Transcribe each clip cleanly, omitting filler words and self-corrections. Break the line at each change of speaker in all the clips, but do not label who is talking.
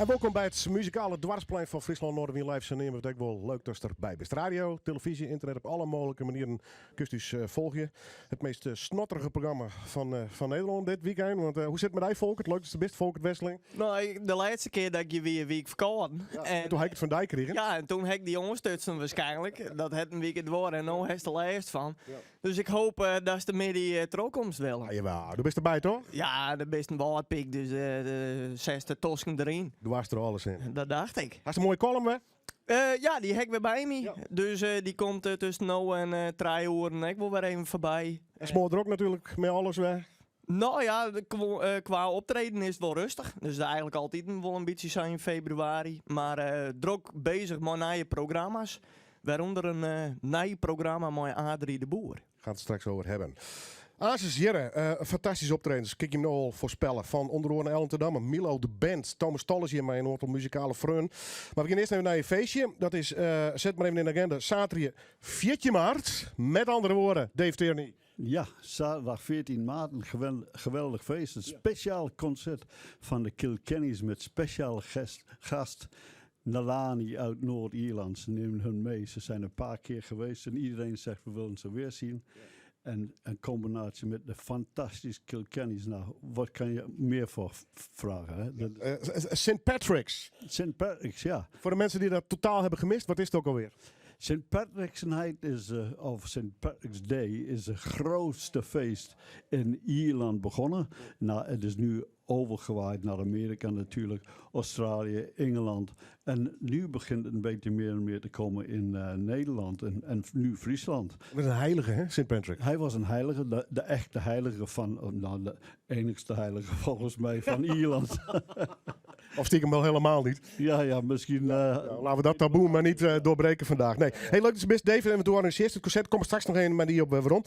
En wolkom by it muzikale doarpsplein fan Fryslân Noardewyn Live. Sa neame we it ek wol. Leuk datst derby bist. Radio, televyzje, ynternet, op alle mooglike manieren kinst ús folgje. It meast snotterige programma fan Nederlân dit wykein. Want hoe sit it mei dy, Folkert? Leuk datst der bist, Folkert Wesseling.
No, de lêste kear dat ik hjir wie, wie ik ferkâlden.
En toen ha ik it fan dy krigen.
Ja, en toen ha ik dy oanstutsen waarskynlik. Dat hat in wike duorre en no hast der lêst fan. Dus ik hoop datst de middei trochkomst, Willem.
Ja, jawel. Do bist derby, toch?
Ja, do bist in wâldpyk, dus de setst tosken deryn.
Do hast der alles yn.
Dat dacht ik.
Hast in moaie kollum wer?
Ja, dy ha ik wer by my. Dus dy komt tusken no en trije oeren ek wol wer even foarby.
En smoardrok natuerlik mei alles wer.
No ja, kwa optreden is it wol rêstich. Dus eigenlik altyd wol in bytsje sa yn febrewaris. Mar drok bezich mei nije programma's. Wêrûnder in nij programma mei Adrie de Boer.
Gaan it straks oer hawwe. Aansens hjirre, fantastyske optredens, kin ik jim no al foarspelle. Fan ûnder oaren Ellen ten Damme, Milow de Band, Thomas Tol is hjir mei in oantal muzikale freonen. Mar we gean earst even nei in feestje. Dat is, set mar even yn de agenda, saterdei 14 maart. Met andere woorden, Dave Tierney.
Ja, zaterdag 14 maart, een geweldig feest. Een speciaal concert van de Kilkennys met speciale gast Nalani uit Noord-Ierland. Ze nemen hun mee. Ze zijn een paar keer geweest en iedereen zegt: we willen ze weer zien. En een combinatie met de fantastische Kilkennys. Nou, wat kan je meer voor vragen? Hè?
St. Patrick's.
St. Patrick's, ja.
Voor de mensen die dat totaal hebben gemist, wat is het ook alweer?
St. Patrick's Night is, of St. Patrick's Day is het grootste feest in Ierland begonnen. Nou, het is nu overgewaaid naar Amerika natuurlijk, Australië, Engeland. En nu begint het een beetje meer en meer te komen in Nederland en nu Friesland.
Dat is een heilige, hè, St. Patrick?
Hij was een heilige, de echte heilige van, nou, de enigste heilige volgens mij van Ierland.
Of stiekem wel helemaal niet.
Ja, misschien.
Nou, laten we dat taboe maar niet doorbreken vandaag. Nee. Hey, leuk dat je bist, David. En we organiseert het concert. Kom straks nog even met die op waarom.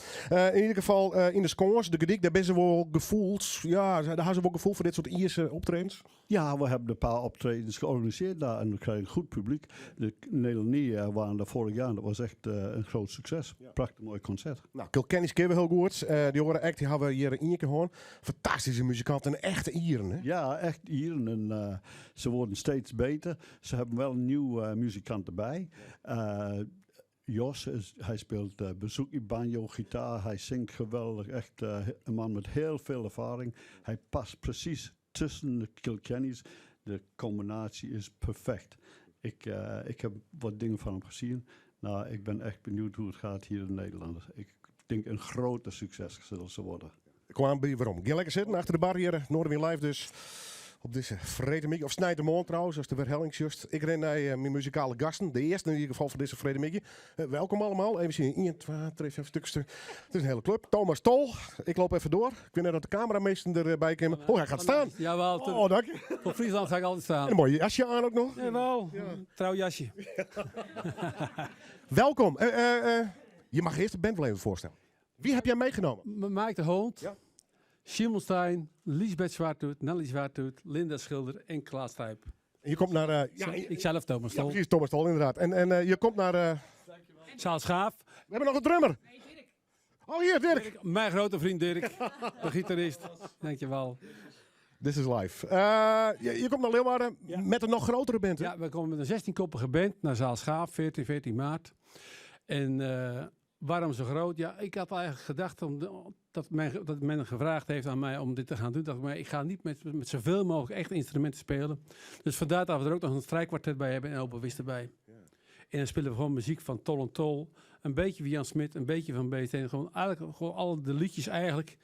In ieder geval yn de Skâns, de Gordyk, dêr binne se wol gefoeld. Ja, dêr ha se wol gefoel foar dit soart Ierske optredens.
Ja, we hebben een paar optredens georganiseerd daar en we krijgen een goed publiek. De Nederlanders waren daar vorig jaar en dat was echt een groot succes. Prachtig mooi concert.
Nou, Kilkennys kenne we hiel goed. Dy oare act dy ha we hjir ien kear hân. Fantastyske muzikanten en echte Ieren. Hè?
Ja, echt Ieren. En ze worden steeds beter. Ze hebben wel een nieuw muzikant erbij. Jos, hij speelt bouzouki, banjo, gitaar. Hij zingt geweldig. Echt een man met heel veel ervaring. Hij past precies tussen de Kilkennys. De combinatie is perfect. Ik heb wat dingen van hem gezien. Nou, ik ben echt benieuwd hoe het gaat hier in Nederland. Ik denk een grote succes zullen ze worden.
Ik kwam by werom. Gean lekker sitten achter de bar hjir, Noardewyn Live dus. Op dizze freedtemiddei, of sneintemiddei trouwens, as de werhelling sjochst. Ik rin nei myn muzikale gasten, de earste yn ieder gefal fan dizze freedtemiddei. Welkom allemaal. Even sjen, 1, 2, 3, 4, stuk, stuk. Het is een hele club. Thomas Tol, ik loop even door. Ik weet net dat de camerameester erbij komt. Oh, hij gaat staan.
Jawel.
Oh, dank je.
Voor Friesland ga ik altijd staan.
En een mooi jasje aan ook nog.
Jawel, ja. Trouw jasje.
Welkom. Je mag eerst de band wel even voorstellen. Wie heb jij meegenomen?
Mike de Hond, ja. Schimmelstein, Lisbeth Zwarthoed, Nelly Zwarthoed, Linda Schilder en Klaas Stuyp.
En je komt naar...
Ja, ik zelf, Thomas Tol.
Ja, precies, Thomas Tol, inderdaad. En je komt naar...
Zaal Schaaf.
We hebben nog een drummer.
Nee, Dirk.
Oh, hier, Dirk.
Dirk. Mijn grote vriend Dirk, de gitarist. Dankjewel.
This is life. Je komt naar Leeuwarden met een nog grotere band, hè?
Ja, we komen met een 16-koppige band naar Zaal Schaaf, 14 maart. En waarom zo groot? Ja, ik had eigenlijk gedacht dat men gevraagd heeft aan mij om dit te gaan doen. Dacht ik, maar ik ga niet met zoveel mogelijk echt instrumenten spelen. Dus vandaar dat we er ook nog een strijkkwartet bij hebben en oboïst erbij. En dan spelen we gewoon muziek van Tol en Tol. Een beetje van Jan Smit, een beetje van BT. Gewoon, eigenlijk, gewoon alle de liedjes eigenlijk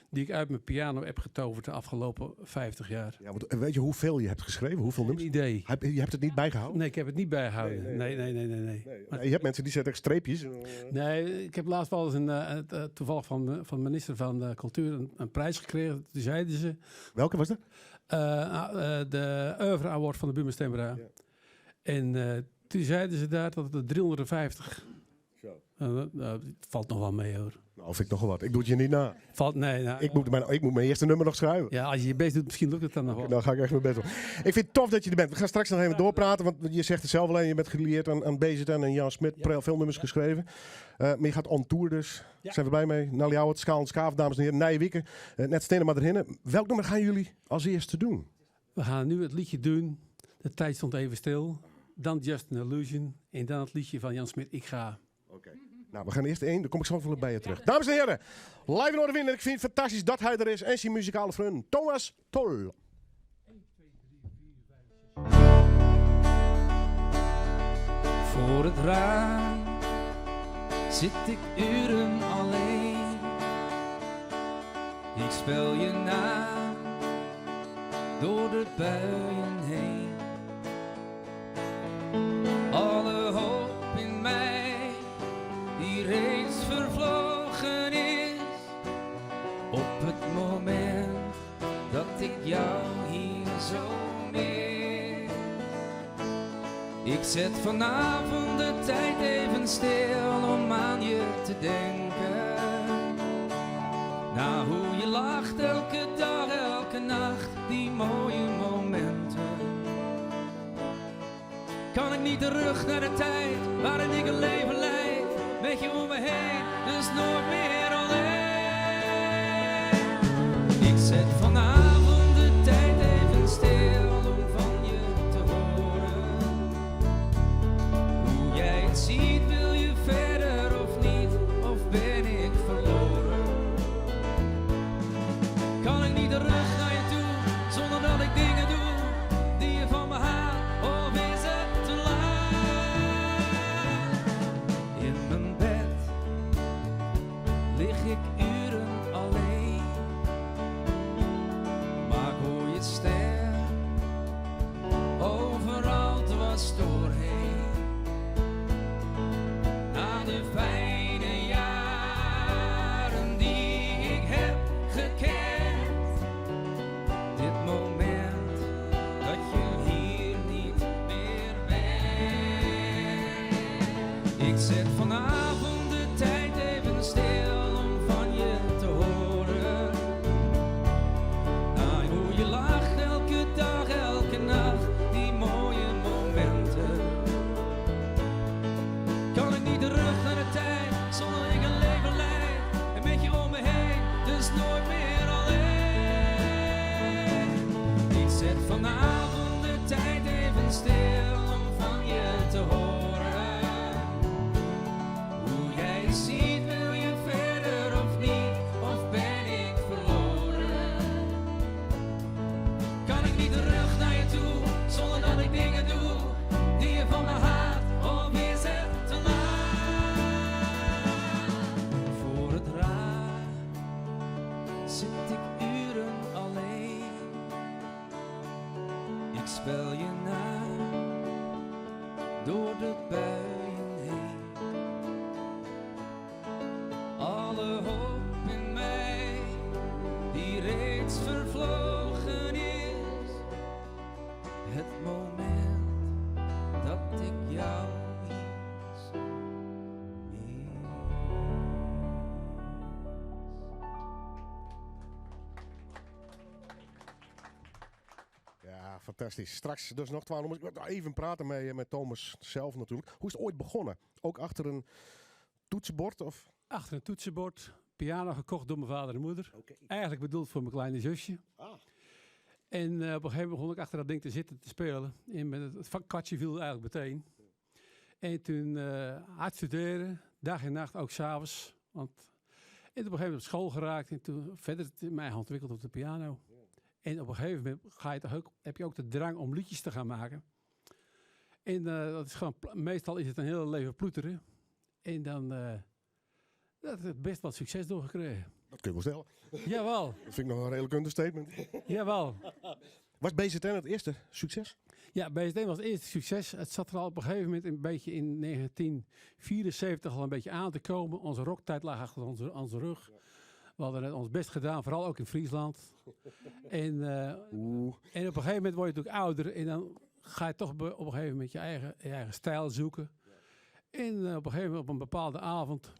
die ik uit mijn piano heb getoverd de afgelopen 50 jaar.
Ja, want weet je hoeveel je hebt geschreven? Hoeveel
Geen
nummers?
idee.
Je hebt het niet bijgehouden?
Nee, ik heb het niet bijgehouden.
Nee,
Nee, nee, nee, nee, nee.
Nee. Nee, je hebt mensen die zetten echt streepjes.
Nee, ik heb laatst wel eens toevallig van de minister van Cultuur een prijs gekregen. Toen zeiden ze...
Welke was dat?
De Oeuvre Award van de Buma Stemra. En toen zeiden ze daar dat het er 350.
Zo.
Nou, het valt nog wel mee hoor.
Nou, vind ik nog wel wat. Ik doe het je niet na.
Valt, nee, nou,
Ik moet mijn eerste nummer nog schrijven.
Ja, als je je best doet, misschien lukt het dan nog wel.
Dan ga ik echt mijn best doen. Ik vind het tof dat je er bent. We gaan straks nog even doorpraten, want je zegt het zelf alleen. Je bent gelieerd aan BZN en Jan Smit. Veel nummers geschreven. Maar je gaat on tour dus. Zijn we blij mee. Nelly Howard, Skaal en Skaaf, dames en heren. Nije Wieken. Net stenen maar erin. Welk nummer gaan jullie als eerste doen?
We gaan nu het liedje doen. De tijd stond even stil. Dan Just an Illusion. En dan het liedje van Jan Smit, Ik Ga.
Oké. Nou, we gaan eerst één, dan kom ik zo wel bij je terug. Dames en heren, live in Noardewyn. En ik vind het fantastisch dat hij er is. En zijn muzikale vriend Thomas Tol.
Voor het raam zit ik uren alleen. Ik spel je naam door de buien heen. Alle hoop in mij die reeds vervlogen is. Op het moment dat ik jou hier zo mis. Ik zet vanavond de tijd even stil om aan je te denken. Na hoe je lacht elke dag, elke nacht, die mooie momenten. Kan ik niet terug naar de tijd waarin ik een leven leid, met je om me heen, dus nooit meer alleen. Ik zet vanavond de tijd even stil om van je te horen. Hoe jij het ziet, wil je verder of niet, of ben ik verloren? Kan ik niet terug naar je toe, zonder dat ik dingen doe die je van me haat, of is het te laat? In mijn bed lig ik uren alleen, maar ik hoor je stem overal dwars doorheen. Na de fijne jaren die ik heb gekend, dit moment dat je hier niet meer bent. Ik zet vanavond de tijd even stil om van je te horen. Na hoe je lacht elke dag, elke nacht, die mooie momenten. Kan ik niet terug naar de tijd, zonder ik een leven leid. En met je om me heen, dus nooit meer alleen. Ik zet vanavond de tijd even stil om van je te horen. Hoe jij het ziet, wil je verder of niet, of ben ik verloren? Kan ik niet terug naar je toe, zonder dat ik dingen doe die je van me haat, of is het te laat? Voor het raam zit ik uren alleen. Ik spel je naam door de buien heen. Alle hoop in mij die reeds vervlogen is. Het moment dat ik jou hier zo mis.
Ja, fantastisch. Straks dus nog 12 nummers. Ik wil even praten met Thomas zelf natuurlijk. Hoe is het ooit begonnen? Ook achter een toetsenbord? Of?
Achter een toetsenbord, piano gekocht door mijn vader en moeder. Eigenlijk bedoeld voor mijn kleine zusje. En op een gegeven moment begon ik achter dat ding te zitten te spelen. En met het kwartje viel eigenlijk meteen. En toen hard studeren, dag en nacht, ook s'avonds. Want en op een gegeven moment op school geraakt en toen verder mij ontwikkeld op de piano. En op een gegeven moment ga je toch ook, heb je ook de drang om liedjes te gaan maken. En dat is gewoon meestal is het een hele leven ploeteren. En dan dat heb ik best wat succes doorgekregen.
Dat kun je wel stellen.
Jawel.
Dat vind ik nog een redelijk understatement.
Jawel.
Was BZN het eerste succes?
Ja, BZN was het eerste succes. Het zat er al op een gegeven moment een beetje in 1974 al een beetje aan te komen. Onze rocktijd lag achter onze rug. We hadden het ons best gedaan, vooral ook in Friesland. En op een gegeven moment word je natuurlijk ouder en dan ga je toch op een gegeven moment je eigen stijl zoeken. En op een gegeven moment op een bepaalde avond,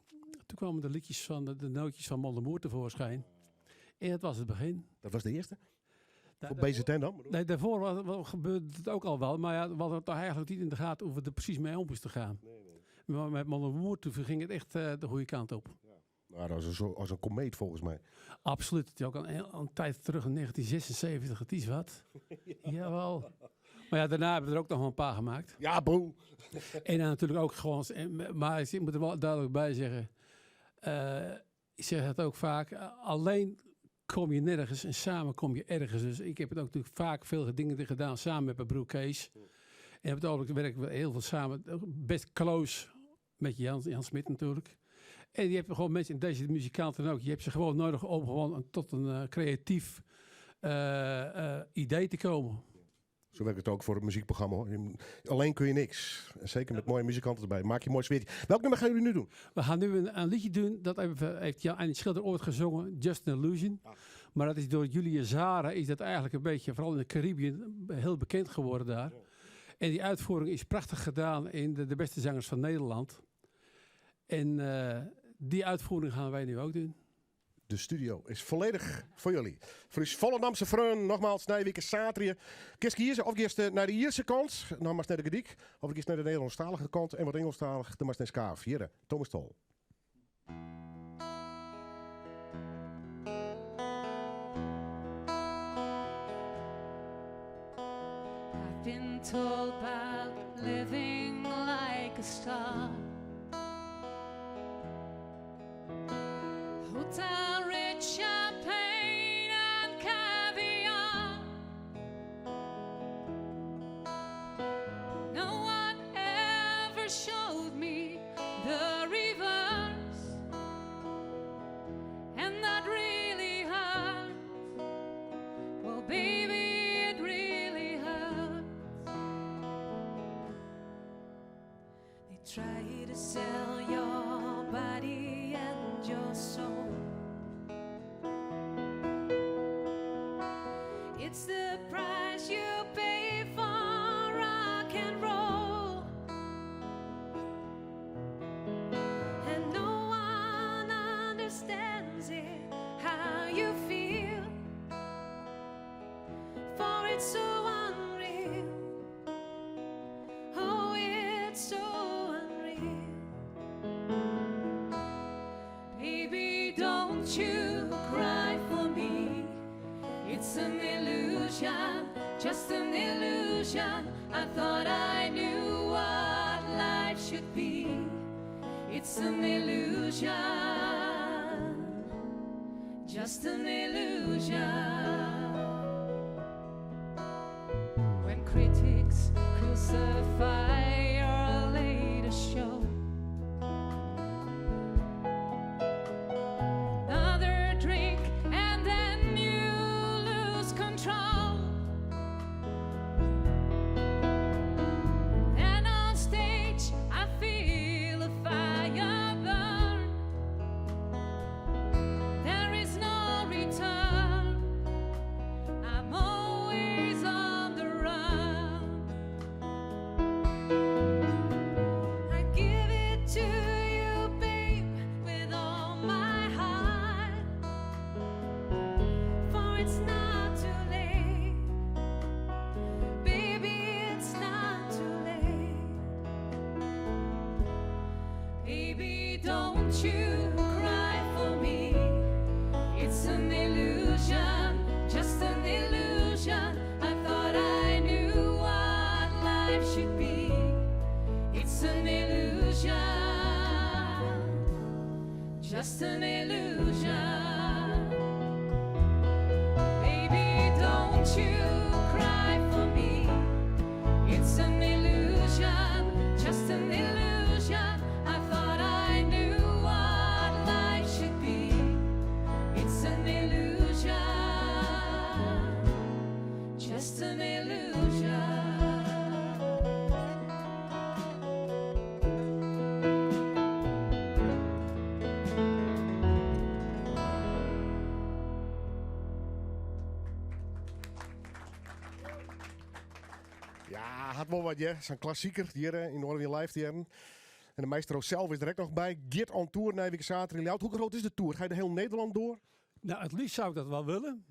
toen kwamen de liedjes van de nootjes van Mollemoer tevoorschijn. En dat was het begin.
Dat was de eerste? Voor BZN dan, bedoel
Nee, daarvoor gebeurde het ook al wel. Maar we hadden toch eigenlijk niet in de gaten hoe we er precies mee om moesten gaan.
Nee, nee.
Maar met Mollemoer toen ging het echt de goede kant op.
Ja. Nou, dat was als een komeet volgens mij.
Absoluut. Het is ook al een tijd terug in 1976, het is wat. Jawel. Maar ja, daarna hebben we er ook nog wel een paar gemaakt.
Ja, boe.
En dan natuurlijk ook gewoon, maar ik moet er wel duidelijk bij zeggen, ik zeg dat ook vaak, alleen kom je nergens en samen kom je ergens. Dus ik heb het ook natuurlijk vaak veel dingen gedaan samen met mijn broer Kees. En op het ogenblik werken we heel veel samen, best close met Jan Smit natuurlijk. En je hebt gewoon mensen, en deze muzikanten ook, je hebt ze gewoon nodig om gewoon tot een creatief idee te komen.
Zo werkt het ook voor het muziekprogramma, hoor. Alleen kun je niks. En zeker met mooie muzikanten erbij. Maak je een mooi sfeertje. Welk nummer gaan jullie nu doen?
We gaan nu een liedje doen. Dat heeft Jan Annie Schilder ooit gezongen. Just an Illusion. Maar dat is door Julia Zara is dat eigenlijk een beetje, vooral in de Caribbean, heel bekend geworden daar. En die uitvoering is prachtig gedaan in de beste zangers van Nederland. En die uitvoering gaan wij nu ook doen.
De studio is volledig voor jullie. Voor uw Volendamse freon, nogmaals, nije wike saterdei. Kinst kieze of giest nei de Ierse kant, dan moatst nei De Gordyk. Of giest nei de Nederlandstalige kant en wat Ingelstalig, dan moatst nei Skaaf. Hjir, Thomas Tol.
I've been told about living like a star. Hotel rich champagne and caviar. No one ever showed me the reverse, and that really hurts. Well, baby, it really hurts. They try to sell your body and your soul. It's the price you pay for rock and roll. And no one understands it, how you feel. For it's so unreal. Oh, it's so unreal. Baby, don't you cry for me. It's an illusion, just an illusion. I thought I knew what life should be. It's an illusion, just an illusion. When critics crucify your latest show, another drink and then you lose control. Then on stage I feel a fire burn. There is no return. I'm always on the run. I give it to you, babe, with all my heart. For it's not too late. Baby, it's not too late. Baby, don't you cry for me. It's an illusion, just an illusion. I thought I knew what life should be. It's an illusion, just an illusion. Baby, don't you cry for me. It's an illusion, just an illusion. I thought I knew what life should be. It's an illusion, just an illusion.
Ja, hat wol wat, ja. Sa'n klassiker hjir yn Noardewyn Live te hearren. En de maestro sels is der ek noch by. Giet on tour nije wike saterdei Ljouwert. Hoe grut is de tour? Ga je de hiele Nederlân troch?
Nou, het liefst zou ik dat wel willen.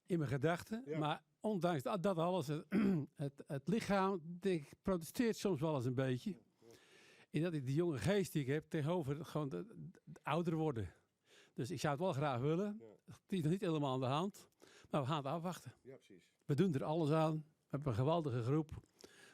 In mijn gedachten. Maar ondanks dat alles, het lichaam, denk ik, protesteert soms wel eens een beetje. En dat is die jonge geest die ik heb tegenover gewoon de ouder worden. Dus ik zou het wel graag willen. Het is nog niet helemaal aan de hand. Maar we gaan het afwachten.
Ja, precies.
We doen er alles aan. hebben een geweldige groep.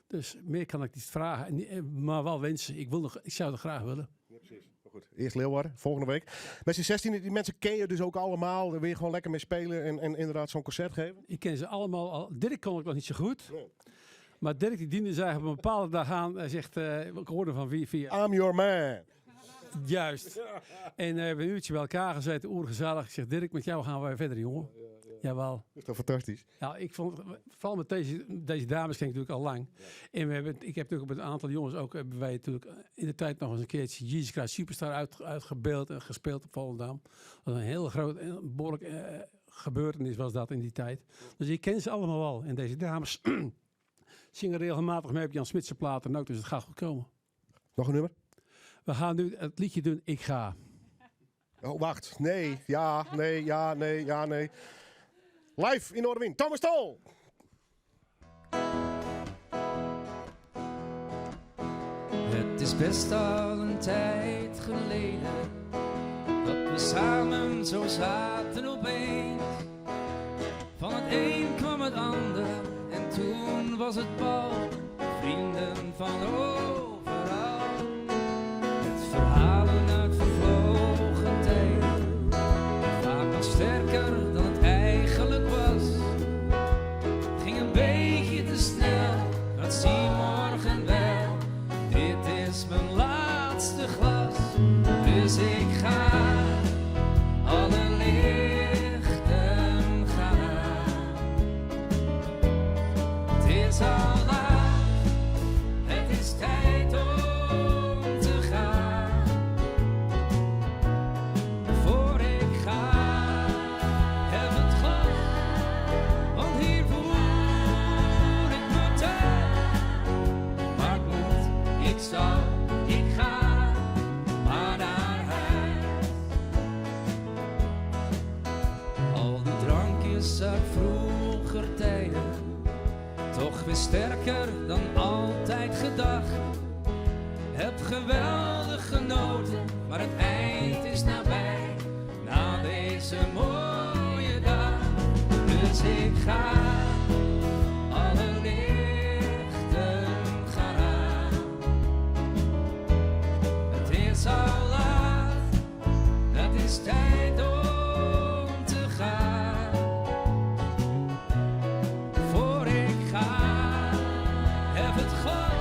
Dus meer kan ik niet vragen, maar wel wensen. Ik, wil nog, ik zou het graag willen.
Ja, precies. Maar goed, eerst Leeuwarden, volgende week. Met z'n 16, die mensen ken je dus ook allemaal. Daar wil je gewoon lekker mee spelen en inderdaad zo'n concert geven.
Ik ken ze allemaal al. Dirk kon ik nog niet zo goed.
Nee.
Maar Dirk die diende zich op een bepaalde dag aan. Hij zegt, ik hoorde van wie via.
I'm your man.
Juist. En we hebben een uurtje bij elkaar gezeten, oergezellig. Ik zeg, Dirk, met jou gaan wij verder, jongen. Jawel.
Dat is toch fantastisch?
Ja, ik vond, vooral met deze dames ken ik natuurlijk al lang. En ik heb natuurlijk met een aantal jongens ook, hebben wij natuurlijk in de tijd nog eens een keertje Jesus Christ Superstar uitgebeeld en gespeeld op Volendam. Dat was een heel groot en behoorlijk gebeurtenis was dat in die tijd. Dus ik ken ze allemaal wel. En deze dames zingen regelmatig mee op Jan Smitse platen ook, dus het gaat goed komen.
Nog een nummer?
We gaan nu het liedje doen, Ik Ga.
Oh, wacht. Nee, ja, nee, ja, nee, ja, nee. Live in Noardewyn, Thomas Tol!
Het is best al een tijd geleden dat we samen zo zaten opeens. Van het een kwam het ander en toen was het bal. Vrienden van overal. Met verhalen uit vervlogen tijden. Vaak nog sterker dan het eigenlijk was. Het ging een beetje te snel, maar dat zie je morgen wel. Dit is mijn laatste glas, dus ik ga. Alle lichten gaan aan. Het is al laat, het is tijd om te gaan. Voor ik ga, hef het glas, want hier voel ik me thuis. Maar ik moet, ik zal, ik ga, maar naar huis. Al die drankjes uit vroeger tijden, toch weer sterker dan altijd gedacht. Heb geweldig genoten, maar het eind is nabij. Na deze mooie dag, dus ik ga. Alle lichten gaan aan. Het is al laat, het is tijd om te gaan. Voor ik ga, hef het glas,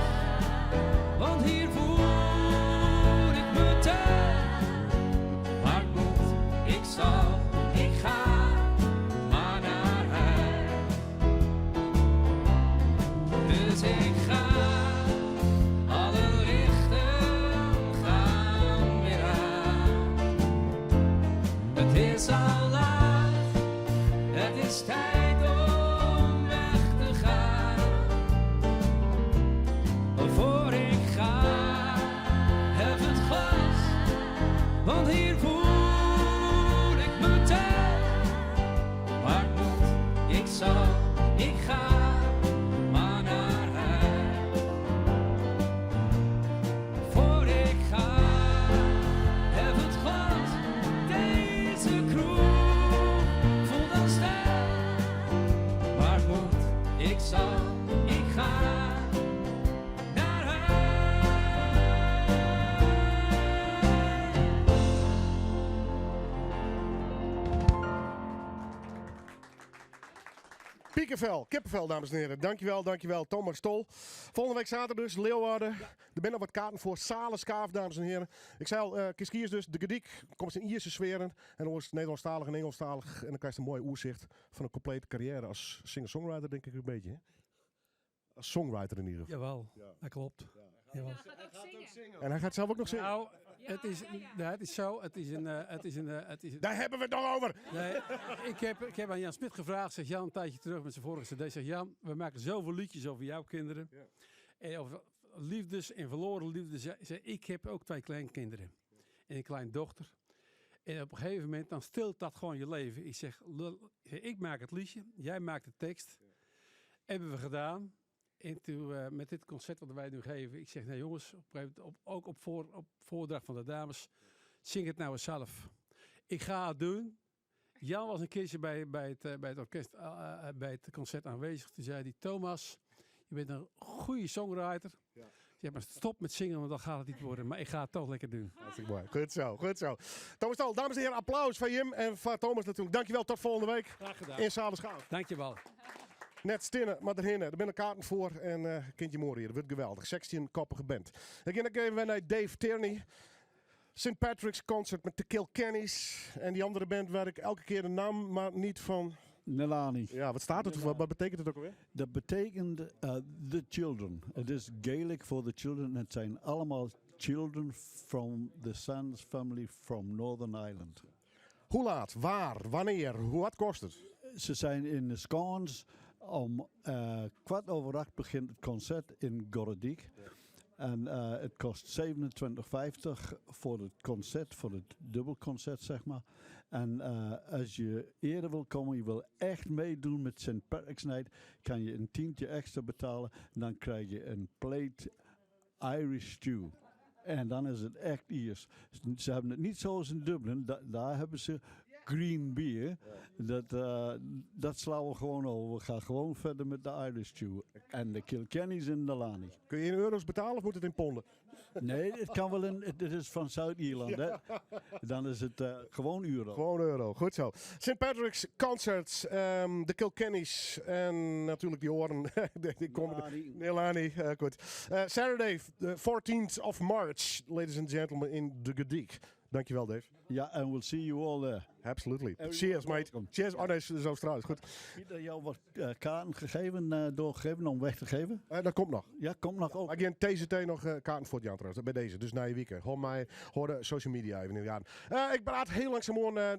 want hier voel ik me thuis. Maar ik moet, ik zal, ik ga, maar naar huis. Dus ik ga, alle lichten gaan weer aan. Het is al laat, het is tijd om weg te gaan. Voor ik ga, hef het glas, want hier voel ik me thuis. Maar ik moet, ik zal, ik ga, maar naar huis. Voor ik ga, hef het glas, deze kroeg voelt als thuis. Maar ik moet, ik zal, ik ga naar huis.
Piekenvel, kippenvel, dames en heren. Dankjewel, dankjewel, Thomas Tol. Volgende week zaterdag dus, Leeuwarden. Er zijn nog wat kaarten voor Saleskaaf, dames en heren. Ik zei al, Kiskiers dus, de Gediek komt in Ierse sferen. En dan is het Nederlandstalig en Engelstalig. En dan krijg je een mooi oerzicht van een complete carrière als singer-songwriter, denk ik een beetje. Hè? Als songwriter in ieder geval.
Jawel,
Ja.
dat klopt. Jawel.
Hij gaat ook zingen.
En hij gaat zelf ook nog zingen.
Nou, het is, ja, het is zo, het is een, het is een, het is een
Daar hebben we het nog over!
Nee, ik heb aan Jan Smit gevraagd, zegt Jan een tijdje terug met zijn vorige cd. Zegt Jan, we maken zoveel liedjes over jouw kinderen. En over liefdes en verloren liefdes. Zeg, zeg, ik heb ook 2 kleinkinderen en een kleindochter. En op een gegeven moment, dan stilt dat gewoon je leven. Ik zeg, lul, ik maak het liedje, jij maakt de tekst. Hebben we gedaan. En toen met dit concert wat wij nu geven, ik zeg, nou jongens, op een gegeven moment, ook op voordracht van de dames, zing het nou eens zelf. Ik ga het doen. Jan was een keertje bij het orkest, bij het concert aanwezig. Toen zei hij, Thomas, je bent een goede songwriter. Ja. Je maar stop met zingen, want dan gaat het niet worden. Maar ik ga het toch lekker doen.
Hartstikke mooi. Goed zo, goed zo. Thomas Tal, dames en heren, applaus van Jim en van Thomas natuurlijk. Dankjewel, tot volgende week.
Graag gedaan.
In Zaal de Schaaf.
Dankjewel.
Net stinne, maar erheen. Er binnen kaarten voor en kindje mooi hier. Dat wordt geweldig. 16 koppige band. Ik ga even naar Dave Tierney. St. Patrick's Concert met de Kilkennys. En die andere band waar ik elke keer de naam maar niet van...
Nelani.
Ja, wat staat het? Wat, wat betekent het ook alweer?
Dat betekent the children. Het is Gaelic for the children. Het zijn allemaal children from the Sands family from Northern Ireland.
Hoe laat? Waar? Wanneer? Hoe, wat kost het?
Ze zijn in de Scones. Om 8:15 begint het concert in Gorredijk. Ja. En het kost 27,50 voor het concert, voor het dubbelconcert, zeg maar. En als je eerder wil komen, je wil echt meedoen met St. Patrick's Night, kan je een tientje extra betalen. En dan krijg je een plate Irish stew. En dan is het echt Iers. Ze hebben het niet zoals in Dublin, daar hebben ze green beer. Ja. Dat slaan we gewoon over. We gaan gewoon verder met de Irish stew. En de Kilkennys in de Lani.
Kun je in euro's betalen of moet het in ponden?
Nee, het kan wel in. Het is van Zuid-Ierland. Ja. Hè? Dan is het gewoon euro.
Gewoon euro, goed zo. St. Patrick's Concerts, de Kilkennys en natuurlijk die oren. Die komen. Nelani, goed. Saturday, the 14th of March, ladies and gentlemen, in de Gediek. Dankjewel, Dave.
Ja, and we'll see you all there.
Absolutely.
Everyone
Cheers, mate.
welcome.
Cheers. Oh nee, zo trouwens. Goed.
Pieter, jou wordt kaarten doorgegeven om weg te geven?
Dat komt nog.
Ja, komt nog ook.
Maar ik heb TZT nog kaarten voor het jaar trouwens. Bij deze, dus na je weekend. Hoor mij, hoor de social media even in de jaren. Ik praat heel langzaam aan naar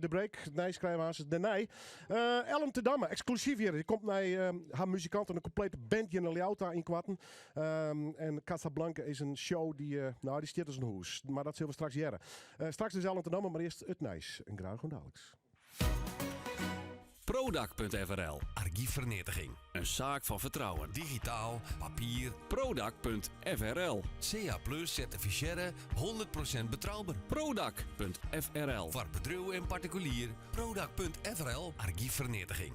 de break. Nee, schrijven aan ze. De nee. Ellen te Damme, exclusief hier. Die komt naar haar muzikant en een complete bandje in de Ljouta in Kwatten. En Casablanca is een show die, nou, die stiert als een hoes. Maar dat zullen we straks jaren. Straks dus Ellen te Damme, maar eerst het Nijs. En graag gewoon dadelijks.
Prodac.frl.
Archiefvernietiging.
Een zaak van vertrouwen.
Digitaal, papier.
Prodac.frl.
CA Plus certificeren 100% betrouwbaar.
Prodac.frl.
Voor bedrijf en particulier. Prodac.frl. Archiefvernietiging.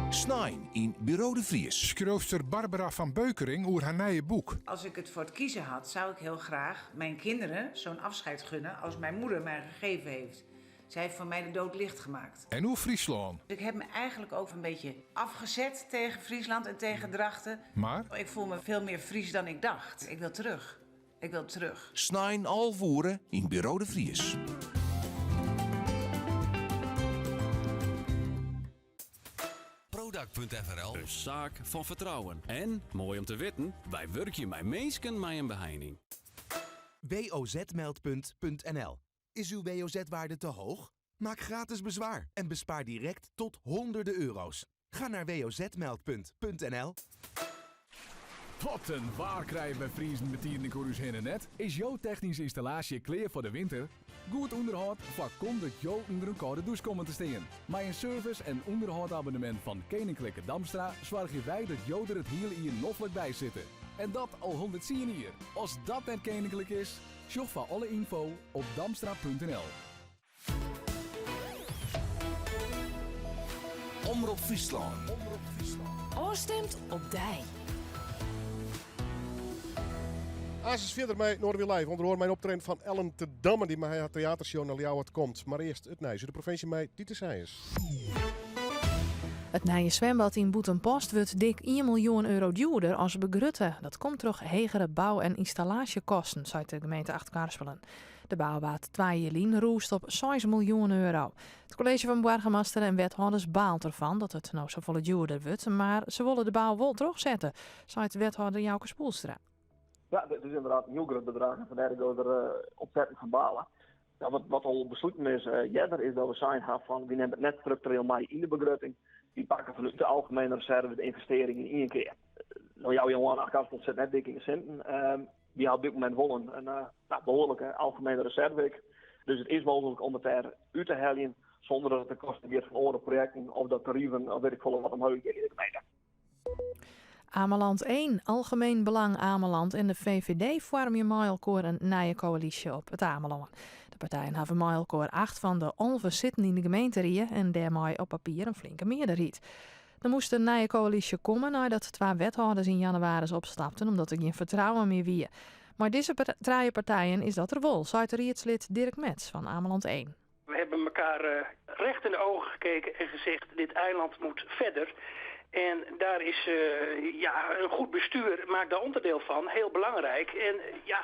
Snijn in Bureau de Vries.
Schrijfster Barbara van Beukering over haar nieuwe boek.
Als ik het voor het kiezen had, zou ik heel graag mijn kinderen zo'n afscheid gunnen als mijn moeder mij gegeven heeft. Zij heeft voor mij de dood licht gemaakt.
En hoe Friesland?
Ik heb me eigenlijk ook een beetje afgezet tegen Friesland en tegen Drachten.
Maar?
Ik voel me veel meer Fries dan ik dacht. Ik wil terug. Ik wil terug.
Snijn Alvoeren in Bureau de Vries. Prodac.frl.
Een zaak van vertrouwen. En, mooi om te weten, wij werken bij meesken mij een beheining.
WOZ-meldpunt.nl. Is uw WOZ-waarde te hoog? Maak gratis bezwaar en bespaar direct tot honderden euro's. Ga naar WOZ-meldpunt.nl.
Wat een waar krijgen we Friesen met hier in de Corus heen en net. Is jouw technische installatie klaar voor de winter? Goed onderhoud voorkomt dat jou onder een koude douche komen te staan. Met een service- en onderhoudabonnement van Koninklijke Damstra zorgen wij dat jou er het hele hier noffelijk bij zitten. En dat al 110 hier. Als dat net koninklijk is, zoek voor alle info op damstra.nl.
Omrop Friesland.
Omrop Friesland. Oorstemt op dij.
Asus verder bij Noorderwiel Live. Onder mijn optreden van Ellen te Damme, die mij haar theatershow naar Ljouwert komt. Maar eerst het Nijs. De provincie mei Titus Heijens.
Het nieuwe zwembad in Bûtenpost wordt dik 1 miljoen euro duurder als begrutte. Dat komt door hegere bouw- en installatiekosten, zei de gemeente Achtkarspelen. De bouwbaat 2 Jelien roest op 6 miljoen euro. Het college van burgemeester en wethouders baalt ervan dat het nou zo volle duurder wordt, maar ze willen de bouw wel terugzetten, zei het wethouder Jouke Spoelstra.
Ja, dat is inderdaad een heel groot bedrag en vandaar dat we er ontzettend van balen. Ja, wat al besloten is eerder is dat we zijn gaan van, we nemen het net structureel mee in de begroting. Die pakken vanuit de algemene reserve de investering in één keer. Nou, jouw jongen, Achtkarspelen zit net dik in de centen. Die had op dit moment wel een behoorlijke algemene reserve. Dus het is mogelijk om het daar uit te halen zonder dat het de kosten gaat van andere projecten of dat tarieven of weet ik veel wat omhoog gaat in de gemeente.
Ameland 1, Algemeen Belang Ameland en de VVD vormen met elkaar een nieuwe coalitie op het Ameland.
De partijen hawwe mei elkoar 8 fan de 11 sitten yn de gemeenterie en dêrmei op papier in flinke mearderheid. Der moast in nije koälysje komme neidat twa wethâlders yn jannewaris opstapten omdat der gjin fertrouwen mear wie. Mei dizze trije partijen is dat der wol, seit riedslid Dirk Metz fan Ameland 1.
We hebben elkaar eh, recht in de ogen gekeken en gezegd: dit eiland moet verder. En daar is uh, ja, een goed bestuur, maakt daar onderdeel van, heel belangrijk. En ja,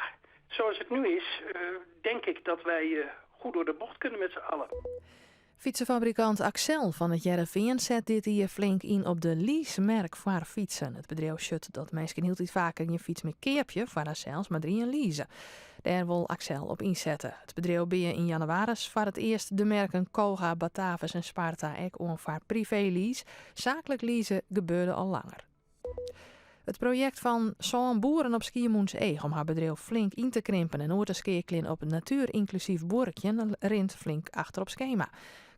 zoals het nu is, uh, denk ik dat wij uh, goed door de bocht kunnen met z'n allen.
Fytsefabrikant Accell fan It Hearrenfean set dit jier flink yn op de leasemerk foar fytsen. It bedriuw sjocht dat minsken hieltyd faker gjin fyts mear keapje foar harsels, mar der ien lease. Dêr wol Accell op ynsette. It bedriuw bea yn jannewaris foar it earst de merken Koga, Batavus en Sparta ek oan foar privé-lease. Saaklik lease gebeurde al langer. It projekt fan sân boeren op Skiermûntseach om har bedriuw flink yn te krimpen en oer te skeakeljen op natuerynklusyf buorkjen rint flink achter op skema.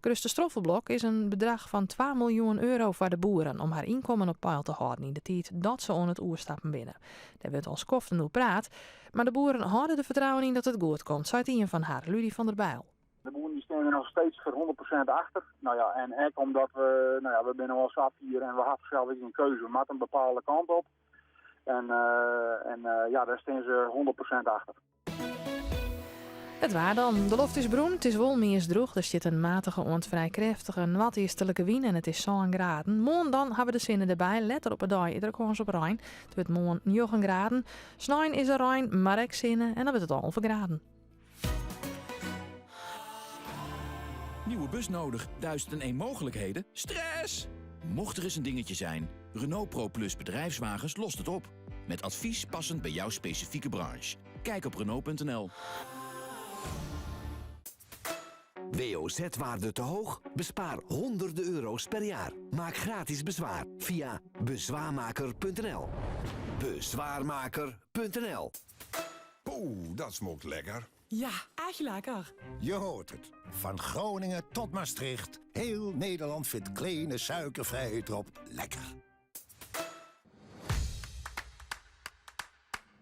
Grutste stroffelblok is in bedrach fan twa miljoen euro foar de boeren om har ynkommen op peil te hâlden yn de tiid dat se oan it oerstappen binne. Dêr wurdt al skoften oer praat, mar de boeren hâlde der fertrouwen yn dat it goed komt, seit ien fan har, Ludie van der Bijl.
De boeren die stean der noch steeds foar 100% achter. No ja, en ek omdat we, no ja, we binne al safier en we hawwe sels ek gjin keuze. We moatte in bepaalde kant op. En, uh, en uh, ja, dêr stean se 100% achter.
It waar dan. De loft is brún, it is wol meast drûch. Der stiet in matige oant frij krêftige noardeastlike wyn en it is 7 graden. Moarn dan hawwe we de sinne derby. Letter op 'e dei is der kâns op rein. It wurdt moarn 9 graden. Snein is der rein, mar ek sinne en dan wurdt it 11 graden.
Nieuwe bus nodig, 1001 mogelijkheden? Stress! Mocht er eens een dingetje zijn, Renault Pro Plus bedrijfswagens lost het op. Met advies passend bij jouw specifieke branche. Kijk op Renault.nl.
WOZ-waarde te hoog? Bespaar honderden euro's per jaar. Maak gratis bezwaar via bezwaarmaker.nl. Bezwaarmaker.nl
Poeh, dat smokt lekker.
Ja, erg lekker.
Je hoort het. Van Groningen tot Maastricht. Heel Nederland vindt kleine suikervrije drop lekker.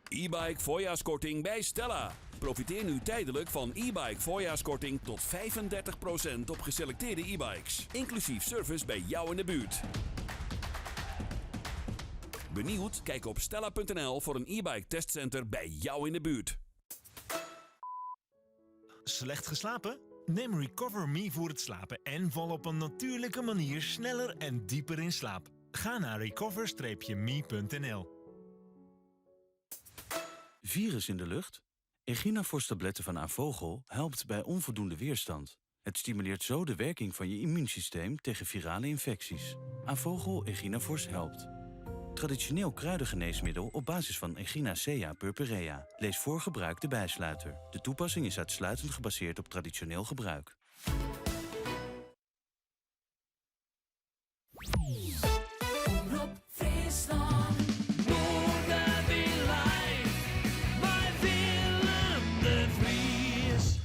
E-bike voorjaarskorting bij Stella. Profiteer nu tijdelijk van e-bike voorjaarskorting tot 35% op geselecteerde e-bikes. Inclusief service bij jou in de buurt. Benieuwd? Kijk op stella.nl voor een e-bike testcenter bij jou in de buurt.
Slecht geslapen? Neem Recover Me voor het slapen en val op een natuurlijke manier sneller en dieper in slaap. Ga naar recover-me.nl.
Virus in de lucht? Echinaforce tabletten van A.Vogel helpt bij onvoldoende weerstand. Het stimuleert zo de werking van je immuunsysteem tegen virale infecties. A.Vogel Echinaforce helpt. Traditioneel kruidengeneesmiddel op basis van Echinacea purpurea. Lees voor gebruik de bijsluiter. De toepassing is uitsluitend gebaseerd op traditioneel gebruik.
Omrop Fryslân, Noardewyn Live, mei Willem de Vries.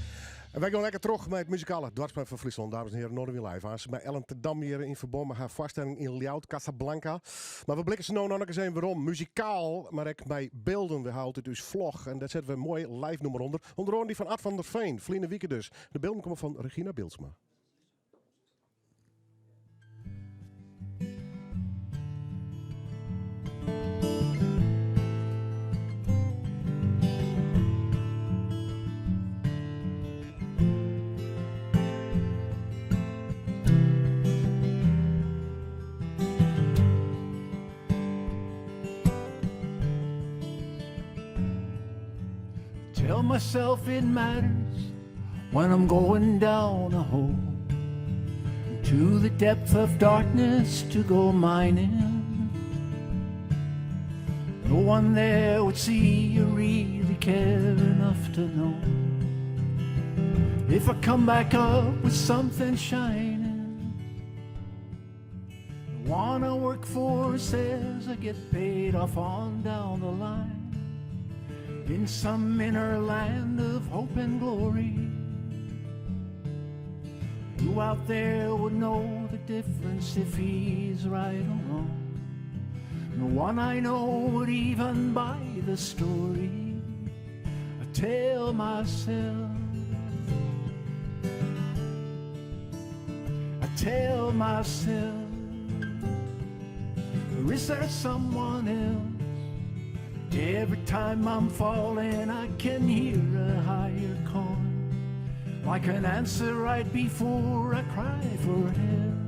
En wy gean lekker troch mei it muzikale doarpspunt fan Fryslân, dames en hearen, Noardewyn Live. Aanst mei Ellen ten Dam hjir yn ferbân mei har foarstelling yn Ljouwert, Casablanca. Mar we blikke sa no noch ris even werom, muzikaal, mar ek mei bylden. We ha altyd ús vlog en dêr sette we in moai live nûmer ûnder. Under oaren dy fan Ad van der Veen, ferline wike dus. De bylden komme fan Regina Bilsma.
Tell myself it matters when I'm going down a hole to the depth of darkness to go mining. No one there would see you really care enough to know if I come back up with something shining. The one I work for says I get paid off on down the line in some inner land of hope and glory. Who out there would know the difference if he's right or wrong? No one I know would even buy the story. I tell myself. tell myself, or is there someone else? Every time I'm falling, I can hear a higher calling, like an answer right before I cry for help.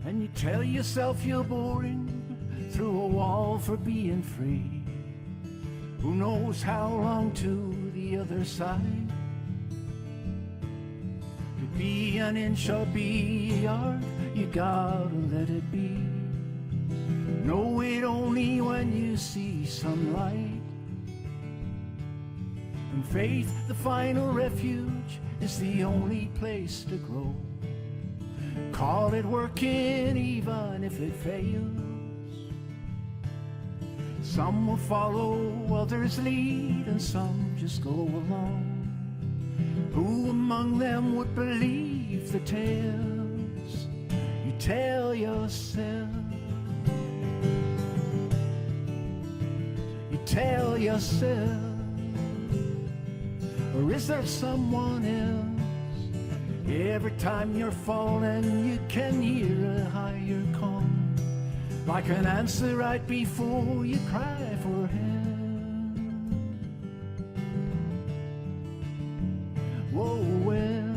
And you tell yourself you're boring through a wall for being free. Who knows how long to the other side? Could be an inch or be a yard, you gotta let it be. Know it only when you see some light. And faith, the final refuge, is the only place to grow. Call it working even if it fails. Some will follow, others lead, and some just go along. Who among them would believe the tales you tell yourself? You tell yourself, or is there someone else? Every time you're falling, you can hear a higher call, like an answer right before you cry for help. Whoa, well.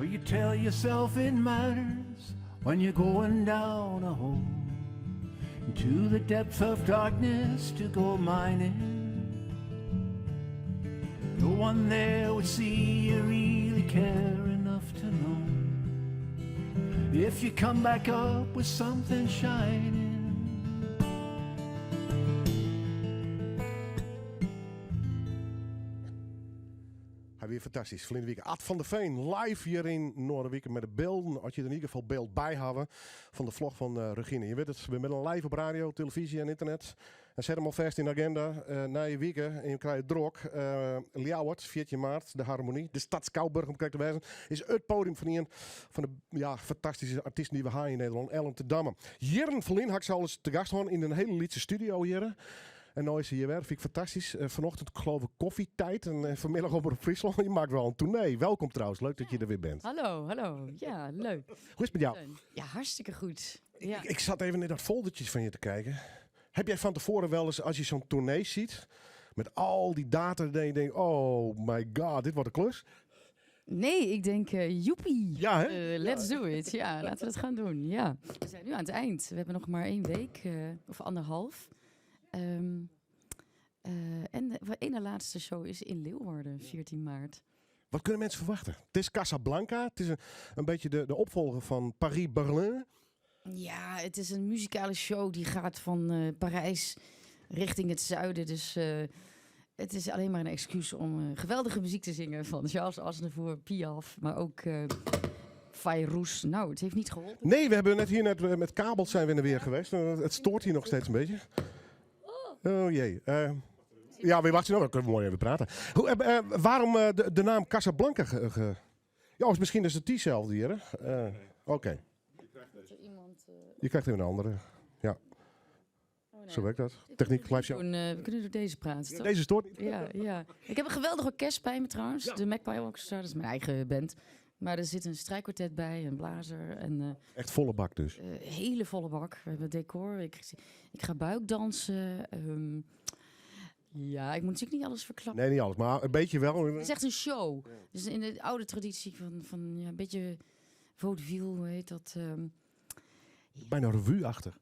So you tell yourself it matters when you're going down a hole into the depth of darkness to go mining. No one there would see you really care enough to know if you come back up with something shining.
Hy wie fantastysk. Ferline wike Ad van der Veen live hjir yn Noardewike mei de bylden. As je der yn ieder gefal byld by hawwe fan de vlog fan eh, Regine. Je witte it, we binne live op radio, televyzje en ynternet. En set him alfêst yn de agenda. Uh, nije wike en je krije drok. Uh, Ljouwert, 14 maart, de Harmonie. De Stadsschouwburg om krekt te wêzen. Is it podium fan ien fan de ja, fantastyske artysten dy't we ha yn Nederlân, Ellen ten Damme. Jierren ferlyn ha ik se alris te gast hân yn in hiele lytse studio hjir. En no is se hjir wer, fyn ik fantastysk. Uh, vanochtend geloof ik koffietijd en uh, vanmiddag op Fryslân. Je maakt wel een tournee. Welkom trouwens, leuk dat je er weer bent.
Hallo, hallo. Ja, leuk.
Hoe is het met jou?
Ja, hartstikke goed. Ja.
Ik, ik zat even in dat foldertje van je te kijken. Heb jij van tevoren wel eens, als je zo'n tournee ziet, met al die data, dan je denkt, oh my god, dit wordt een klus?
Nee, ik denk uh, joepie.
Ja, hè?
Uh, let's do it. Ja, laten we dat gaan doen. Ja. We zijn nu aan het eind. We hebben nog maar één week, uh, of anderhalf. Um, en de ene laatste show is in Leeuwarden, 14 maart.
Wat kunnen mensen verwachten? Het is Casablanca. Het is een, een beetje de, de opvolger van Paris-Berlin.
Ja, het is een muzikale show die gaat van uh, Parijs richting het zuiden. Dus uh, het is alleen maar een excuus om uh, geweldige muziek te zingen van Charles Aznavour, Piaf, maar ook uh, Fairuz. Nou, het heeft niet geholpen.
Nee, we hebben net hier net met kabels zijn we in de weer geweest. Het stoort hier nog steeds een beetje. Oh jee. Uh, ja, we wachten nog. Dan kunnen we mooi even praten. Hoe, uh, waarom de, de, naam Casablanca? Ge, ge... Ja, of misschien is het diezelfde hier. Oké. Okay. Je krijgt even een andere. Ja. Oh, nee. Zo werkt dat. Techniek, live show.
Doen, we kunnen door deze praten, toch?
Deze stoort niet.
Ja, ja. Ik heb een geweldig orkest bij me trouwens. Ja. De Magpie Orchestra, dat is mijn eigen band. Maar er zit een strijkkwartet bij, een blazer. En,
Echt volle bak dus?
Hele volle bak. We hebben decor. Ik, ik ga buikdansen. Um, ja, ik moet natuurlijk niet alles verklappen.
Nee, niet alles, maar een beetje wel.
Het is echt een show. Ja. Dus in de oude traditie van, van ja, een beetje vaudeville, hoe heet dat? Um,
ja. Bijna revue-achtig.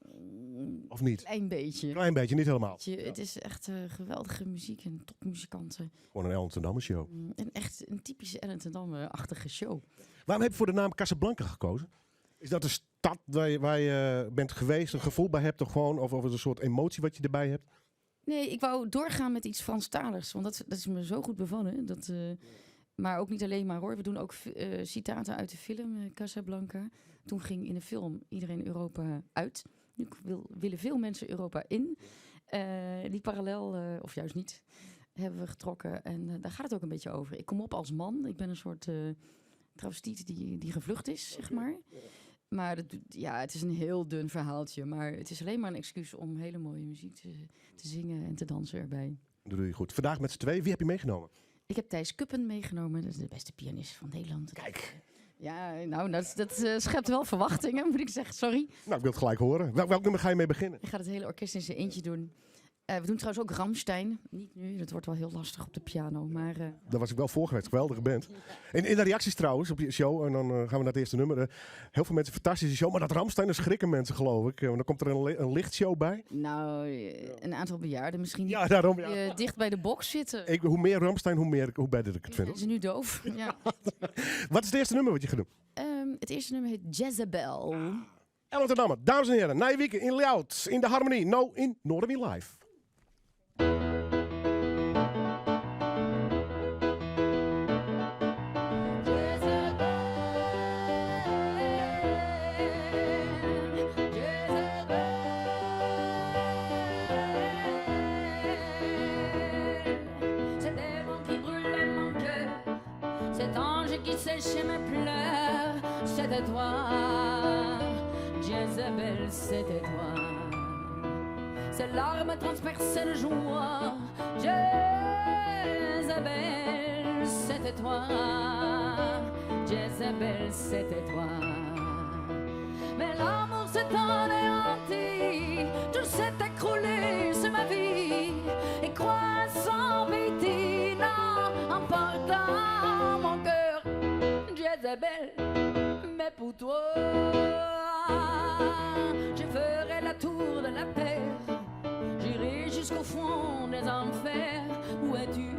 Of niet?
Klein beetje.
Klein beetje, niet helemaal.
Beetje, het is echt uh, geweldige muziek en topmuzikanten.
Gewoon een Ellen ten Damme show.
En echt een typische Ellen ten Damme-achtige show.
Waarom heb je voor de naam Casablanca gekozen? Is dat de stad waar je bent geweest, een gevoel bij hebt of gewoon, of een soort emotie wat je erbij hebt?
Nee, ik wou doorgaan met iets Franstaligs, want dat is me zo goed bevallen. Maar ook niet alleen maar hoor. We doen ook citaten uit de film Casablanca. Toen ging in de film iedereen Europa uit. Nu willen veel mensen Europa in. Die parallel, of juist niet, hebben we getrokken. En daar gaat het ook een beetje over. Ik kom op als man. Ik ben een soort travestiet die gevlucht is, zeg maar. Maar het is een heel dun verhaaltje. Maar het is alleen maar een excuus om hele mooie muziek te zingen en te dansen erbij.
Dat doe je goed. Vandaag met z'n twee. Wie heb je meegenomen?
Ik heb Thijs Kuppen meegenomen. Dat is de beste pianist van Nederland.
Kijk.
Ja, nou, dat schept wel verwachtingen, moet ik zeggen. Sorry.
Nou, ik wil het gelijk horen. Welk nummer ga je mee beginnen?
Ik ga het hele orkest in zijn eentje doen. We doen trouwens ook Rammstein. Niet nu, dat wordt wel heel lastig op de piano. Maar
Daar was ik wel voor geweest. Geweldige band. En in de reacties trouwens op je show, en dan gaan we naar het eerste nummer. Heel veel mensen, fantastische show. Maar dat Rammstein, daar schrikken mensen, geloof ik. Want dan komt er een lichtshow bij.
Nou, een aantal bejaarden misschien die
Ja, daarom, ja.
dicht bij de box zitten.
Hoe meer Rammstein, hoe beter ik het vind.
Zijn ze nu doof? Ja.
Wat is het eerste nummer wat je gaat doen?
Het eerste nummer heet Jezebel.
Ellen ten Damme, dames en heren, Nijwieken in Ljouwert, in de Harmonie, nou in Noardewyn Live.
Sécher mes pleurs, c'était toi, Jézabel, c'était toi. Ces larmes transpercées de joie, Jézabel, c'était toi, Jézabel, c'était toi. Mais l'amour s'est anéanti, tout s'est écroulé sur ma vie, et crois sans pitié, non, emportant mon cœur. Jézabel, mais pour toi, je ferai la tour de la terre, j'irai jusqu'au fond des enfers. Où es-tu,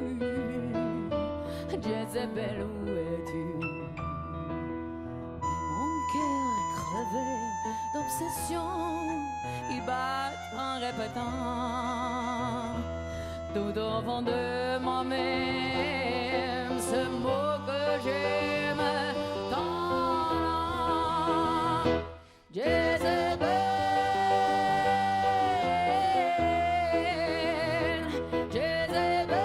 Jézabel, où es-tu? Mon cœur est crevé d'obsession, il bat en répétant tout au fond de moi-même ce mot que j'aime tant. Jézabel, Jézabel,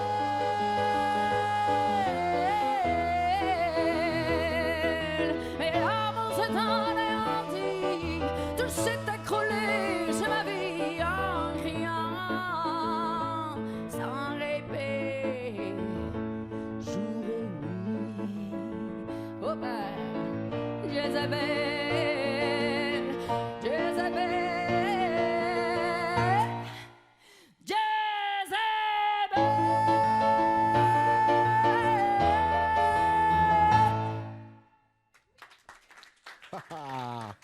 mais l'amour s'est anéanti, tout s'est écroulé sur ma vie en criant sans répit, jour et nuit. Oh ben, Jézabel, Jézabel, Jézabel.
Haha.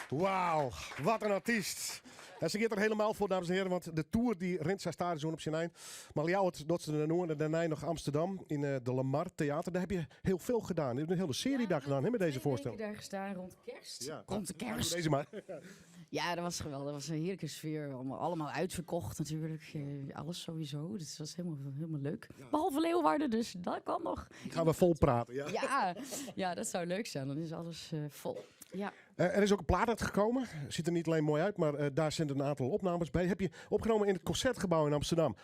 Wauw, wat een artiest. En ze gaat er helemaal voor, dames en heren, want de tour die rint zijn stadion op zijn eind. Maar jou het dat ze de Noorden en daarna nog Amsterdam in de Lamar Theater. Daar heb je heel veel gedaan. Je hebt een hele serie
Ja,
daar gedaan, hè, met deze
2 weken
voorstelling.
daar gestaan rond kerst.
Ja.
Rond de
Ja,
kerst.
deze maar.
Ja, dat was geweldig. Dat was een heerlijke sfeer. Allemaal uitverkocht natuurlijk. Alles sowieso. Dus dat was helemaal leuk. Behalve Leeuwarden, dus dat kwam nog.
Die gaan we vol praten, ja.
Ja, ja, dat zou leuk zijn. Dan is alles vol. Ja.
Er is ook een plaat uitgekomen. Ziet er niet alleen mooi uit, maar daar zijn een aantal opnames bij. Heb je opgenomen in het Concertgebouw in Amsterdam.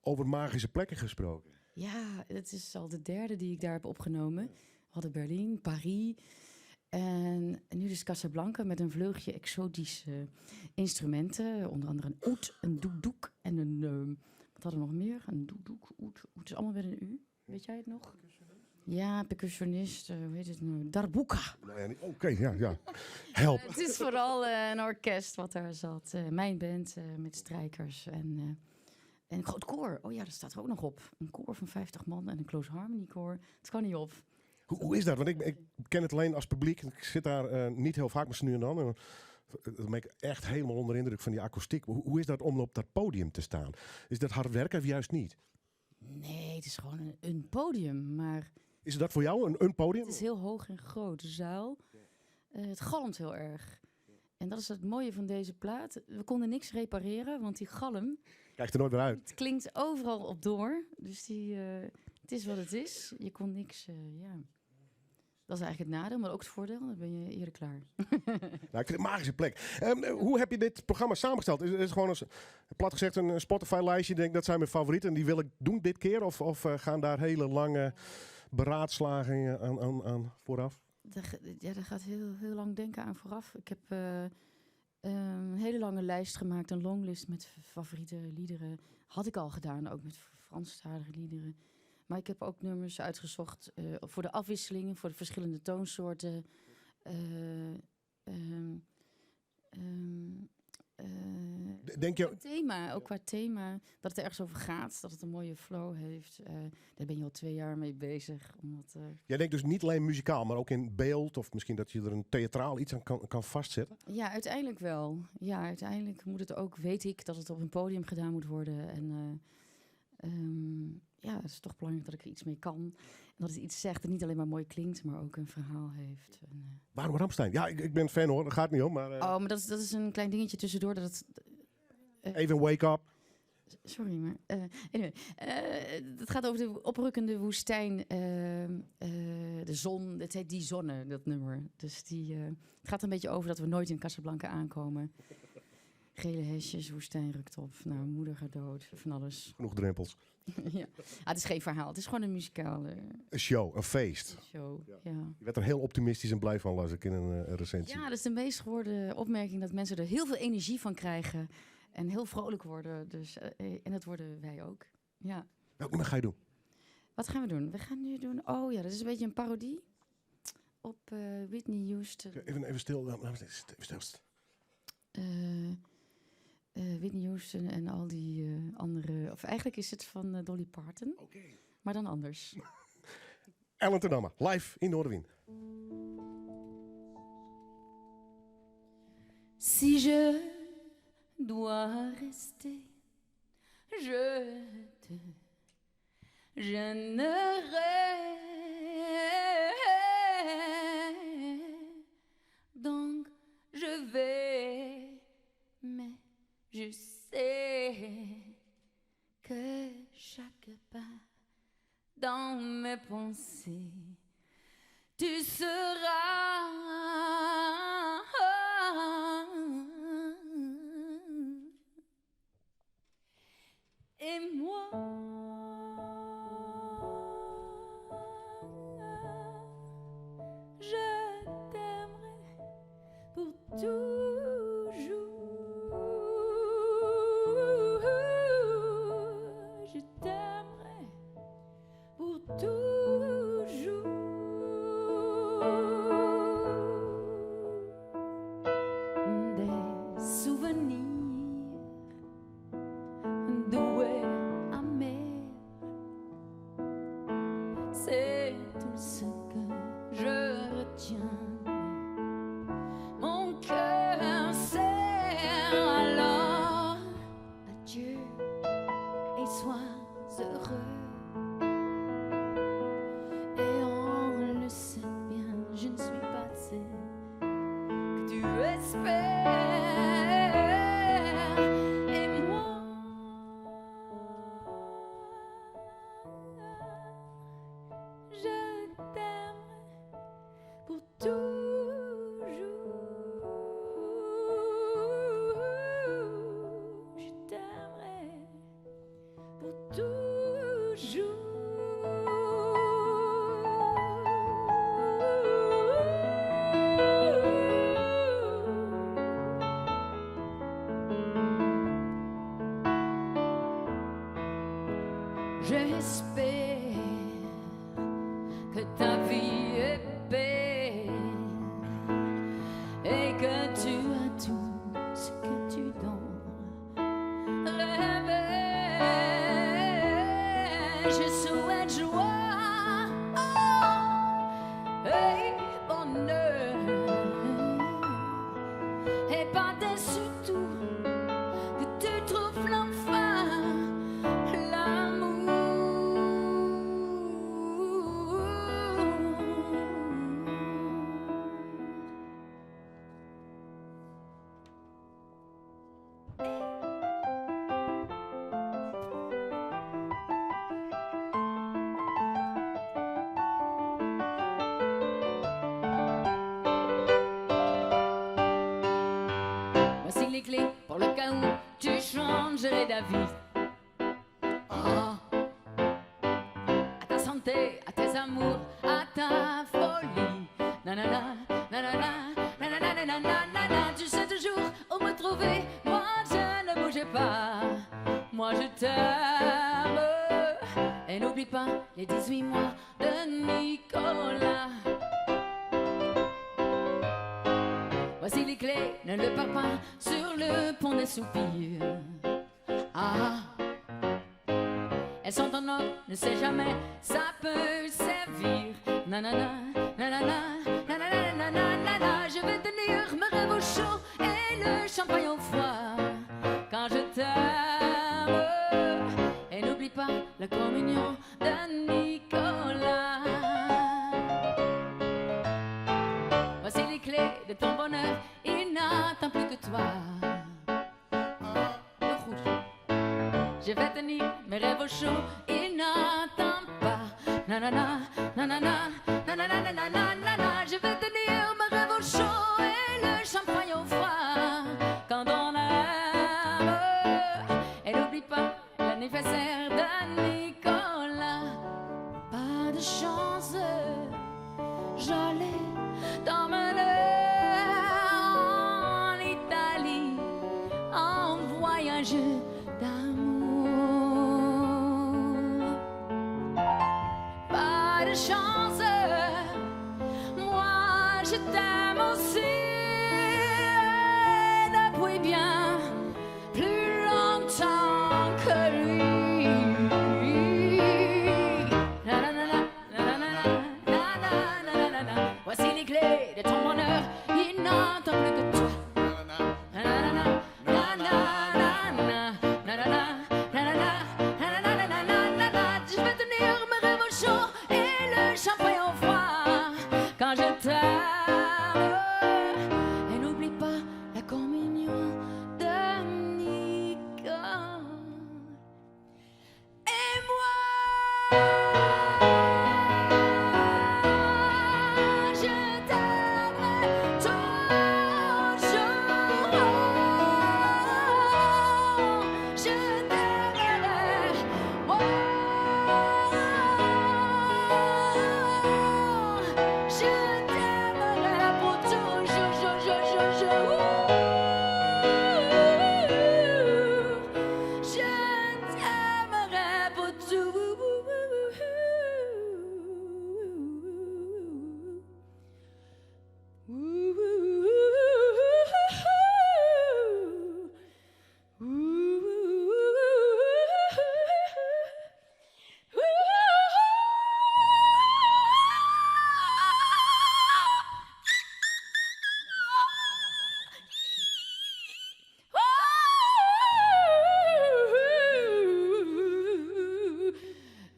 Over magische plekken gesproken.
Ja, het is al de derde die ik daar heb opgenomen. We hadden Berlijn, Paris en nu dus Casablanca met een vleugje exotische instrumenten. Onder andere een oud, een doedoek en een... wat hadden we nog meer? Een doedoek, oud, oud is allemaal met een U. Weet jij het nog? Ja, percussionist, hoe heet het nou? Darbuka.
Nou ja, niet, oké, ja, ja. Help.
Het is vooral een orkest wat daar zat. Mijn band met strijkers en een groot koor. Oh ja, dat staat er ook nog op. Een koor van 50 man en een close harmony koor. Het kan niet op.
Hoe is dat? Want ik ken het alleen als publiek. Ik zit daar niet heel vaak, maar zo nu en dan. En dan ben ik echt helemaal onder de indruk van die akoestiek. Hoe is dat om op dat podium te staan? Is dat hard werken of juist niet?
Nee, het is gewoon een podium, maar...
Is dat voor jou een podium?
Het is heel hoog en groot, de zaal. Het galmt heel erg. En dat is het mooie van deze plaat. We konden niks repareren, want die galm...
Krijgt er nooit meer uit.
Het klinkt overal op door. Dus het is wat het is. Je kon niks, ja. Dat is eigenlijk het nadeel, maar ook het voordeel. Dan ben je eerder klaar.
Nou, ik vind het een magische plek. Hoe heb je dit programma samengesteld? Is het gewoon, eens, plat gezegd, een Spotify-lijstje? Ik denk, dat zijn mijn favorieten en die wil ik doen dit keer? Of gaan daar hele lange beraadslagingen aan vooraf?
Daar gaat heel, heel lang denken aan vooraf. Ik heb een hele lange lijst gemaakt, een longlist met favoriete liederen. Had ik al gedaan, ook met Franstalige liederen. Maar ik heb ook nummers uitgezocht voor de afwisselingen, voor de verschillende toonsoorten.
Denk je
Qua thema, ook qua thema, dat het ergens over gaat, dat het een mooie flow heeft. Daar ben je al 2 jaar mee bezig. Omdat,
Jij denkt dus niet alleen muzikaal, maar ook in beeld of misschien dat je er een theatraal iets aan kan vastzetten?
Ja, uiteindelijk wel. Ja, uiteindelijk moet het ook, weet ik, dat het op een podium gedaan moet worden. En het is toch belangrijk dat ik er iets mee kan. En dat het iets zegt dat niet alleen maar mooi klinkt, maar ook een verhaal heeft. En
Waarom Rammstein? Ja, ik ben fan hoor, dat gaat niet om. Maar
Oh, maar dat is een klein dingetje tussendoor. Dat het
Even wake up.
Sorry, maar anyway. Het gaat over de oprukkende woestijn, de zon. Het heet Die Zonne, dat nummer. Dus het gaat een beetje over dat we nooit in Casablanca aankomen. Gele hesjes, woestijn rukt op. Nou, moeder gaat dood, van alles.
Genoeg drempels.
Ja. Het is geen verhaal, het is gewoon een muzikale...
Een show, een feest.
Een show, ja.
Je werd er heel optimistisch en blij van, las ik in een recensie.
Ja, dat is de meest gehoorde opmerking, dat mensen er heel veel energie van krijgen. En heel vrolijk worden. Dus en dat worden wij ook. Ja.
Welk nummer ga je doen?
Wat gaan we doen? We gaan nu doen... Oh ja, dat is een beetje een parodie op Whitney Houston.
Oké, even stil. Laat maar even stil, stil.
Whitney Houston en al die andere... Of eigenlijk is het van Dolly Parton. Maar dan anders.
Ellen ten Damme, live in Noardewyn.
Si je dois rester, je te gênerai. Donc je vais, mais je sais que chaque pas dans mes pensées, tu seras. Et moi, je t'aimerai pour toujours. Je t'aimerai pour toujours. Des souvenirs doux et amers, c'est tout ce que je retiens. Mon cœur serre, alors adieu et sois heureux. Et on le sait bien, je ne suis pas celle que tu espères. Et moi, je t'aimerai pour toujours. Je t'aimerai pour toujours. J'espère que ta vie est belle et que tu as tout ce que tu donnes. Rêver, je souhaite joie et bonheur et par-dessus tout que tu trouves enfin l'amour.
Dans le cas où tu changerais d'avis. Ah. À ta santé, à tes amours, à ta folie. Nanana, nanana, nanana, nanana, nanana. Tu sais toujours où me trouver. Moi je ne bouge pas. Moi je t'aime. Et n'oublie pas les 18 mois de Nicolas. Voici les clés, ne le perds pas sur le pont des soupirs. Ah, elles sont en or, ne sait jamais, ça peut servir. Nanana, nanana, nanana, nanana, nanana. Je vais tenir mes rêves au chaud et le champagne au froid. Quand je t'aime, et n'oublie pas la communion de Nicolas. Voici les clés de ton bonheur, il n'attend plus que toi. Le rouge. Je vais tenir mes rêves au chaud, il n'attend pas. Nanana, nanana, nanana, nanana, nanana. Je vais tenir mes rêves au chaud et le champagne au froid. Quand on aime, et n'oublie pas l'anniversaire de Nicolas. Pas de chance, j'allais t'emmener en Italie en voyage d'amour. Pas de chance, moi je t'aime aussi depuis bien plus longtemps que lui. Nanana, nanana, nanana, nanana. Voici les clés de ton bonheur, il n'entend plus que toi. Nanana, nanana, nanana, nanana, nanana, nanana, nanana. Je vais tenir mes rêves au chaud et le champagne au froid quand je t'aime. Et n'oublie pas la communion de Nicolas. Et moi, je t'aimerai toujours. Je t'aimerai. Oh, je t'aimerai pour toujours. Je, je, je, je. Je t'aimerai pour toujours.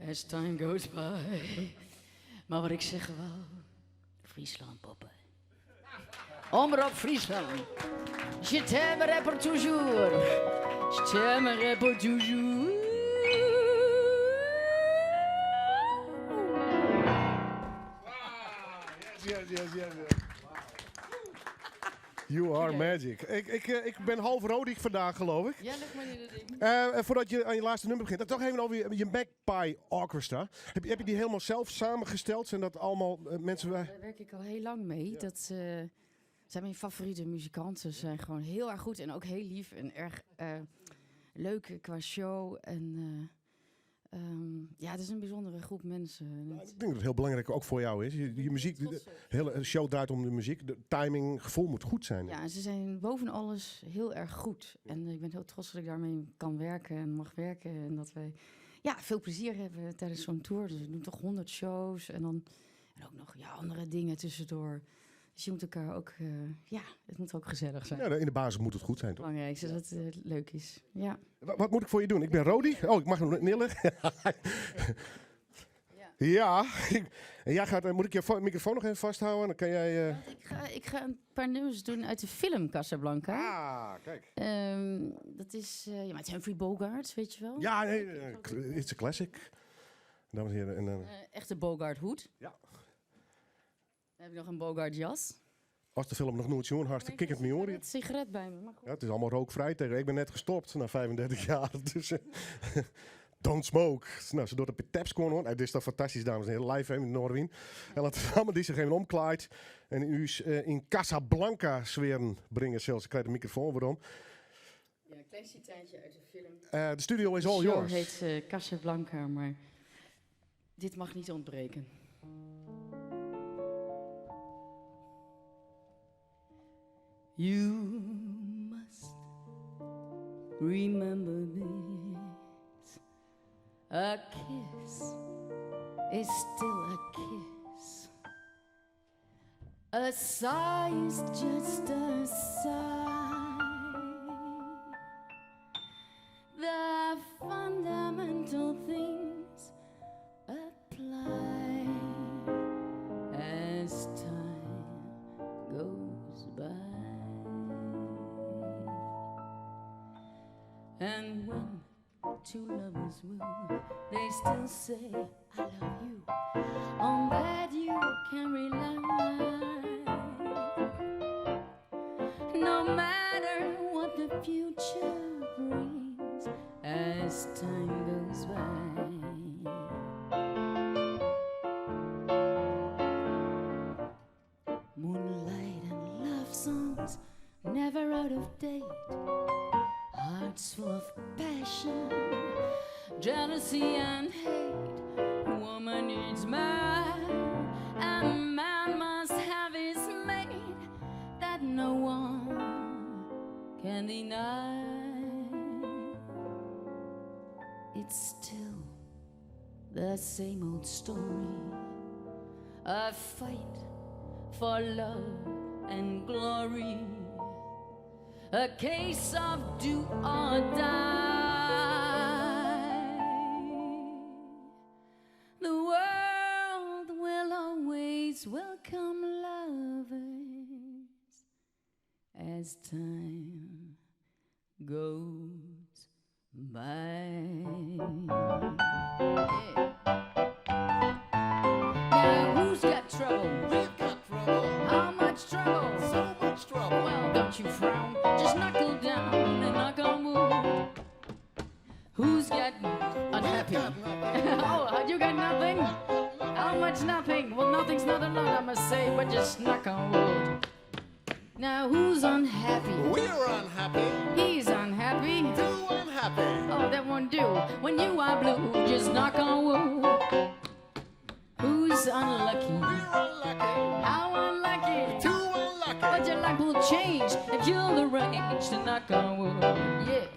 As time goes by. Maar wat ik zeg wel, Friesland poppen. Omrop Friesland. Je t'aimerai pour toujours. Je t'aimerai pour toujours.
Yes. You are magic. Ik ben half rodig vandaag, geloof ik.
Ja, leg maar in dat ding.
En voordat je aan je laatste nummer begint, dan toch even over je Magpie Orchestra. Heb je die helemaal zelf samengesteld? Zijn dat allemaal mensen waar...
Daar werk ik al heel lang mee. Dat zijn mijn favoriete muzikanten. Ze zijn gewoon heel erg goed en ook heel lief en erg leuk qua show. En ja, het is een bijzondere groep mensen. En het
Ik denk dat het heel belangrijk ook voor jou is. Je muziek, de hele show draait om de muziek. De timing, gevoel moet goed zijn.
Ja, en ze zijn boven alles heel erg goed. En ik ben heel trots dat ik daarmee kan werken en mag werken. En dat wij, ja, veel plezier hebben tijdens zo'n tour. Dus we doen toch 100 shows en dan en ook nog, ja, andere dingen tussendoor. Dus je moet elkaar ook, ja, het moet ook gezellig zijn.
Ja, in de basis moet het goed zijn, toch?
Belangrijk, zodat het leuk is. Ja.
Wat moet ik voor je doen? Ik ben Rodi. Oh, ik mag hem neerleggen. Ja. En jij gaat, moet ik je microfoon nog even vasthouden? Dan kan jij,
Want ik ga een paar nummers doen uit de film Casablanca.
Ah, kijk.
Dat is ja, met Humphrey Bogart, weet je wel?
Ja, nee, nee, nee, it's a classic. Dames en heren. En
Echte Bogart hoed.
Ja.
Dan heb ik nog een Bogart jas.
As de film noch noait sjoen hast, dan kin ik it my oanriede.
Ik sigaret by my. Maar
Ja, it is allemaal rookvrij tegen. Ik bin net gestopt na 35 jaar. Dus don't smoke. Nou, se docht in pear tapskuon oan. Dit is toch fantastysk, dames en heren. Live even in Noardewyn. En Ellen ten Damme dy't sich even omklaait. En ús yn Casablanca sfearen bringe sil. Se krijt de mikrofoan werom.
Ja, een klein citaatje uit de film.
De studio is all
De show
yours.
heet Casablanca, maar dit mag niet ontbreken. You must remember this. A kiss is still a kiss. A sigh is just a sigh. The fundamental things apply as time goes by. And when two lovers woo, they still say, I love you. On that you can rely. No matter what the future brings as time goes by. Moonlight and love songs never out of date. Hearts full of passion, jealousy and hate. Woman needs man, and man must have his mate. That no one can deny. It's still the same old story. A fight for love and glory. A case of do or die. The world will always welcome lovers as time goes by. Yeah. Now who's got trouble?
We've got trouble.
How much trouble?
So much trouble.
Well, don't you frown. Just knuckle down and knock on wood. Who's got unhappy?
We've got nothing.
oh, you got nothing? How much nothing? Well, nothing's not a lot, I must say, but just knock on wood. Now, who's unhappy?
We're unhappy.
He's unhappy.
Too unhappy.
Oh, that won't do. When you are blue, just knock on wood. Who's unlucky?
We're unlucky.
How unlucky?
Too unlucky.
But your luck will change if you'll arrange to knock on wood. Yeah.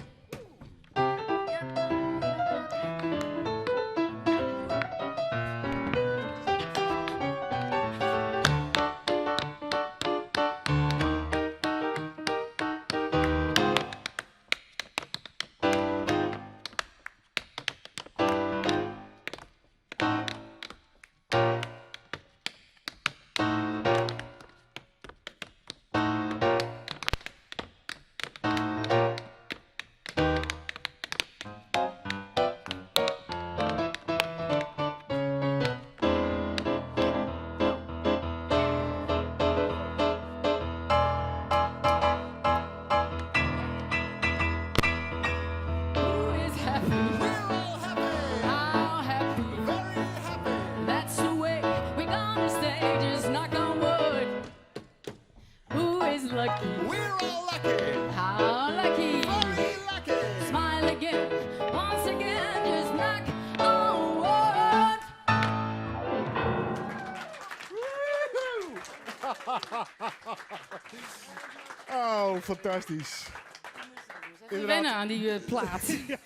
Who is happy?
We're all happy.
How happy?
Very happy.
That's the way we're gonna stay. Just knock on wood. Who is lucky?
We're all lucky.
How lucky?
Very lucky.
Smile again, once again. Just knock on wood.
Woehoe! Oh, fantastysk.
Even wennen aan die plaat.
Ja,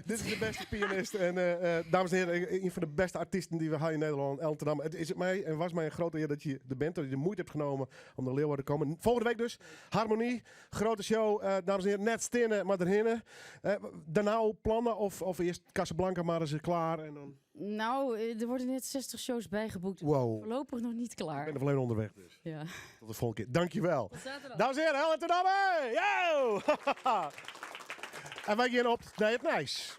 dit is de beste pianist. En dames en heren, een van de beste artiesten die we hebben in Nederland, Ellen ten Damme. Het is mij en was mij een grote eer dat je er bent, dat je de moeite hebt genomen om naar Leeuwarden te komen. Volgende week dus, Harmonie, grote show. Dames en heren, net stinnen, maar erhinnen. Daarna al plannen of eerst Casablanca maar eens klaar en dan...
Nou, er worden net 60 shows bijgeboekt.
Wow.
Voorlopig nog niet klaar.
Ik ben er alleen onderweg dus.
Ja.
Tot de volgende keer. Dankjewel.
Tot zaterdag.
Dames en heren, Ellen ten Damme! Yo! En wij gaan op naar het Nijs.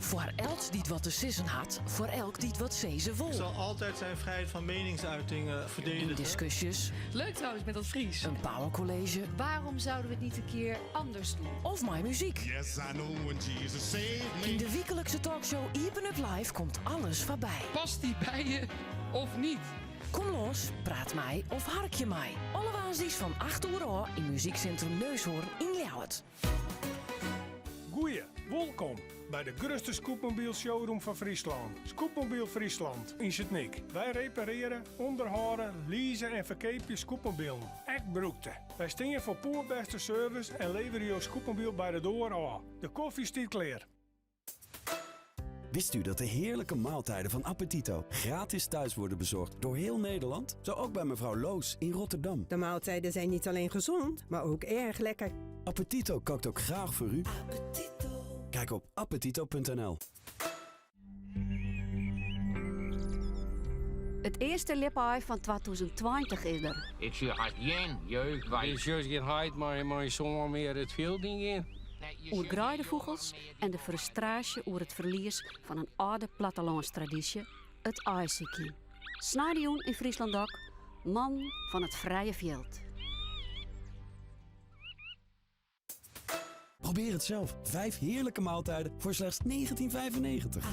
Foar elts dy't wat te sizzen hat, foar elk dy't wat sizze wol.
Ik zal altijd zijn vrijheid van meningsuiting eh, verdedigen.
Yn diskusjes.
Leuk trouwens met dat Fries.
In powercollege.
Waarom zouden we het niet een keer anders doen?
Of mei muzyk.
Yes, I know when Jesus saved me.
Yn de wyklikse talkshow Iepen Up Live komt alles foarby.
Past die bij je of niet?
Kom los, praat mei of harkje mei. Alle woansdeis fan 8 oere ôf yn Muzyksintrum Neushoorn yn Ljouwert.
Goeie, wolkom by de grutste scootmobiel showroom fan Fryslân, Scootmobiel Friesland yn Sint Nyk. Wy repareare, ûnderhâlde, lease en ferkeapje scootmobielen, ek brûkte. Wy stean foar poerbêste service en leverje jo scootmobiel by de doar ôf. De kofje stiet klear.
Wist u dat de heerlijke maaltijden van Appetito gratis thuis worden bezorgd door heel Nederland? Zo ook bij mevrouw Loos in Rotterdam.
De maaltijden zijn niet alleen gezond, maar ook erg lekker.
Appetito kookt ook graag voor u. Kijk op appetito.nl.
It earste ljipaai fan 2020 is der.
Ik sjoch hast gjin jeugd by. Je sjochst gjin heit mei mei soan mear it fjild yn gean.
Oer greidefûgels en de frustraasje oer it ferlies fan in âlde plattelânstradysje, it aaisykjen. Sneintejûn yn Fryslân Dok, Man fan it frije fjild.
Probeer het zelf. Vijf heerlijke maaltijden voor slechts 1995.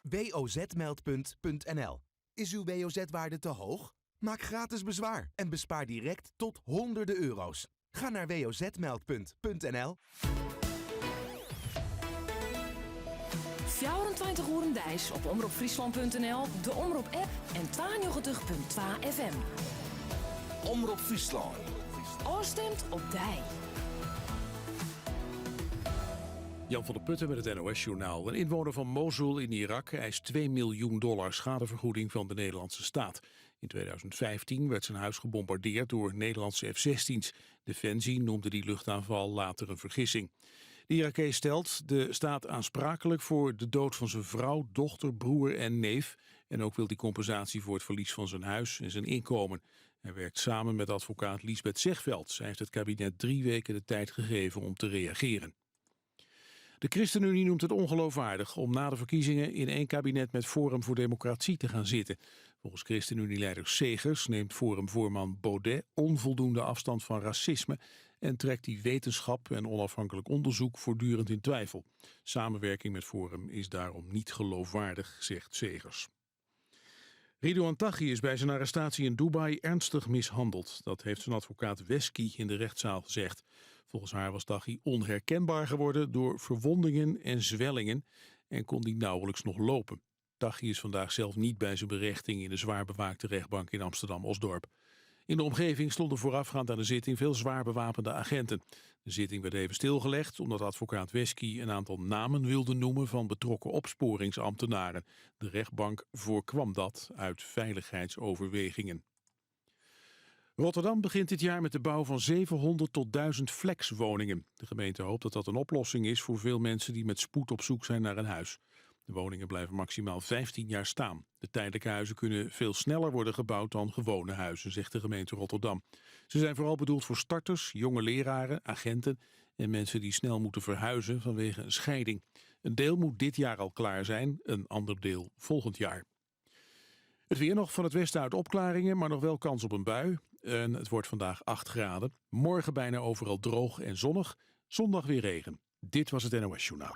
WOZ-meldpunt.nl Is uw WOZ-waarde te hoog? Maak gratis bezwaar en bespaar direct tot honderden euro's. Ga naar wozmeldpunt.nl.
24 oeren deis op omropfryslan.nl, de Omrop-app en 92.2 FM.
Omrop Fryslân.
Ofstimd op dy.
Jan van der Putten met het NOS-journaal. Een inwoner van Mosul in Irak eist 2 miljoen dollar schadevergoeding van de Nederlandse staat. In 2015 werd zijn huis gebombardeerd door Nederlandse F-16's. Defensie noemde die luchtaanval later een vergissing. De Irakees stelt de staat aansprakelijk voor de dood van zijn vrouw, dochter, broer en neef. En ook wil hij compensatie voor het verlies van zijn huis en zijn inkomen. Hij werkt samen met advocaat Liesbeth Zegveld. Zij heeft het kabinet drie weken de tijd gegeven om te reageren. De ChristenUnie noemt het ongeloofwaardig om na de verkiezingen in één kabinet met Forum voor Democratie te gaan zitten. Volgens ChristenUnie-leider Segers neemt Forum-voorman Baudet onvoldoende afstand van racisme en trekt die wetenschap en onafhankelijk onderzoek voortdurend in twijfel. Samenwerking met Forum is daarom niet geloofwaardig, zegt Segers. Ridouan Taghi is bij zijn arrestatie in Dubai ernstig mishandeld. Dat heeft zijn advocaat Wesky in de rechtszaal gezegd. Volgens haar was Taghi onherkenbaar geworden door verwondingen en zwellingen en kon hij nauwelijks nog lopen. Taghi is vandaag zelf niet bij zijn berechting in de zwaar bewaakte rechtbank in Amsterdam-Osdorp. In de omgeving stonden voorafgaand aan de zitting veel zwaar bewapende agenten. De zitting werd even stilgelegd omdat advocaat Wesky een aantal namen wilde noemen van betrokken opsporingsambtenaren. De rechtbank voorkwam dat uit veiligheidsoverwegingen. Rotterdam begint dit jaar met de bouw van 700 tot 1000 flexwoningen. De gemeente hoopt dat dat een oplossing is voor veel mensen die met spoed op zoek zijn naar een huis. De woningen blijven maximaal 15 jaar staan. De tijdelijke huizen kunnen veel sneller worden gebouwd dan gewone huizen, zegt de gemeente Rotterdam. Ze zijn vooral bedoeld voor starters, jonge leraren, agenten en mensen die snel moeten verhuizen vanwege een scheiding. Een deel moet dit jaar al klaar zijn, een ander deel volgend jaar. Het weer nog van het westen uit opklaringen, maar nog wel kans op een bui. En het wordt vandaag 8 graden. Morgen bijna overal droog en zonnig. Zondag weer regen. Dit was het NOS Journaal.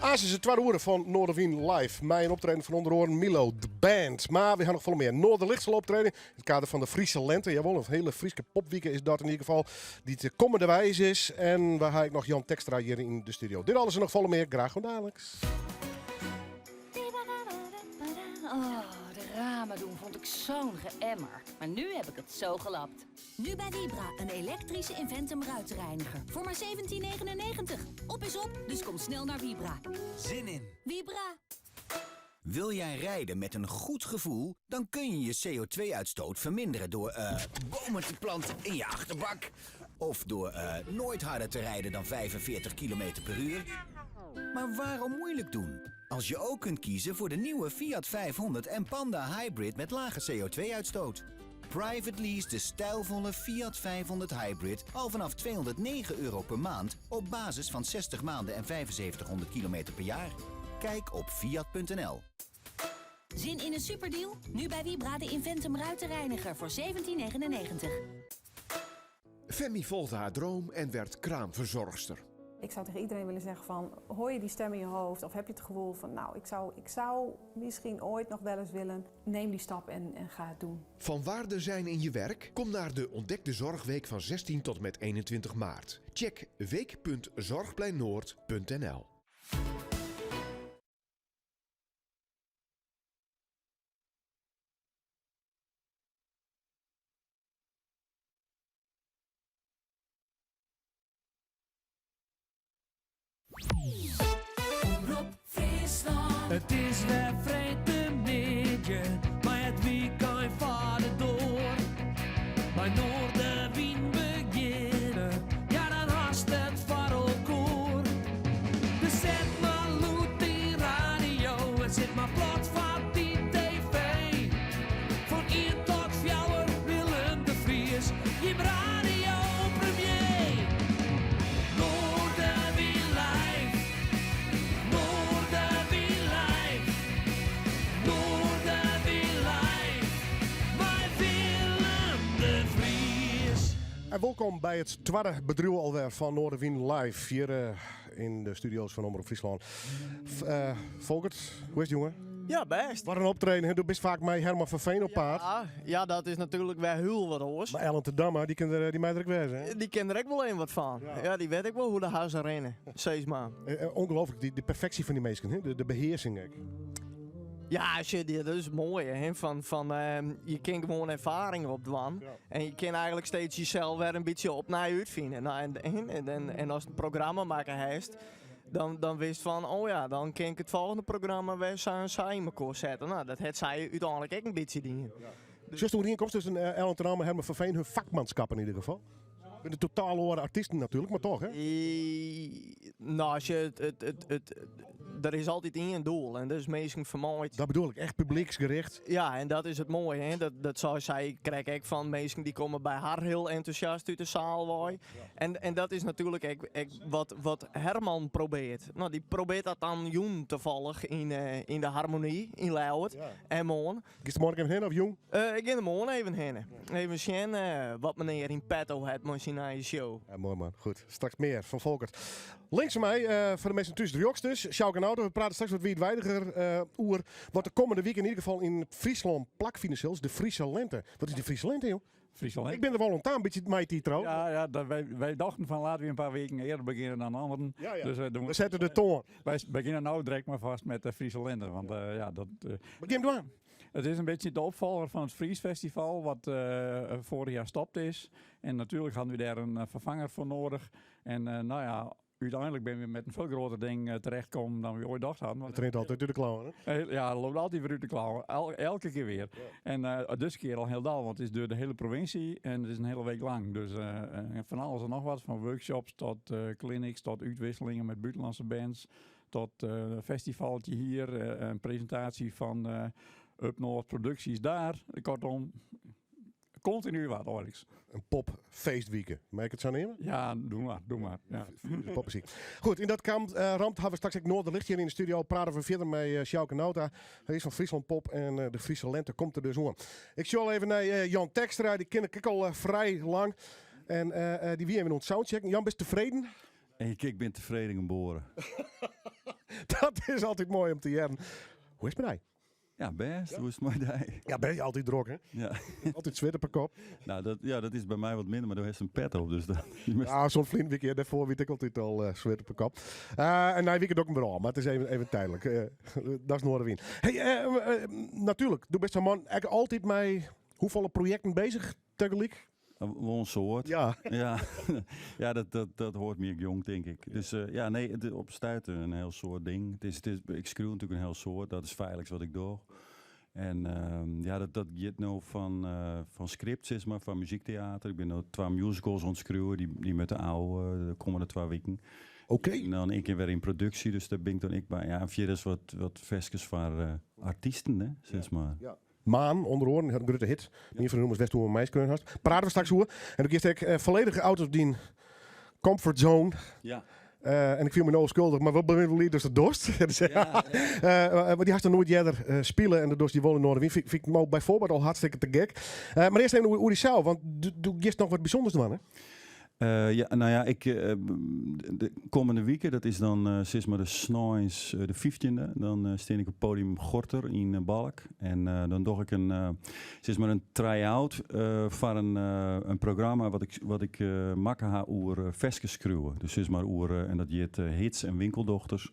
Aanst is it twadde oere fan Noardewyn Live. Mei in optreden fan ûnder oaren Milow, de band. Mar we ha noch folle mear. Noorderlicht sil optrede yn it kader fan de Friese Lente. Jawol, in hiele Fryske popwike is dat yn ieder gefal. Dy't kommendeweis is. En we ha ek noch Jan Tekstra hjir yn de studio. Dit alles en noch folle mear. Graach oant daliks.
Oh, de ramen doen vond ik zo'n geëmmer. Maar nu heb ik het zo gelapt.
Nu bij Wibra, een elektrische Inventum ruitenreiniger. Voor maar 17,99. Op is op, dus kom snel naar Wibra.
Zin in.
Wibra.
Wil jij rijden met een goed gevoel? Dan kun je je CO2-uitstoot verminderen door bomen te planten in je achterbak. Of door nooit harder te rijden dan 45 km per uur. Maar waarom moeilijk doen? Als je ook kunt kiezen voor de nieuwe Fiat 500 en Panda Hybrid met lage CO2-uitstoot. Private lease de stijlvolle Fiat 500 Hybrid al vanaf 209 euro per maand op basis van 60 maanden en 7500 kilometer per jaar. Kijk op fiat.nl.
Zin in een superdeal? Nu bij Wibra de Inventum ruitenreiniger voor 17,99.
Femi volgde haar droom en werd kraamverzorgster.
Ik zou tegen iedereen willen zeggen van, hoor je die stem in je hoofd of heb je het gevoel van, nou, ik zou, ik zou misschien ooit nog wel eens willen. Neem die stap en, en ga het doen.
Van waarde zijn in je werk? Kom naar de Ontdek de Zorgweek van 16 tot en met 21 maart. Check week.zorgpleinnoord.nl
Omrop Fryslân. It is wer freedtemiddei, mei it wykein foar de doar. Mei Noardewyn begjinne, ja dan hast it foar elkoar. Dus set mar lûd dyn radio en sit mar plat foar dy TV. Fan ien tot fjouwer Willem de Vries, jim radiopremier. Noardewyn live, Noardewyn live, Noardewyn live, mei Willem de Vries.
En wolkom by it twadde bedriuw alwer fan Noardewyn Live hjir eh, yn de studio's fan Omrop Fryslân. Eh, Folkert, hoe is it jonge?
Ja, bêst.
Wat in optreden, hè? Do bist faak mei Herman van Veen op paad.
Ja, ja, dat is natuerlik wer hiel wat oars.
Mar Ellen ten Damme, dy kin der, dy mei der ek wêze, hè?
Dy kin der ek wol even wat fan. Ja, dy wit ek wol hoe't de hazzen rinne, sis mar.
Eh, eh, Ongelooflik, dy, de perfeksje fan dy minsken, hè? De, de behearsing ek.
Ja, sjoch, dat is moai, hè? Fan, fan, ehm, je kin gewoan erfaring opdwaan. En je kin eigenlik steeds jesels wer in bytsje opnij útfine. Nou, en, en, en, en ast in programma makke hast, dan, dan witst fan, oh ja, dan kin ik it folgjende programma wer sa en sa yn mekoar sette. Nou, dat hat sy úteinlik ek in bytsje dien.
Sjochst de oerienkomst tusken eh, Ellen ten Damme en Herman van Veen, hun vakmanschap in ieder geval? Binne totaal oare artysten natuerlik, mar toch, hè?
Nou, as je it, it, it, it, der is altyd ien doel en dat is minsken fermeitsje.
Dat bedoel ik, echt publyksgericht.
Ja, en dat is it moaie, hè? Dat, dat sei sy krekt ek fan minsken dy komme by har hiel entûsjast út de saal wei. En, en dat is natuerlik ek, ek wat, wat Herman probearret. Nou, dy probearret dat dan jûn tafallich yn, eh, yn de Harmonie yn Ljouwert en moarn.
Giest der moarn even hinne of jûn?
Eh, ik gean der moarn even hinne. Even sjen eh, wat menear yn petto hat mei syn nije show.
Ja, moai man. Goed, straks mear fan Folkert. Links fan my, eh, foar de minsken thús rjochts dus, Sjouke Nauta. We prate straks wat wiidweidiger eh, oer wat de kommende wike yn ieder gefal yn Fryslân plakfine sil. De Friese Lente. Wat is de Friese Lente, joh?
Friese Lente.
Ik bin der wol oan ta, in bytsje maitiid trouwens.
Ja, ja dat, wy, wy dachten fan laten we in pear wiken earder begjinne dan anderen.
Ja, ja.
Dus, eh, doen
We sette de toan.
Wy begjinne no direkt mar fêst met de Friese Lente. Want eh, ja, dat... eh,
Wat gean dwaan?
Het is in bytsje de opfolger fan it Fries Festival, wat eh, foarich jier stopt is. En natuerlik hiene we dêr in eh, ferfanger foar nedich. En eh, nou ja, úteinlik binne we met in folle grutter ding eh, terechtkommen dan we oait tocht hiene. Want
It rint altyd út de klauwen, hè?
Eh, Ja, it lûpt altyd wer út de klauwen. Elke kear wer. En eh dizze kear al hielendal, want it is troch de hiele provinsje en it is in hiele wike lang. Dus eh, eh, fan alles en noch wat, fan workshops tot eh, clinics, tot útwikselingen met bûtenlânske bands, tot eh, in festivaltsje hjir, eh, in presintaasje fan eh Up North Producties dêr. Koartom, kontinu wat eigenlik.
In popfeestwike, mei ik it sa neame?
Ja, doch mar, doch mar. Ja.
Popmuzyk. Goed, yn dat kamp, eh, ramt hawwe we straks ek Noorderlicht hjir yn de studio. Prate we fierder mei eh, Sjouke Nauta. Hy is fan Friesland Pop en eh, de Friese Lente komt der dus oan. Ik sjoch al even nei eh, Jan Tekstra, dy ken ik ek al eh, frij lang. En eh, eh, dy wie even oan it soundchecken. Jan, bist tefreden?
Ik, ik bin tefreden geboren.
Dat is altyd moai om te hearren. Hoe is it mei dy?
Ja, bêst. Hoe is it mei dy?
Ja, bist altyd drok, hè?
Ja.
Altyd swit op 'e kop.
Nou, dat, ja, dat is by my wat minder, mar do hast in pet op. Dus dat,
Ja, soms ferline wike dêrfoar wie ik altyd al eh, swit op 'e kop. Eh, en nije wike doch ik 'm wer ôf, mar it is even, even tydlik. Eh, dat is Noardewyn. Hey, eh, eh, natuerlik, do bist sa'n man ek altyd mei hoefolle projekten beuzich tagelyk?
Wol in soad.
Ja.
Ja, ja dat, dat, dat heart my ek jong, tink ik. Dus eh, ja, nee, it, op stuit in hiel soad ding. It is, it is, ik skriuw natuerlik in hiel soad, dat is feitlik wat ik doch. En ehm, ja, dat, dat giet no fan, eh, fan skript, sis mar, fan muzykteäter. Ik bin no twa musicals oan it skriuwen, dy, dy moatte ôf eh, de kommende twa wiken.
Oké.
En dan ien kear wer yn produksje, dus dêr bin ik dan ek by. Ja, en fierders wat, wat ferskes foar eh, artysten, hè, sis mar.
Ja. Maan, ûnder oaren, hat in grutte hit. Ien fan de nûmers dêr'tsto oan meiskreaun hast. Prate we straks oer. En do giest ek folledich out of dyn comfort zone.
Ja.
En ik fiel my no skuldich, mar wat bin bliid datst dat dochst. Ja, want dy hast noch noait earder spile en dat dochst dy wol yn Noardewyn. Fyn ik no byfoarbyld al hartstikke te gek. Mar earst even oer dysels, want do giest noch wat bysûnders dwaan, hè?
Ja, nou ja, ik, de kommende wike, dat is dan sis mar de sneins de fyftjinde, dan stean ik op podium Gorter yn Balk. En dan doch ik in, sis mar in try-out foar in programma wat ik, wat ik makke ha oer ferskes skriuwe. Dus sis mar oer, en dat hjit Hits en Winkeldochters.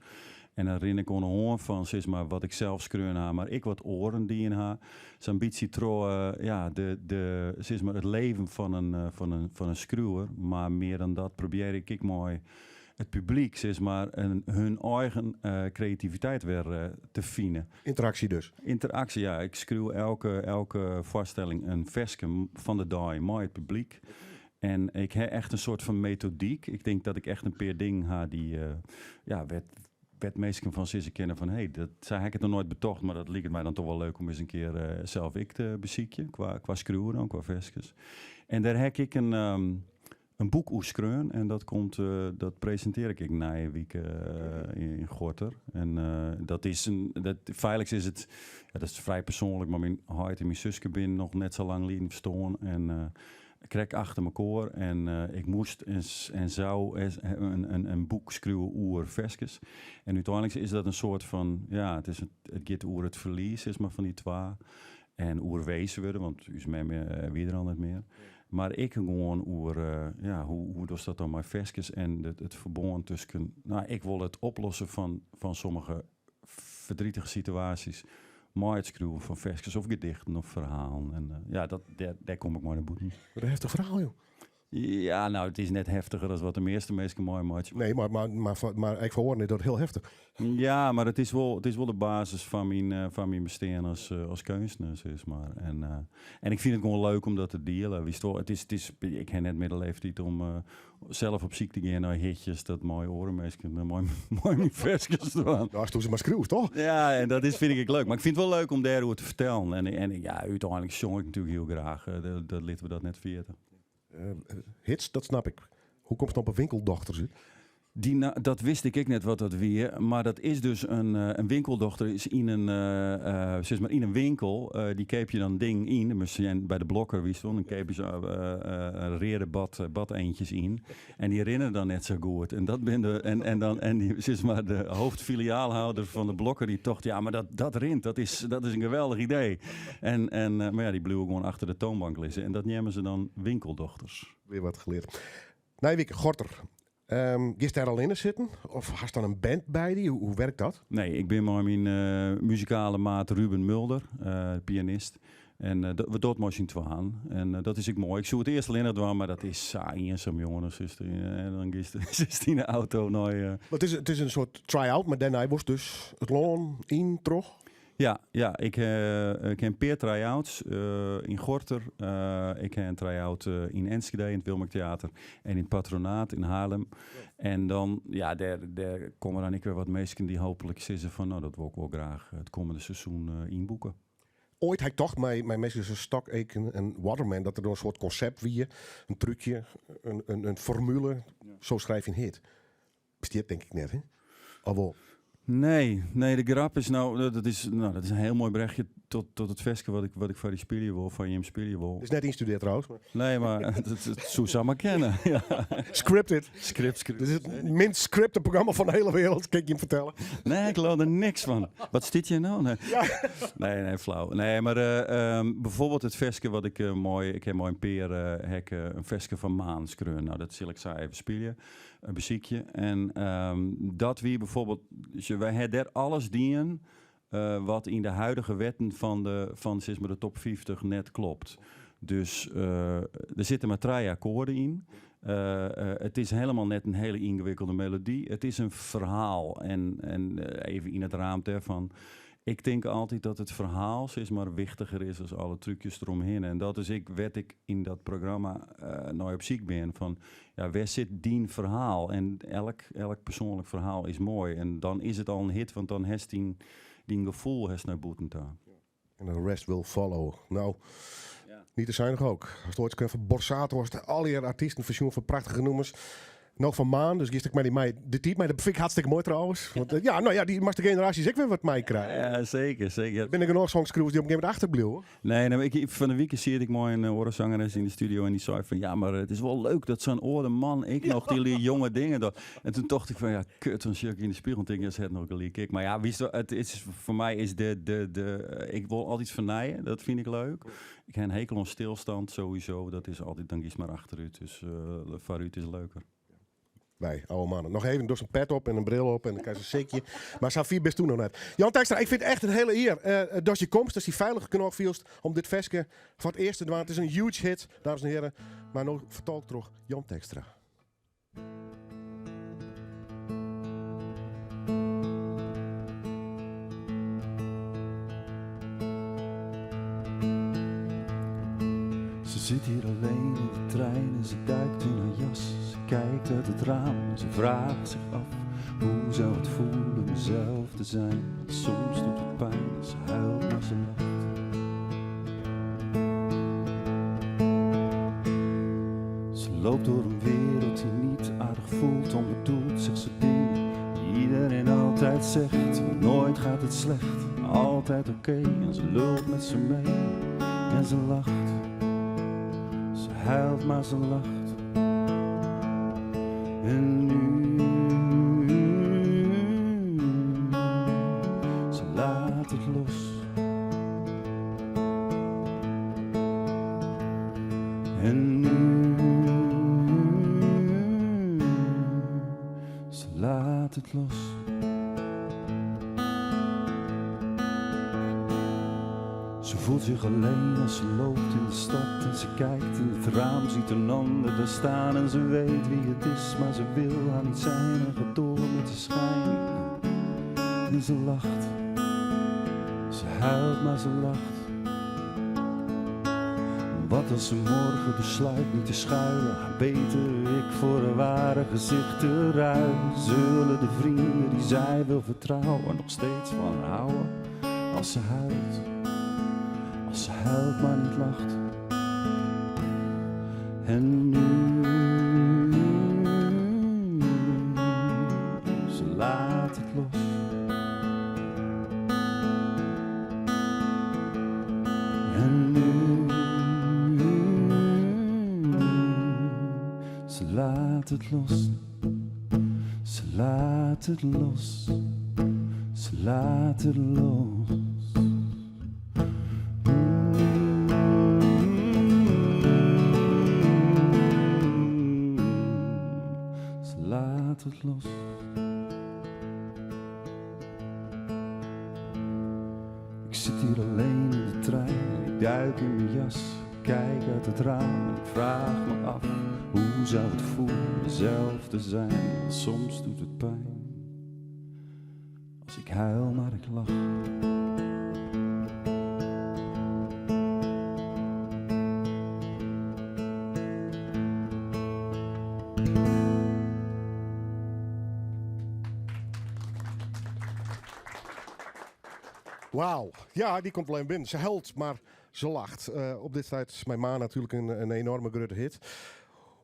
En dan rin ik oan de hân fan sis mar wat ik sels skreaun ha, mar ek wat oaren dien ha. Sa'n bytsje troch ja, de, de, sis mar it leven fan in, fan in, fan in skriuwer. Mar mear dan dat probearje ik ek mei it publyk sis mar in, hun eigen kreativiteit wer te finen.
Ynteraksje dus?
Ynteraksje, ja. Ik skriuw elke, elke foarstelling in ferske fan de dei mei it publyk. En ik ha echt in soart fan metodyk. Ik tink dat ik echt in pear dingen ha dy't, ja, wêr't, wêr't minsken fan sizze kinne fan hé, dat, sa ha ik it noch noait betocht, mar dat liket my dan toch wol leuk om ris in kear sels ek te besykjen, kwa, kwa skriuwen dan, kwa ferskes. En dêr ha ik ek in, in boek oer skreaun en dat komt, dat presintearje ik ek nije wike yn Gorter. En dat is in, dat, feitlik is it, ja, dat is frij persoanlik, mar myn heit en myn suske binne noch net sa lang lyn ferstoarn en krekt achter mekoar en ik moast en, en zou in boek skriuwe oer ferskes. En úteinlik is dat in soart fan, ja, it, is, it giet oer it ferlies sis mar, fan dy twa. En oer wees wurde, want ús mem wie der al net mear. Mar ek gewoan oer, ja, hoe, hoe dochst dat dan mei ferskes en it ferbân tusken, nou, ik wol it oplossen fan sommige verdrietige situaasjes mei it skriuwen fan ferskes of gedichten of ferhalen. En ja, dat, dêr, dêr kom ik mei nei bûten.
Wat in heftich ferhaal, joh.
Ja, nou, it is net heftiger as wat de measte minsken meimeitsje.
Nee, mar ek foar oaren is dat hiel heftich.
Ja, mar it is wol, it is wol de basis fan myn, fan myn bestean as, as keunstner, sis mar. En, en ik fyn it gewoan leuk om dat te dielen. Witst wol, it is, it is, ik ha net mear de leeftiid om sels op syk te gean nei hitjes, dat meie oare minsken mei, mei myn ferskes dwaan.
Ja, asto se mar skriuwst, toch?
Ja, en dat is, fyn ik ek leuk. Mar ik fyn it wol leuk om dêroer te fertellen. En, en ja, úteinlik sjong ik natuerlik hiel graach. Dat, dat litte we dat net ferjitte.
Hits, dat snap ik. Hoe komst op 'e winkeldochters út?
Dy, dat wist ik ek net wat dat wie, mar dat is dus in, in winkeldochter is yn in, sis mar yn in winkel, dy keapje dan ding yn, dan moatst sjen by de Blokker, witst wol, dan keapje se reade bad, badeentjes yn en dy rinne dan net sa goed. En dat bin de, en, en dan, en dy, sis mar de hoofdfiliaalhouder fan de Blokker dy tocht, ja, mar dat, dat rint, dat is, dat is in geweldich idee. En, en, mar ja, dy bliuwe gewoan achter de toonbank lizzen en dat neame se dan winkeldochters.
Wer wat geleard. Nije wike, Gorter. Um, giest dêr allinne sitten? Of hast dan in band by dy? Hoe, hoe werkt dat?
Nee, ik bin mei myn uh, muzikale maat Ruben Mulder, uh, pianist. En uh, we dogge it mei syn twaen. En uh, dat is ek moai. Ik soe it earst allinne dwaan, mar dat is sa iensum, jongen. Dan sitst en dan giest sitst yn de auto nei... Uh...
Het, is, it is in soart try-out, mar dêrnei wolst dus it lân yn troch?
Ja, ja ik, ik ha in pear try-outs yn Gorter. Ik ha in try-out yn Enschede, yn it Wilmink Theater. En yn it Patronaat yn Haarlem. En dan, ja, dêr, dêr komme dan ek wer wat minsken dy't hooplik sizze fan, nou, dat wol ik wol graach it kommende seizoen ynboeke.
Oait ha ik tocht mei, mei minsken as Stock Aitken en Waterman dat der in soart konsept wie, in trúkje, in, in, in formule. Zo schrijf je een hit. Bestiet tink ik net, hè? Of wol?
Nee, nee, de grap is nou, dat is, nou, dat is in hiel moai brechje tot, tot it ferske wat ik, wat ik foar dy spylje wol, foar jim spylje wol.
Is net ynstudearre trouwens. Mar.
Nee, mar it, it soe samar kinne. ja.
Scripted.
Script, script.
Dit is it minst scripte programma fan de hiele wereld, kin ik jim fertelle.
Nee, ik leau der niks fan. Wat stiet hjir no? Nee, ja. nee, nee, flau. Nee, mar uh, um, byfoarbyld it ferske wat ik uh, mei, ik ha mei in pear uh, ha ik in ferske fan Maan skreaun. Nou, dat sil ik sa even spylje. Besykje. En um, dat wie byfoarbyld, wy ha dêr alles dien uh, wat yn de huidige wetten fan de, fan, sis mar, de top 50 net klopt. Dus uh, der sitte mar trije akkoarden yn. Uh, it is hielendal net in hiele yngewikkelde melody. It is in ferhaal. En, en even yn it ramt dêrfan. Ik tink altyd dat it ferhaal sis mar, wichtiger is as alle trúkjes deromhinne. En dat is ek wêr't ik yn dat programma uh, nei op syk bin. Fan, ja, wêr sit dyn ferhaal? En elk, elk persoanlik ferhaal is moai. En dan is it al in hit, want dan hast dyn, dyn gefoel hast nei bûten ta.
En de rest will follow. Nou, niet te zuinig ook. Als het ooit kunt van Borsato was het al artiesten verzoen van prachtige nummers. Nog van Maan, dus gisteren ik mij die mij de tijd, maar dat vind ik hartstikke mooi trouwens. Want ja, nou ja, die mag de generaties ook weer wat mij krijgen.
Ja, zeker, zeker.
Ben ik nog zo'n schroef die op een gegeven moment achterbleven?
Nee, nee, maar ik, van de week zie ik mooi een oorlogszangeres in de studio en die zei van ja, maar het is wel leuk dat zo'n oren man ik nog die jonge dingen doet. En toen dacht ik van ja, kut, dan zie ik in de spiegel en denk ik, ja, ze het nog een ik. Maar ja, wie is het is voor mij is de, ik wil altijd vernijen, dat vind ik leuk. Ik heb een hekel aan stilstand sowieso, dat is altijd, dan kies maar achteruit. Dus vooruit is leuker.
Wij, oude mannen. Nog even door zijn pet op en een bril op en dan krijg je een sikje. Maar Safir best toen nog net. Jan Tekstra, ik vind het echt een hele eer dat je komst, dat je veilig genoeg vielst om dit versje voor het eerst te doen. Het is een huge hit, dames en heren. Maar nu vertolkt toch Jan Tekstra.
Ze zit hier alleen in de trein en ze duikt in haar jas. Ze kijkt uit het raam en ze vraagt zich af: hoe zou het voelen mezelf te zijn? Want soms doet het pijn als ze huilt, maar ze lacht. Ze loopt door een wereld die niet aardig voelt, onbedoeld zegt ze dingen die iedereen altijd zegt. Want nooit gaat het slecht, altijd oké. En ze lult met ze mee en ze lacht. Ze huilt, maar ze lacht. En nu, ze laat het los. En nu, ze laat het los. Ze voelt zich alleen als ze loopt in de stad en ze kijkt in het raam, ziet een ander daar staan en ze weet wie het is, maar ze wil haar niet zijn en gaat door met de schijn. En ze lacht, ze huilt, maar ze lacht. Wat als ze morgen besluit niet te schuilen? Beter ik voor haar ware gezicht te ruilen. Zullen de vrienden die zij wil vertrouwen nog steeds van haar houden als ze huilt? Als ze huilt maar niet lacht. En nu, ze laat het los. En nu, ze laat het los. Ze laat het los. Ze laat het los. Ze laat het los. Ik zit hier alleen in de trein en ik duik in mijn jas. Kijk uit het raam en ik vraag me af: hoe zou het voelen mezelf te zijn? Want soms doet het pijn als ik huil, maar ik lach.
Wauw. Ja, die komt wel even binnen. Ze huilt, maar ze lacht. Op dit tijd is mijn ma natuurlijk een enorme grote hit.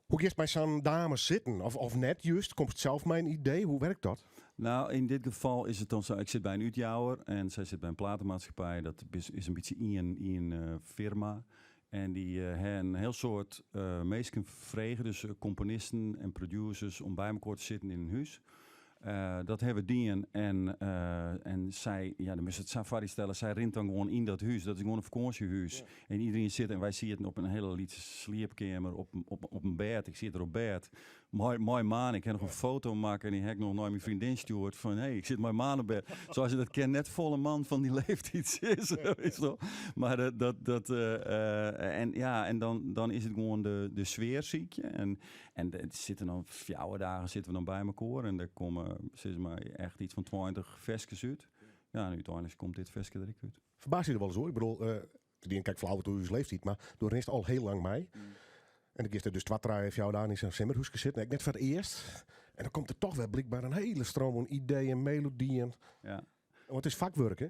Hoe gaat bij zo'n dame zitten? Of net juist? Komt het zelf mijn idee? Hoe werkt dat?
Nou, in dit geval is het dan zo. Ik zit bij een uitjouwer en zij zit bij een platenmaatschappij. Dat is een beetje in firma. En die hebben een heel soort mensen vregen, dus componisten en producers, om bij elkaar te zitten in een huis. Dat hebben dien en zij, ja, dan moest het safari stellen, zij rint dan gewoon in dat huis. Dat is gewoon een vakantiehuis. En iedereen zit en wij zitten op een hele lietse slaapkamer op een bed. Ik zit er op bed. Mooi, mooi maan. Ik heb nog een foto maken en die heb ik nog naar mijn vriendin stuurt van, hey, ik zit mijn maan op bed. Zoals je dat kent, net volle man van die leeftijd is, weet je wel. Maar dat, dat, dat en ja, en dan, dan is het gewoon de sfeer, zie ik je. En het zitten dan 4 dagen zitten we dan bij elkaar en daar komen, zeg maar, echt iets van 20 versjes uit. Ja, en uiteindelijk komt dit versje er ook uit.
Verbaast je er wel eens hoor? Ik bedoel, die kijk flauw door uw leeftijd, maar door is al heel lang mee. En ik is er dus 2 heeft jou daar in zo'n simmerhoesje zitten. Ik net voor het eerst. En dan komt er toch wel blijkbaar een hele stroom van ideeën, melodieën. Want het is vakwerk, hè?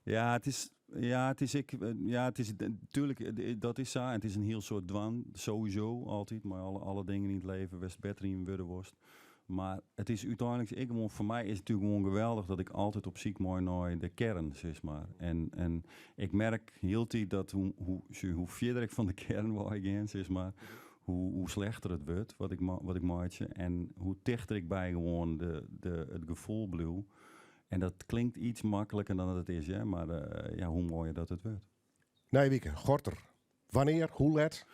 Ja, het is... Ja, it is ek, ja, it is, tuurlijk, dat is sa. En it is in hiel soad dwaan, sowieso altyd. Mei alle dingen yn it leven wêr'tst better yn wurde wolst. Mar it is úteinlik ek gewoan, foar my is it natuerlik gewoan geweldich dat ik altyd op syk mei nei de kearn, sis mar. En ik merk hieltyd dat hoe fierder ik fan de kearn wei gean, sis mar, hoe slechter it wurdt wat ik meitsje. En hoe tichter ik by gewoan it gefoel bliuw. En dat klinkt iets makliker dan dat it is, hè, mar ja, hoe moaier dat it wurdt.
Nije wike, Gorter. Wannear, hoe let?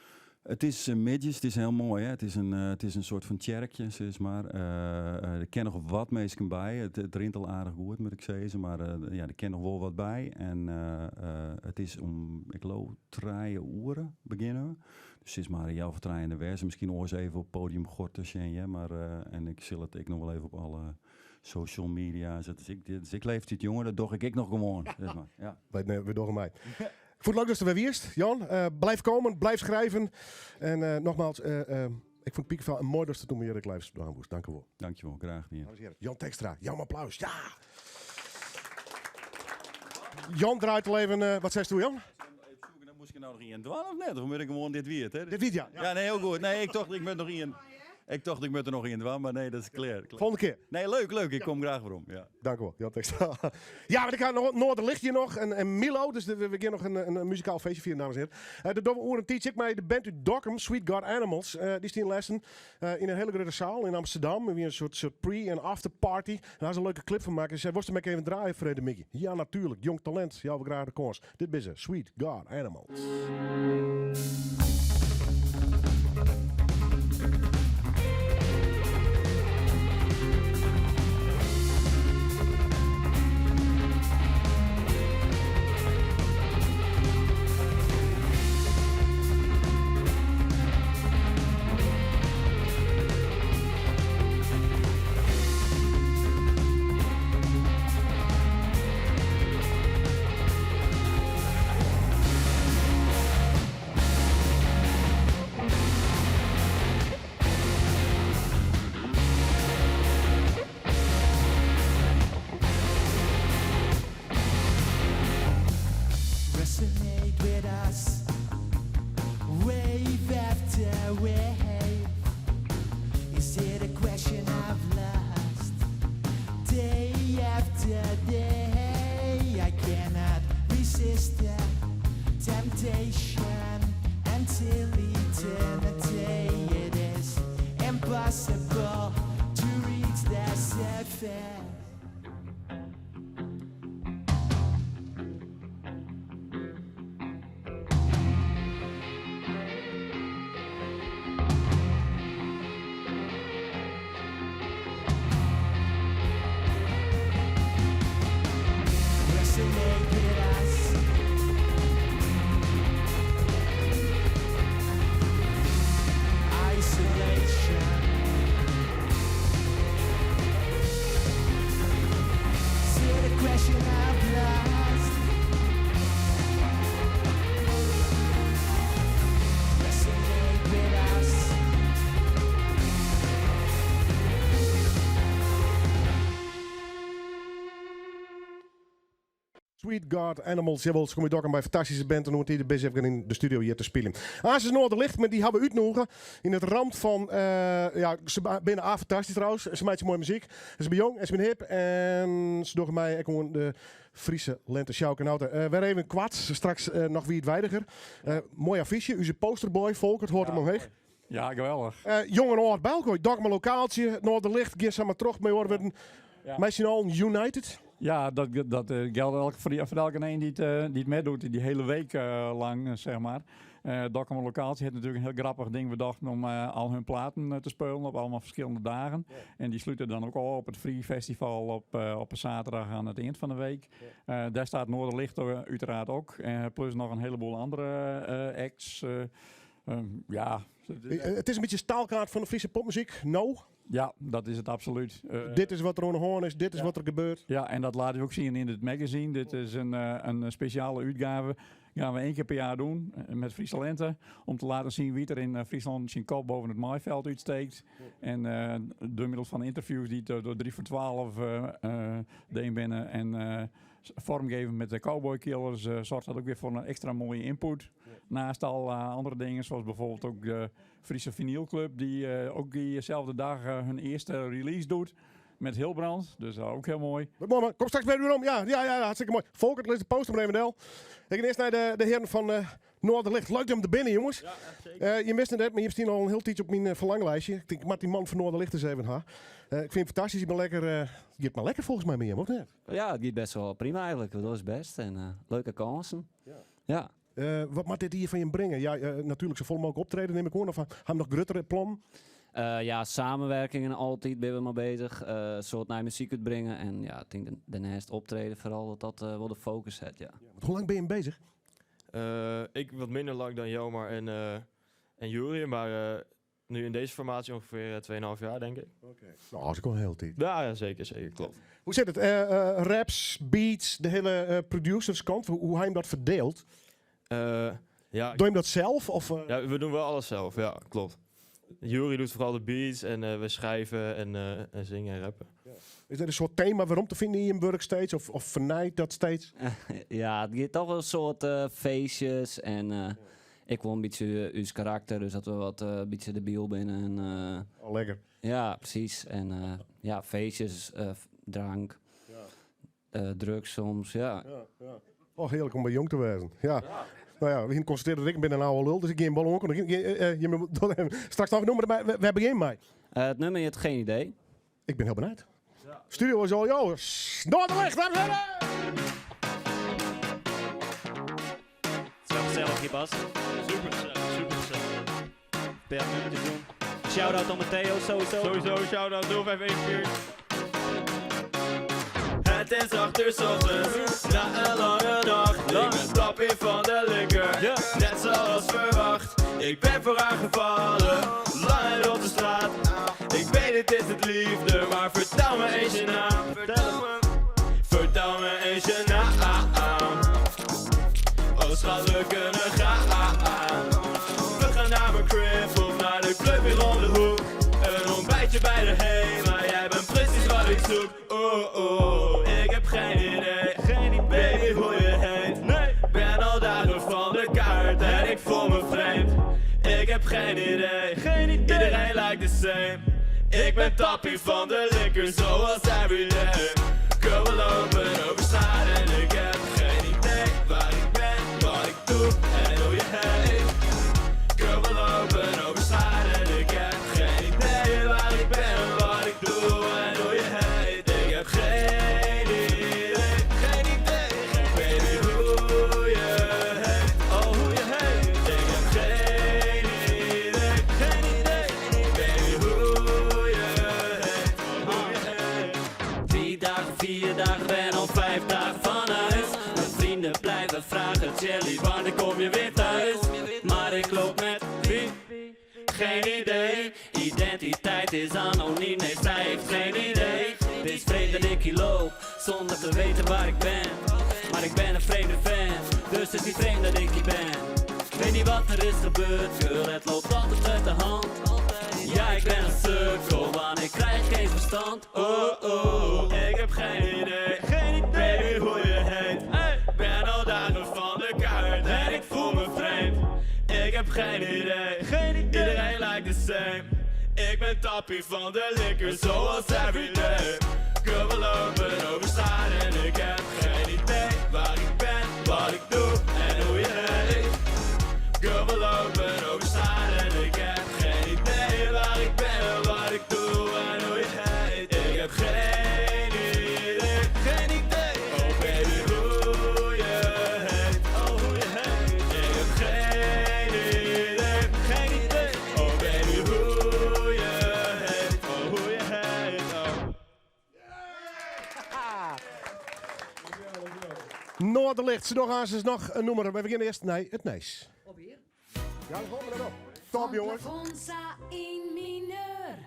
It is middeis, it is hiel moai. Hè? It is in soart fan tsjerkje, sis mar. Der kinne noch wat minsken by. It rint al aardich goed, moat ik sizze. Mar ja, der kin noch wol wat by. En it is om, ik leau, trije oere begjinne we. Dus sis mar healwei trijen der wêze. Miskien oars even op Podium Gorter sjen, hear. Mar en ik sil it ek noch wol even op alle social media sette. Dus ik leeftiid jonge, dat doch ik ek noch gewoan. Sis mar. Ja.
Wy, we dogge mei. Ik fûn it leuk datst der wer wiest, Jan. Blijf komen, blijf schrijven. En nogmaals, ik fûn it pikefaal en moai datst it toen mear live dwaan woest. Dankjewol.
Dankjewol, graach dien.
Dames en heren, Jan Tekstra, Jan applaus. Ja! Jan draait al even, wat seist do Jan?
Dan moast ik no noch ien dwaan of net? Of moat ik gewoan dit wie it, hè?
Dit wie it, ja.
Ja, nee, hiel goed. Nee, ik tocht ik moat noch ien. Ik tocht ik moat der noch ien dwaan, mar nee, dat is klear.
Volgende kear.
Nee, leuk, leuk. Ik kom graach werom. Ja.
Dankjewol, Jan Tekstra. Ja, want ik ha noch Noorderlicht hjir noch en Milo, dus we gean noch in muzikaal feestje fieren, dames en heren. Dat dogge we oer in tiidsje ek mei de band út Dokkum, Sweet God Animals. Dy stien lêsten yn in hiele grutte saal yn Amsterdam. It wie in soart pre- en afterparty. Dêr ha se in leuke clip fan makke. Se sei, wolst him ek even draaie, freedtemiddei? Ja, natuerlik. Jong talint, jouwe we graach de kâns. Dit binne se, Sweet God Animals.
Resonate with us, wave after wave. Is it a question of lust? Day after day, I cannot resist the temptation until eternity. It is impossible to reach the surface. Resonate with us. Isolation. Is it a question of lust? Resonate with us.
Sweet God Animals, jawol, se komme út Dokkum by fantastyske band en oant de bist even yn de studio hjir te spyljen. Aanst is Noorderlicht, mar dy ha we útnûge yn it ramt fan, ja, se binne A fantastysk trouwens, se meitsje moaie muzyk, se binne jong en se binne hip en se dogge mei ek oan de Friese Lente. Sjouke en Auto. Wer even koart, straks noch wiidweidiger. Moai affysje, ús posterboy Folkert hâldt him omheech.
Ja, geweldich.
Jong en âld by elkoar, Dokkumer lokaaltsje, Noorderlicht, gean sa mar troch mei oare wurden. Mei syn allen United.
Ja, dat geldt elk, foar elkenien dy't meidoet, dy hiele week lang, zeg maar. Dokkumer Lokaaltsje hat natuerlik in hiel grappich ding bedocht om al hun platen te spelen op allemaal ferskillende dagen. En dy slute dan ek ôf op it Free Festival op 'e saterdag oan it ein fan de week. Dêr stiet Noorderlicht uiteraard ook. Plus noch in heleboel oare acts. Ja.
It is in bytsje staalkaart fan de Fryske popmuzyk, no?
Ja, dat is it absolút.
Dit is wat der oan de hân is, dit is wat der gebeurt.
Ja, en dat late we ek sjen yn it magazine. Dit is in spesjale útgave. Gean we ien kear per jier dwaan mei Friese Lente. Om te litten sjen wa't der yn Fryslân syn kop boppe it maaifjild útstekt. En troch middel fan ynterviews dy't troch 3 foar 12 dien binne. En Vormgeven met de Cowboy Killers zorgt dat ook weer voor een extra mooie input. Naast al andere dingen, zoals bijvoorbeeld ook de Friese Vinylclub, die ook diezelfde dag hun eerste release doet. Met Hilbrand, dus dat ook heel mooi.
Wat mooi man, kom straks bij u om. Ja, ja, ja, hartstikke mooi. Volkert, lees de poster maar even nel. Ik ga eerst naar de heren van Noorderlicht. Leuk om te binnen, jongens.
Ja, zeker.
Je mist het net, maar je hebt al een heel tijdje op mijn verlanglijstje. Ik denk, maar die man van Noorderlicht eens even. Ha. Ik vind het fantastisch. Je bent lekker, je hebt maar lekker volgens mij mee, of niet?
Ja, het gaat best wel prima eigenlijk. Dat is best. En leuke kansen.
Ja.
Ja.
Wat moet dit hier van je brengen? Ja, natuurlijk, zo vol mogelijk optreden neem ik hoor. Of hebben we nog grotere plan?
Ja, samenwerkingen altijd ben we maar bezig. Een soort naar muziek uitbrengen. En ja, ik denk daarnaast optreden vooral dat dat wel de focus heeft, ja.
Ja, want hoe lang ben je bezig?
Ik wat minder lang dan Jomar en Juri, maar nu in deze formatie ongeveer 2,5 jaar, denk ik.
Oké. Nou, dat is ook wel een hele tijd.
Ja, ja, zeker, zeker, klopt.
Hoe zit het? Raps, beats, de hele producerskant, hoe hij hem dat verdeelt?
Ja.
Doe je hem dat zelf? Of?
Ja, we doen wel alles zelf, ja, klopt. Juri doet vooral de beats en we schrijven en zingen en rappen.
Ja. Is er een soort thema waarom te vinden in je werk steeds? Of vernijdt dat steeds?
Ja, het gaat toch wel een soort feestjes en ik wil een beetje uw karakter, dus dat we wat een beetje debiel binnen. En
Oh, lekker.
Ja, precies. En ja, feestjes, drank, drugs soms, ja.
Ja, ja. Oh, heerlijk om bij jong te wezen. Ja.
Ja.
Nou ja, we constateren dat ik ben een oude lul, dus ik ga een ballon ook. Je moet dat even straks nog noemen, maar we hebben geen mij.
Het nummer, je hebt geen idee.
Ik ben heel benieuwd. Ja. Studio is al jou. Noorderlicht, dames en heren!
Het is wel gezellig hier, Bas. Super gezellig, super gezellig. Per nummertjes doen. Shout-out aan Matteo, sowieso.
Sowieso, shout-out 0514.
Het is 8 uur 's ochtends, na een lange nacht. Ik ben tappie van de liquor, net zoals verwacht. Ik ben voor haar gevallen, lang en op de straat. Ik weet het is het liefde, maar vertel me eens je naam. Vertel me, vertel me eens je naam. Oh schat, we kunnen gaan. We gaan naar mijn crib of naar de club hier om de hoek. Een ontbijtje bij de Hema, jij bent precies wat ik zoek. Oeh, oeh, ik heb geen idee, geen idee, baby, hoe je heet. Nee, ben al dagen van de kaart en ik voel me vreemd. Ik heb geen idee, geen idee, iedereen lijkt the same. Ik ben tappie van de liquor, zoals everyday. Girl, we lopen over straat en ik heb geen idee waar ik ben, wat ik doe en hoe je heet. Girl, we lopen over straat en ik heb geen idee waar ik ben, wat ik doe en hoe je heet. Ik heb geen idee, geen idee, baby, hoe je heet. Oh, hoe je heet. Ik heb geen idee, geen idee, baby, hoe je heet. Hoe je heet.
3 dagen, 4 dagen, ben al 5 dagen van huis. Mijn vrienden blijven vragen, Jelly, wanneer kom je weer thuis? Maar ik loop met wie? Geen idee. Identiteit is anoniem, nee, zij heeft geen idee. Het is vreemd dat ik hier loop, zonder te weten waar ik ben. Maar ik ben een vreemde fan, dus het is niet vreemd dat ik hier ben. Weet niet wat er is gebeurd, girl, het loopt altijd uit de hand. Ja, ik ben een sukkel, want ik krijg geen verstand.
Oh, oh, ik heb geen idee, geen idee, baby, hoe je heet. Hey. Ben al dagen van de kaart en ik voel me vreemd. Ik heb geen idee, geen idee, iedereen lijkt the same. Ik ben tappie van de liquor, zoals everyday. Girl, we lopen over straat en ik heb geen idee waar ik ben, wat ik doe en hoe je heet. Girl, we lopen over straat en ik heb geen idee waar ik ben, wat ik doe en hoe je heet. Ik heb geen idee, geen idee. Oh baby, hoe je heet, oh hoe je heet. Ik heb geen idee, geen idee. Oh baby, hoe je heet, oh hoe je heet, oh.
Noorderlicht, ze nog aan, ze is nog een nummer. We beginnen eerst nee, het Nijs.
Alweer?
Ja, dat horen we dan op. Top, jongens.
Plafonsa in mineur.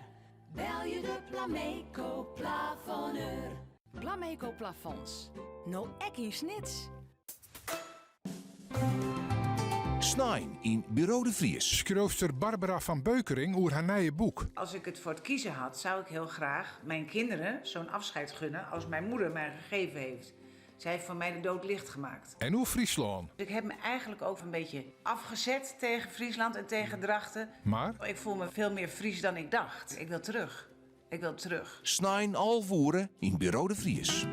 Bel je de Plameco plafonneur.
Plameco plafonds. No ek in snits.
Snein in Bureau de Vries.
Schrijfster Barbara van Beukering over haar nieuwe boek.
Als ik het voor het kiezen had, zou ik heel graag mijn kinderen zo'n afscheid gunnen als mijn moeder mij gegeven heeft. Zij heeft voor mij de dood licht gemaakt.
En oer Fryslân.
Ik heb me eigenlijk ook een beetje afgezet tegen Friesland en tegen Drachten.
Maar?
Ik voel me veel meer Fries dan ik dacht. Ik wil terug. Ik wil terug.
Snein 11 oere yn Buro de Vries.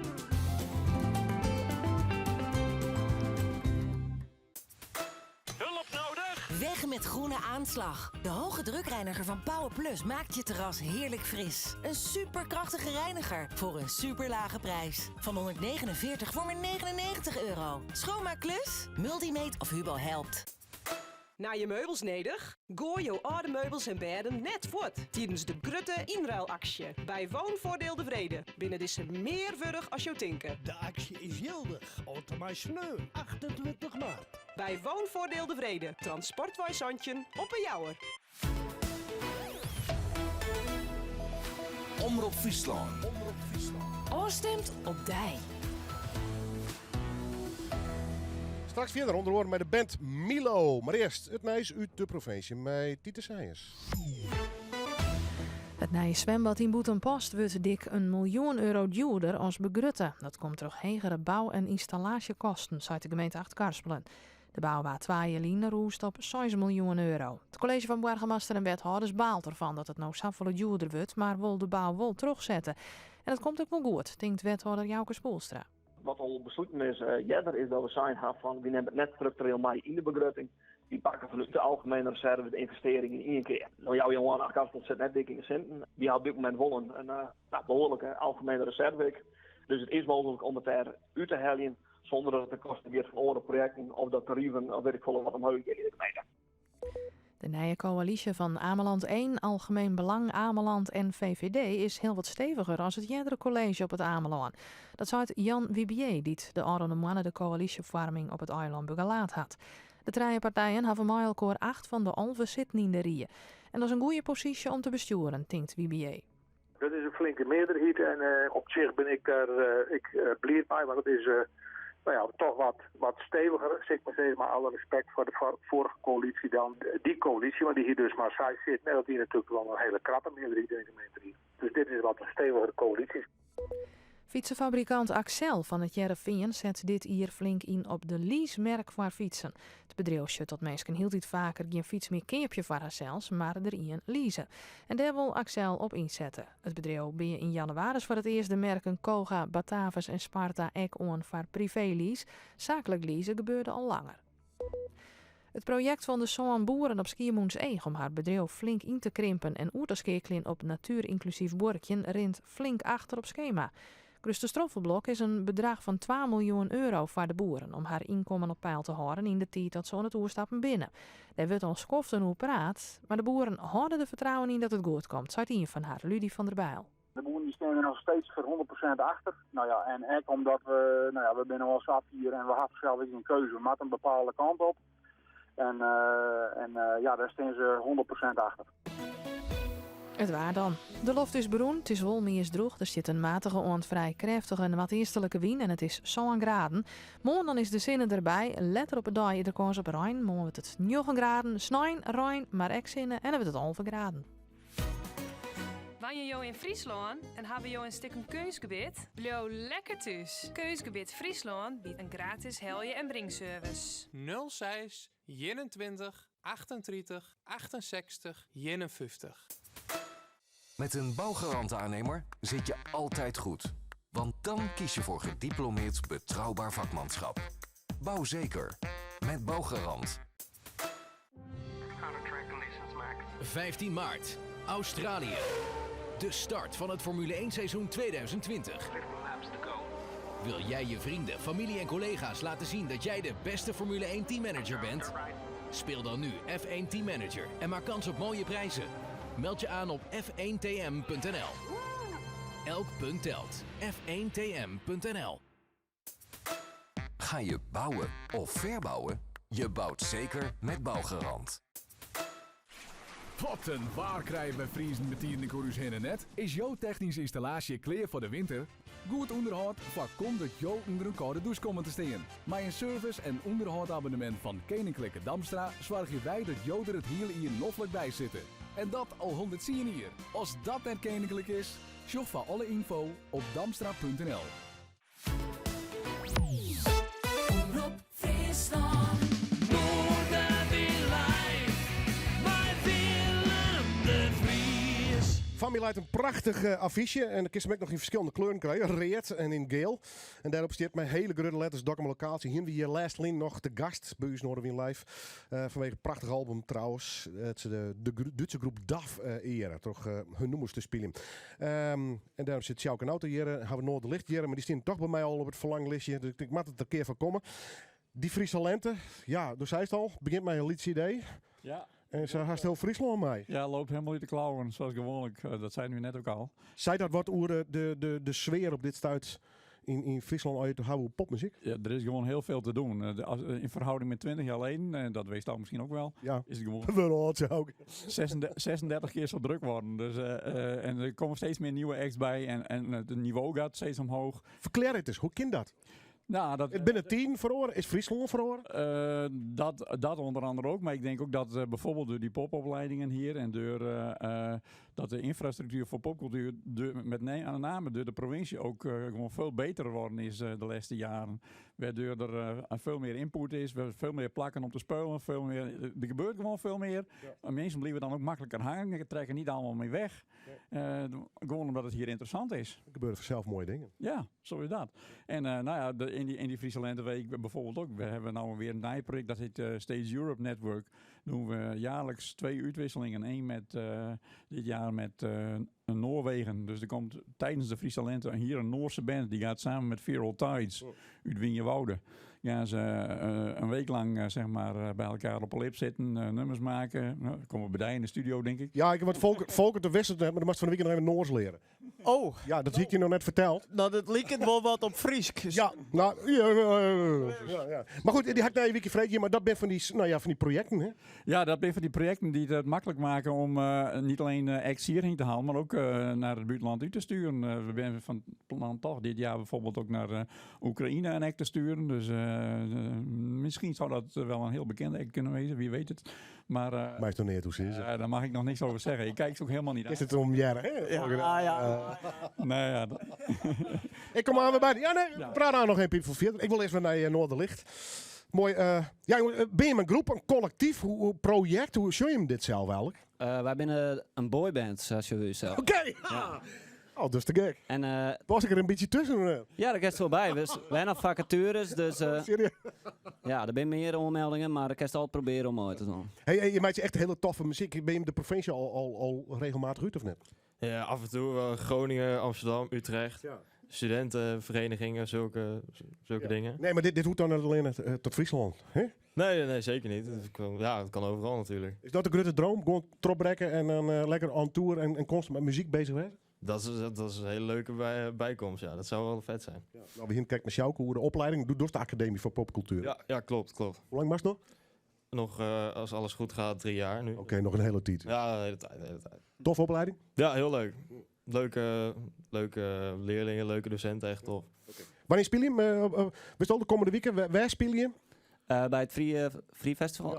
Weg met groene aanslag. De hoge drukreiniger van Power Plus maakt je terras heerlijk fris. Een superkrachtige reiniger voor een superlage prijs. Van 149 voor maar 99 euro. Schoonmaakklus? Multimate of Hubo helpt.
Nije meubels nedich? Goai jo âlde meubels en bêden net fuort tidens de grutte ynruilaksje by Woonvoordeel de Vrede. Binne dizze mear wurdich as jo tinke.
De aksje is jildich oant en mei sneon 28 maart.
By Woonvoordeel de Vrede, Transportwei 17 op 'e Jouwer.
Omrop Fryslân.
Ofstimd op dy.
Straks fierder ûnder oare mei de band Milow. Mar earst it nijs út de provinsje mei Tiete Sijens.
It nije swimbad yn Bûtenpost wurdt dik in miljoen euro djoerder as begrutte. Dat komt troch hegere bou- en ynstallaasjekosten, seit de gemeente Achtkarspelen. De bou waard twa jier lyn rûsd op 6 miljoen euro. It kolleezje fan boargemaster en wethâlders baalt derfan dat it no safolle djoerder wurdt, mar wol de bou wol trochsette. En dat komt ek wol goed, tinkt wethâlder Jouke Spoelstra.
Wat al besluten is earder is dat we sein ha fan wy nimme it net struktureel mei yn de begrutting. Wy pakke fanút de algemene reserve de ynvestearring yn ien kear. No jouwe jo oan, Achtkarspelen sit net dik yn de sinten. Wy ha op dit momint wol in nou, behoarlike algemene reserve ek. Dus it is mooglik om it dêr út te heljen sûnder dat it ten koste giet fan oare projekten of dat tariven of wit ik folle wat omheech gean yn de gemeente.
De nije koälysje fan Ameland 1, Algemeen Belang Ameland en VVD is hiel wat steviger as it eardere kolleezje op it Amelân. Dat seit Jan Wibier, dy't de ôfrûne moanne de koälysjefoarming op it eilân begelaat hat. De trije partijen hawwe mei elkoar acht fan de 11 sitten yn de rie. En dat is in goede posysje om te bestjoeren, tinkt Wibier.
Dat is in flinke mearderheid en op sich bin ik dêr ek bliid mei, want it is no ja, toch wat, wat steviger, sil ik mar sizze, mei alle respekt foar de foarige koälysje dan dy koälysje, want dy hie dus mar seis sitten en dat wie natuerlik wol in hiele krappe mearderheid yn de gemeenteried. Dus dit is wat in stevigere koälysje.
Fytsefabrikant Accell fan It Hearrenfean set dit jier flink yn op de leasemerk foar fytsen. It bedriuw sjocht dat minsken hieltyd faker gjin fyts mear keapje foar harsels, mar der ien lease. En dêr wol Accell op ynsette. It bedriuw bea yn jannewaris foar it earst de merken Koga, Batavus en Sparta ek oan foar priveelease. Saaklik lease gebeurde al langer. It projekt fan de sân boeren op Skiermûntseach om har bedriuw flink yn te krimpen en oer te skeakeljen op natuerynklusyf buorkjen rint flink achter op skema. Grutste stroffelblok is in bedrach fan twa miljoen euro foar de boeren om har ynkommen op peil te hâlden yn de tiid dat se oan it oerstappen binne. Dêr wurdt al skoften oer praat, mar de boeren hâlde der fertrouwen yn dat it goed komt, seit ien fan har, Ludie van der Bijl.
De boeren die stean der noch steeds foar 100% achter. No ja, en ek omdat we, no ja, we binne al safier en we hawwe sels ek gjin keuze. We moatte in bepaalde kant op. En, uh, en uh, ja, dêr stean se 100% achter.
It waar dan. De loft is berûn, it is wol meast drûch. Der stiet in matige oant frij krêftige noardeastlike wyn en it is sân graden. Moarn dan is de sinne derby. Letter op 'e dei is der kâns op rein. Moarn wurdt it njoggen graden. Snein rein, mar ek sinne en dan wurdt it 11 graden.
Wenje jo yn Fryslân en hawwe jo in stikken keunstgebit? Bliuw lekker thús. Keunstgebit Fryslân biedt in gratis helje- en bringservice.
06 21 38 68 51.
Met een bouwgarant aannemer zit je altijd goed. Want dan kies je voor gediplomeerd betrouwbaar vakmanschap. Bouw zeker. Met Bouwgarant.
15 maart, Australië. De start van het Formule 1 seizoen 2020. Wil jij je vrienden, familie en collega's laten zien dat jij de beste Formule 1 teammanager bent? Speel dan nu F1 Teammanager en maak kans op mooie prijzen. Meld je aan op f1tm.nl. Elk punt telt. f1tm.nl
Ga je bouwen of verbouwen? Je bouwt zeker met Bouwgarant.
Wat in waar krije we Friezen betiden oer ús hinne net? Is jo technyske ynstallaasje klear foar de winter? Goed ûnderhâld foarkomt dat jo ûnder in kâlde dûs komme te stean. Mei in service- en ûnderhâldabonnemint fan Keninklike Damstra soargje wy dat jo der it hiele jier noflik by sitte. En dat al 110 jier. As dat net keninklik is, sjoch foar alle ynfo op damstra.nl.
Foar my leit in prachtich affysje en dan kinst him ek noch yn ferskillende kleuren krije, read en yn geel. En dêrop stiet mei hiele grutte letters Dokkumer Lokaal. Hiene we hjir lêstlyn noch te gast by ús Noardewyn Live. Fanwege it prachtich album trouwens. Dat se de Dútse groep DAF eare troch hun nûmers te spyljen. En dêrom sit Sjouke Nauta hjir, hawwe we Noorderlicht hjir, mar dy steane toch by my al op it ferlanglistje. Dus ik tink, moat it der in kear fan komme. Dy Friese Lente, ja, do seist al, begjint mei in lyts idee.
Ja.
En sa hast hiel Fryslân mei.
Ja, loopt helemaal uit de klauwen, zoals gewoonlijk. Dat zeiden we net ook al.
Seit dat wat oer de, de, de sfear op dit stuit yn, yn Fryslân as je it hawwe oer popmuzyk?
Ja, er is gewoon heel veel te doen. In verhouding met 20 jaar geleden, en dat weet je misschien ook wel, is het gewoon
We âld, ook.
36, 36 keer zo druk worden. Dus, en er komen steeds meer nieuwe acts bij en het niveau gaat steeds omhoog.
Ferklearje it ris, hoe kin dat?
Nou, dat,
It binne tiden feroare, is Fryslân feroare?
Dat onder andere ook, maar ik denk ook dat bijvoorbeeld door die popopleidingen hier en door dat de infrastructuur voor popcultuur met name door de provincie ook gewoon veel beter geworden is de laatste jaren. Waardoor er veel meer input is, veel meer plakken om te spelen, veel meer, er gebeurt gewoon veel meer. En mensen blijven dan ook makkelijker hangen, trekken niet allemaal mee weg. Gewoon omdat het hier interessant is.
Er gebeuren vanzelf mooie dingen.
Ja, zo is dat. En nou ja, in die Friese Lenteweek bijvoorbeeld ook. We hebben nou weer een nieuw project, dat heet Stage Europe Network. Doen we jaarlijks 2 uitwisselingen. Eén dit jaar met Noorwegen. Dus er komt tijdens de Friese Lente hier een Noorse band. Die gaat samen met Feral Tides uit Wijnjewoude. Gaan ze een week lang bij elkaar op de lip zitten, nummers maken. Nou, dan komen we bij in de studio, denk ik.
Ja, ik heb wat Volker te wisselen, maar dan moest van de week nog even Noors leren.
Oh.
Ja, dat heb ik je nog net verteld.
Nou, dat liep het wel wat op Friesk.
Ja, nou, ja, ja, ja, ja, ja. Maar goed, die had ik na je weekje vrede, maar dat ben van die, nou ja, van die projecten, hè?
Ja, dat ben van die projecten die het makkelijk maken om niet alleen acts hierheen te halen, maar ook naar het buitenland uit te sturen. We zijn van plan toch dit jaar bijvoorbeeld ook naar Oekraïne een act te sturen. Dus misschien zou dat wel een heel bekende act kunnen wezen, wie weet het. Maar
Maar is nog niet hoe ze is, hè?
daar mag ik nog niks over zeggen. Ik kijk ze ook helemaal niet
Is
aan.
het om jaren, hè?
Ja,
Volgende.
ja. Nee, ja, dat
Ik kom aan weer bij de- Ja, nee, praat aan nog een piep voor verder. Ik wil eerst weer naar Noorderlicht. Mooi. Ja, jongens, ben je een groep, een collectief, hoe project? Hoe zie je hem dit zelf eigenlijk?
Wij zijn een boyband, zoals je zelf.
Oké!
Ja.
Oh, dat is te gek.
En
was ik er een beetje tussen?
Ja, daar kerst wel bij. We zijn nog vacatures, dus,
Serieus?
ja, er zijn meer aanmeldingen, maar ik kan het altijd proberen om uit te doen.
Hey, hey, je maakt echt hele toffe muziek. Ben je de provincie al regelmatig uit of net?
Ja, af en toe. Wel Groningen, Amsterdam, Utrecht. Studentenverenigingen, zulke dingen.
Nee, maar dit hoeft dan niet alleen tot Friesland, hè?
Nee, nee, nee, zeker niet. Het kan overal natuurlijk.
Is dat de grote droom? Gewoon tropbrekken en dan lekker on tour en constant met muziek bezig zijn?
Dat is een hele leuke bijkomst, ja. Dat zou wel vet zijn.
Ja. Nou, we hier kijken naar Sjouke, hoe de opleiding doet door de Academie voor Popcultuur.
Ja, ja, klopt, klopt.
Hoe lang was het nog?
Nog, als alles goed gaat, 3 jaar nu.
Oké, nog een hele tijd.
Ja, de hele tijd, de hele tijd.
Toffe opleiding?
Ja, heel leuk. Leuke leerlingen, leuke docenten, echt tof.
Oké. Wanneer speel je hem? Wist je al de komende weken? Waar speel je hem?
Bij het Free Festival?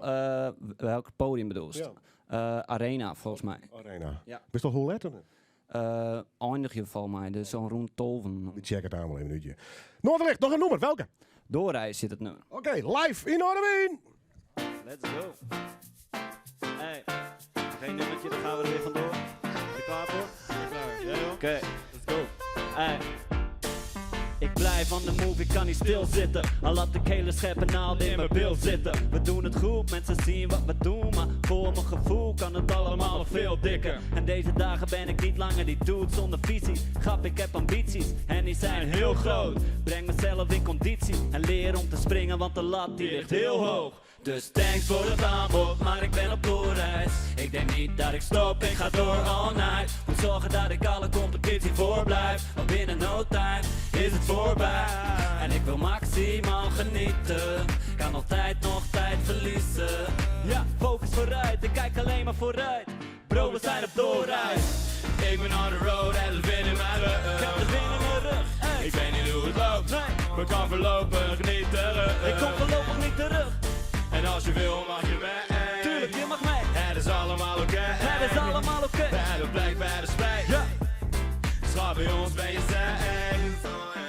Welk podium bedoel je?
Ja.
Arena, volgens mij.
Arena.
Ja.
Wist je al hoe laat dan?
Eindig je volgens mij, dus zo'n rond tolven.
We checken het aan wel even een minuutje. Noorderlicht, nog een nummer, welke?
Doorreis zit het nummer.
Oké, live in Noardewyn!
Let's go. Hey, geen nummertje, dan gaan we er weer vandoor. Ben je klaar voor?
Klaar. Ja, joh.
Oké.
Let's go.
Hey. Ik blijf van de move, ik kan niet stilzitten. Al had ik hele scherpe naalden in mijn bil zitten. We doen het goed, mensen zien wat we doen. Maar voor mijn gevoel kan het allemaal nog veel dikker. En deze dagen ben ik niet langer die dude zonder visie. Grap, ik heb ambities en die zijn heel groot. Breng mezelf in conditie en leer om te springen, want de lat die ligt heel hoog. Dus thanks voor het aanbod, maar ik ben op doorreis. Ik denk niet dat ik stop, ik ga door all night. Moet zorgen dat ik alle competitie voorblijf. Want binnen no time is het voorbij. En ik wil maximaal genieten. Kan altijd nog tijd verliezen. Ja, focus vooruit, ik kijk alleen maar vooruit. Bro, we zijn op doorreis.
Ik ben on the road en de wind in mijn rug.
Ik heb de wind in mijn rug. Hey.
Ik weet niet hoe het loopt,
Nee.
maar kan voorlopig niet terug.
Ik kom voorlopig niet terug.
En als je wil mag je mee.
Tuurlijk, je mag mee.
Het is allemaal oké.
Het is allemaal oké.
Bij de plek, bij de spijt.
Ja.
Schat, bij ons ben je safe.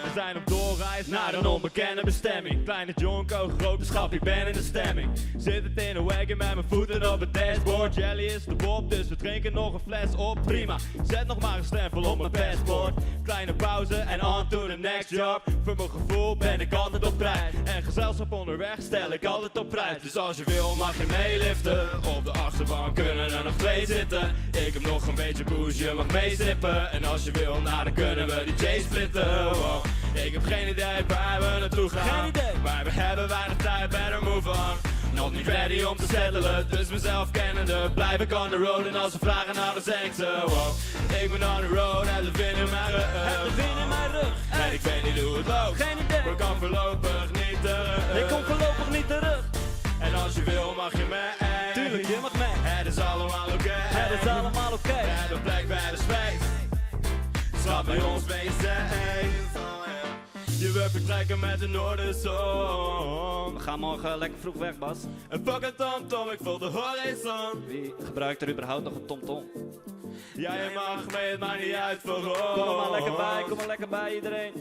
We zijn op doorreis, Naar een onbekende bestemming. Kleine jonko, grote schap, ik ben in de stemming. Zit het in een wagon met mijn voeten op het dashboard. Jelly is de bob, dus we drinken nog een fles op. Prima, zet nog maar een stempel op mijn paspoort. Kleine pauze en on to the next job. Voor mijn gevoel ben ik altijd op prijs. En gezelschap onderweg stel ik altijd op prijs. Dus als je wil mag je meeliften. Op de achterbank kunnen er nog twee zitten. Ik heb nog een beetje booze, je mag meesippen. En als je wil, nou dan kunnen we die J splitten. Wow. Ik heb geen idee waar we naartoe gaan.
Geen idee.
Maar we hebben weinig tijd, better move on. Nog niet ready om te settelen, dus mezelf kennende blijf ik on the road. En als ze vragen, nou dan zeg ik ze, wow. Ik ben on the road, heb de wind in mijn rug.
Heb de wind in mijn rug.
En ik weet niet hoe het loopt.
Geen idee.
Maar ik kan voorlopig niet terug.
Ik kom voorlopig niet terug.
En als je wil, mag je mee.
Tuurlijk, je mag mee.
Het is allemaal oké.
Het is allemaal oké.
We hebben plek bij de space. Schat, bij ons ben je safe. Je wilt vertrekken met de noorderzon.
We gaan morgen lekker vroeg weg, Bas.
En fuck een tomtom, ik voel de horizon.
Wie gebruikt er überhaupt nog een tomtom?
Ja, je mag mee, het maakt niet uit voor ons.
Kom er maar lekker bij, kom er lekker bij iedereen.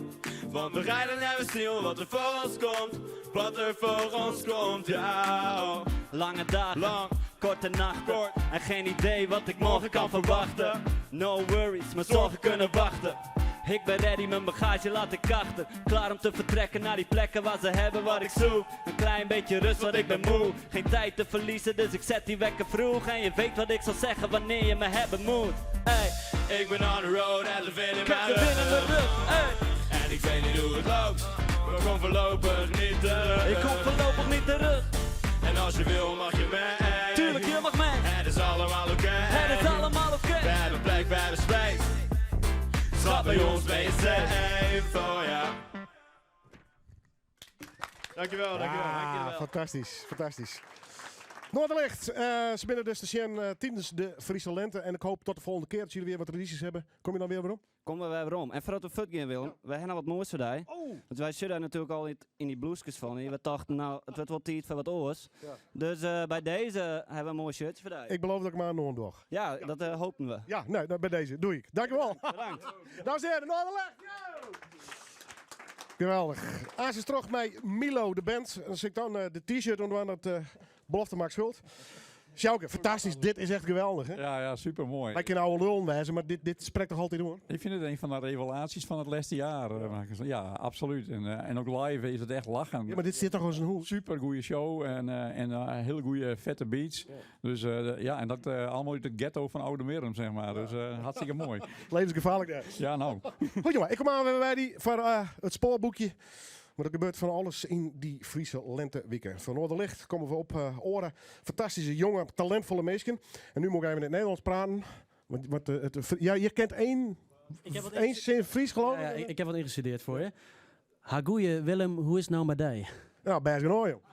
Want we rijden en we zien wat er voor ons komt. Wat er voor ons komt, ja.
Lange dagen,
Lang.
korte nachten.
Kort.
En geen idee wat ik morgen kan verwachten. No worries, mijn zorgen kunnen wachten. Ik ben ready, mijn bagage laat ik achter. Klaar om te vertrekken naar die plekken waar ze hebben wat ik zoek. Een klein beetje rust, want ik ben moe. Geen tijd te verliezen, dus ik zet die wekker vroeg. En je weet wat ik zal zeggen wanneer je me hebben moet. Hey,
Ik ben on the road en de wind in
ik heb
mijn
de wind in mijn
rug.
rug. Hey,
En ik weet niet hoe het loopt, maar ik kom voorlopig niet terug.
ik kom voorlopig niet terug.
En als je wil mag je mee.
Tuurlijk, je mag mee.
Het is allemaal oké.
Het is allemaal oké.
We hebben plek, we hebben space. Schat, bij ons ben je safe, oh ja. Dankjewel, dankjewel.
Ja, fantastisch, fantastisch. Noorderlicht, ze binnen dus de Sjen tijdens de Friese lente. En ik hoop tot de volgende keer dat jullie weer wat releases hebben. Kom je dan weer waarom?
Komen we weer om. En voordat we fut gaan, Willem, wij hebben wat moois voor jou. Want wij zitten daar natuurlijk al in die bloesjes van. En we dachten, nou, het wordt wel tijd voor wat oors.
Ja.
Dus bij deze hebben we een mooi shirtje voor jou.
Ik beloof dat ik maar een Noordog.
Ja, dat hopen we.
Ja, nee, nou, bij deze doe ik. Dankjewel.
Bedankt.
Dames en heren, Noorderlicht! Yo! Geweldig. Aas is terug bij Milo, de band. En dan zit ik dan de t-shirt onder aan dat belofte Max Schult. Sjouke, fantastisch. Dit is echt geweldig, hè?
Ja, ja, supermooi.
Wij kunnen oude lul wijzen, maar dit spreekt toch altijd door?
Ik vind het een van de revelaties van het laatste jaar. Marcus. Ja, absoluut. En ook live is het echt lachen.
Ja, maar dit zit toch als een hoes?
Super goede show en hele goede vette beats. Dus ja, en dat allemaal uit het ghetto van Oude Merum, zeg maar. Dus hartstikke mooi.
Levensgevaarlijk daar.
Ja, nou.
Goed jongen, ik kom aan bij die voor het spoorboekje. Maar er gebeurt van alles in die Friese lenteweeken. Van Noorderlicht komen we op oren. Fantastische, jonge, talentvolle mensen. En nu moet ik even in het Nederlands praten. Want, want, het, ja, je kent
Ik heb wat
één zin Fries, geloof ik?
Ja, ja, ik heb wat ingestudeerd voor je. Hagoeie, Willem, hoe is het nou met die?
Nou, best genoeg, joh.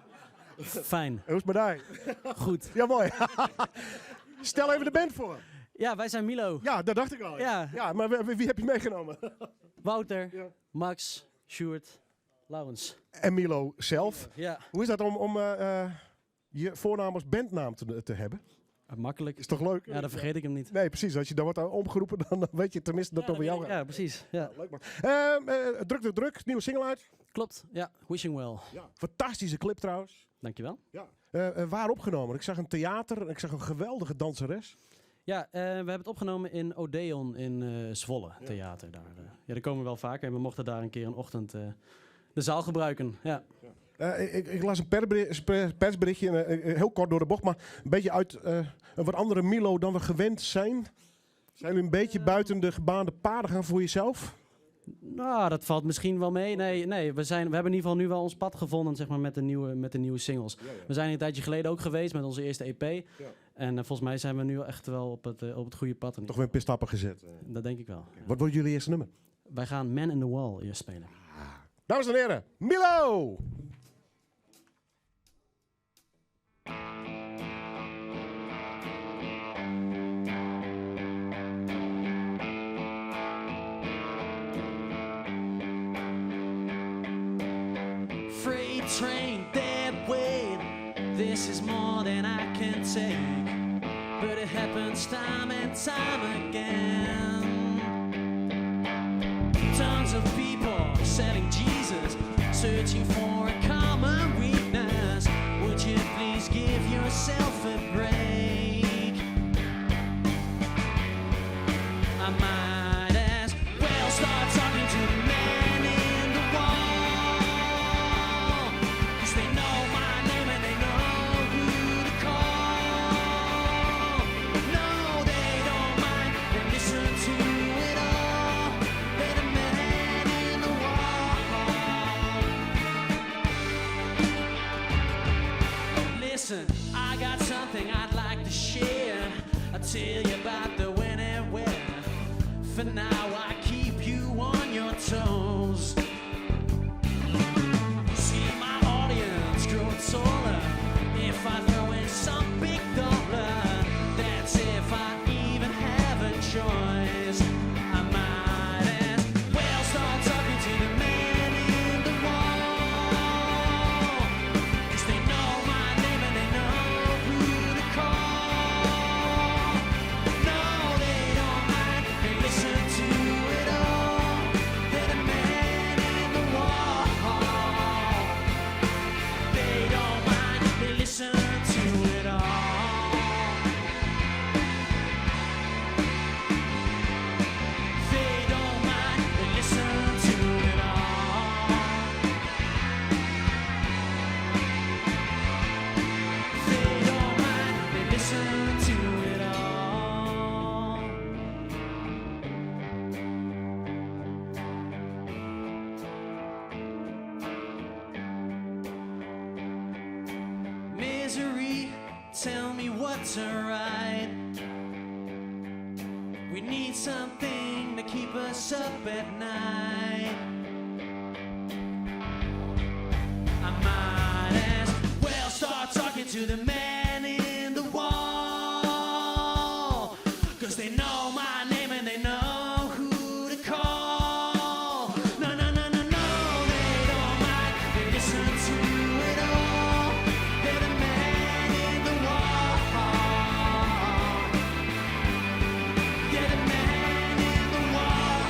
Fijn.
Hoe is het met die?
Goed.
Ja, mooi. Stel even de band voor.
Ja, wij zijn Milo.
Ja, dat dacht ik al.
Ja.
Ja, maar wie heb je meegenomen?
Wouter, Max, Sjoerd, Laurens.
En Milo zelf.
Ja.
Hoe is dat om je voornaam als bandnaam te hebben?
Makkelijk.
Is toch leuk?
Ja, dan vergeet ik hem niet.
Nee, precies. Als je dan wordt omgeroepen, dan weet je tenminste dat het over jou gaat.
Ja, precies. Ja.
leuk man. Druk, druk, druk. Nieuwe single uit.
Klopt, ja. Wishing Well.
Ja. Fantastische clip trouwens.
Dankjewel.
Ja. Waar opgenomen? Ik zag een theater, ik zag een geweldige danseres.
Ja, we hebben het opgenomen in Odeon in Zwolle, theater daar. Ja, daar komen we wel vaker en we mochten daar een keer een ochtend de zaal gebruiken. Ja.
Ik las een persberichtje, heel kort door de bocht, maar een beetje uit een wat andere Milo dan we gewend zijn. Zijn jullie een beetje buiten de gebaande paden gaan voor jezelf?
Nou, dat valt misschien wel mee. Nee, nee, we hebben in ieder geval nu wel ons pad gevonden, zeg maar, met de nieuwe singles. We zijn een tijdje geleden ook geweest met onze eerste EP. En volgens mij zijn we nu echt wel op het goede pad.
Toch weer een paar stappen gezet.
Dat denk ik wel.
Oké. Wat wordt jullie eerste nummer?
Wij gaan Man in the Wall eerst spelen.
Dames en heren, Milo!
Freight train, dead weight. This is more than I can take. But it happens time and time again. Tons of people selling Jesus.
places, searching for a common weakness. Would you please give yourself a break? I might as well start talking to the man in the wall. 'Cause they know my name and they know who to call. No, they don't mind. They listen to it all. They're the man in the wall. Listen, I got something I'd like to share. I'll tell you about the when and where. For now, I keep you on your toes. See my audience grow taller. If I throw in some big dollar, that's if I even have a choice. I might as well start talking to the man in the wall. 'Cause they know my name and they know who to call. No, they don't mind. They listen to it all. They're the man in the wall. They don't mind. They listen to it all. They don't mind. They listen to it all. They don't mind. They listen to it all. Misery, tell me what to write. We need something to keep us up at night. I might as well start talking to the man in the wall. 'Cause they know my name and they know who to call. No, no, no, no, no, they don't mind. They listen to it all. They're the man in the wall. They're the man in the wall.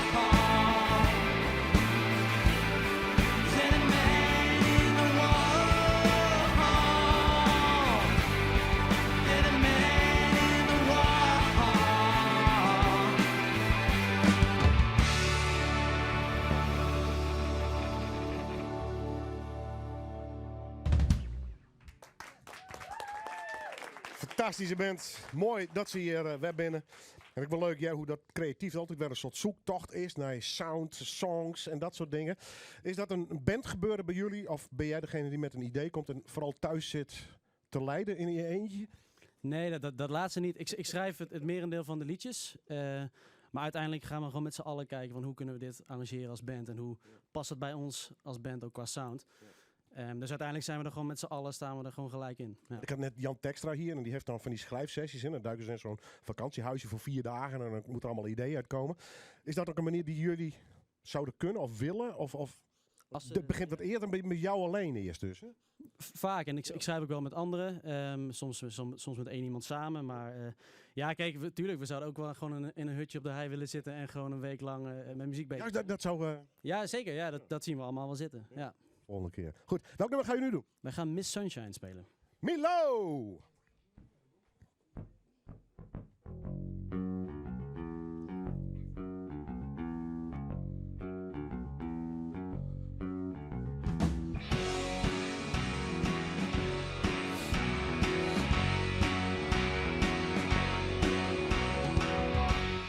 They're the man in the wall. They're the man in the wall.
Fantastische band. Moai dat se hjir wer binne. En ek wol leuk, ja, hoe't dat kreatyf altyd wer in soarte syktocht is nei sound, songs en dat soarte dingen. Is dat in bandgebeuren by jilly? Of bin jij degene dy't mei in idee komt en foaral thús sit te lieden yn je eentje?
Nee, dat laatste niet. Ik schrijf het merendeel van de liedjes. Maar uiteindelijk gaan we gewoon met z'n allen kijken van hoe kunnen we dit arrangeren als band. En hoe past het bij ons als band ook qua sound. Dus uiteindelijk zijn we er gewoon met z'n allen, staan we er gewoon gelijk in. Ja.
Ik had net Jan Tekstra hier en die heeft dan van die schrijfsessies in. Dan duiken ze in zo'n vakantiehuisje voor 4 dagen en dan moet er allemaal ideeën uitkomen. Is dat ook een manier die jullie zouden kunnen of willen? Of het begint wat eerder met jou alleen eerst dus, hè?
Vaak. En ik schrijf ook wel met anderen. Soms met één iemand samen. Maar ja, kijk, tuurlijk, we zouden ook wel gewoon in een hutje op de hei willen zitten en gewoon een week lang met muziek bezig
Ja,
zijn.
dat zou
Ja, zeker. Ja, dat zien we allemaal wel zitten. Ja.
Volgende keer. Goed, welk nummer ga je nu doen?
Wij gaan Miss Sunshine spelen.
Milow!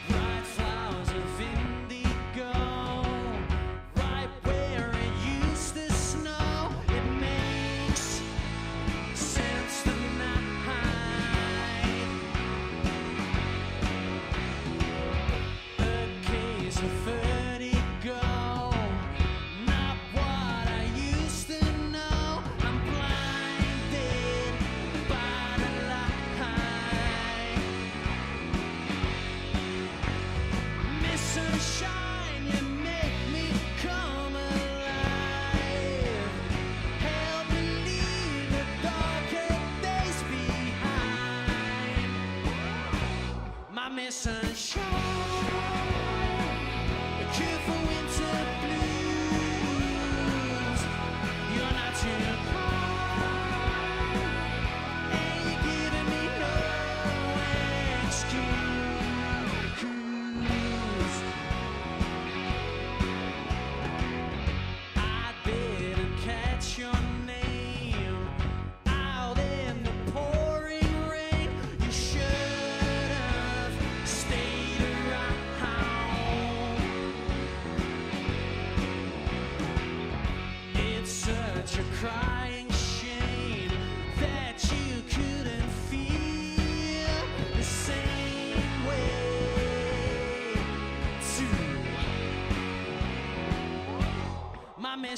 Bright flowers of indigo, right where it used to snow. It makes sense tonight.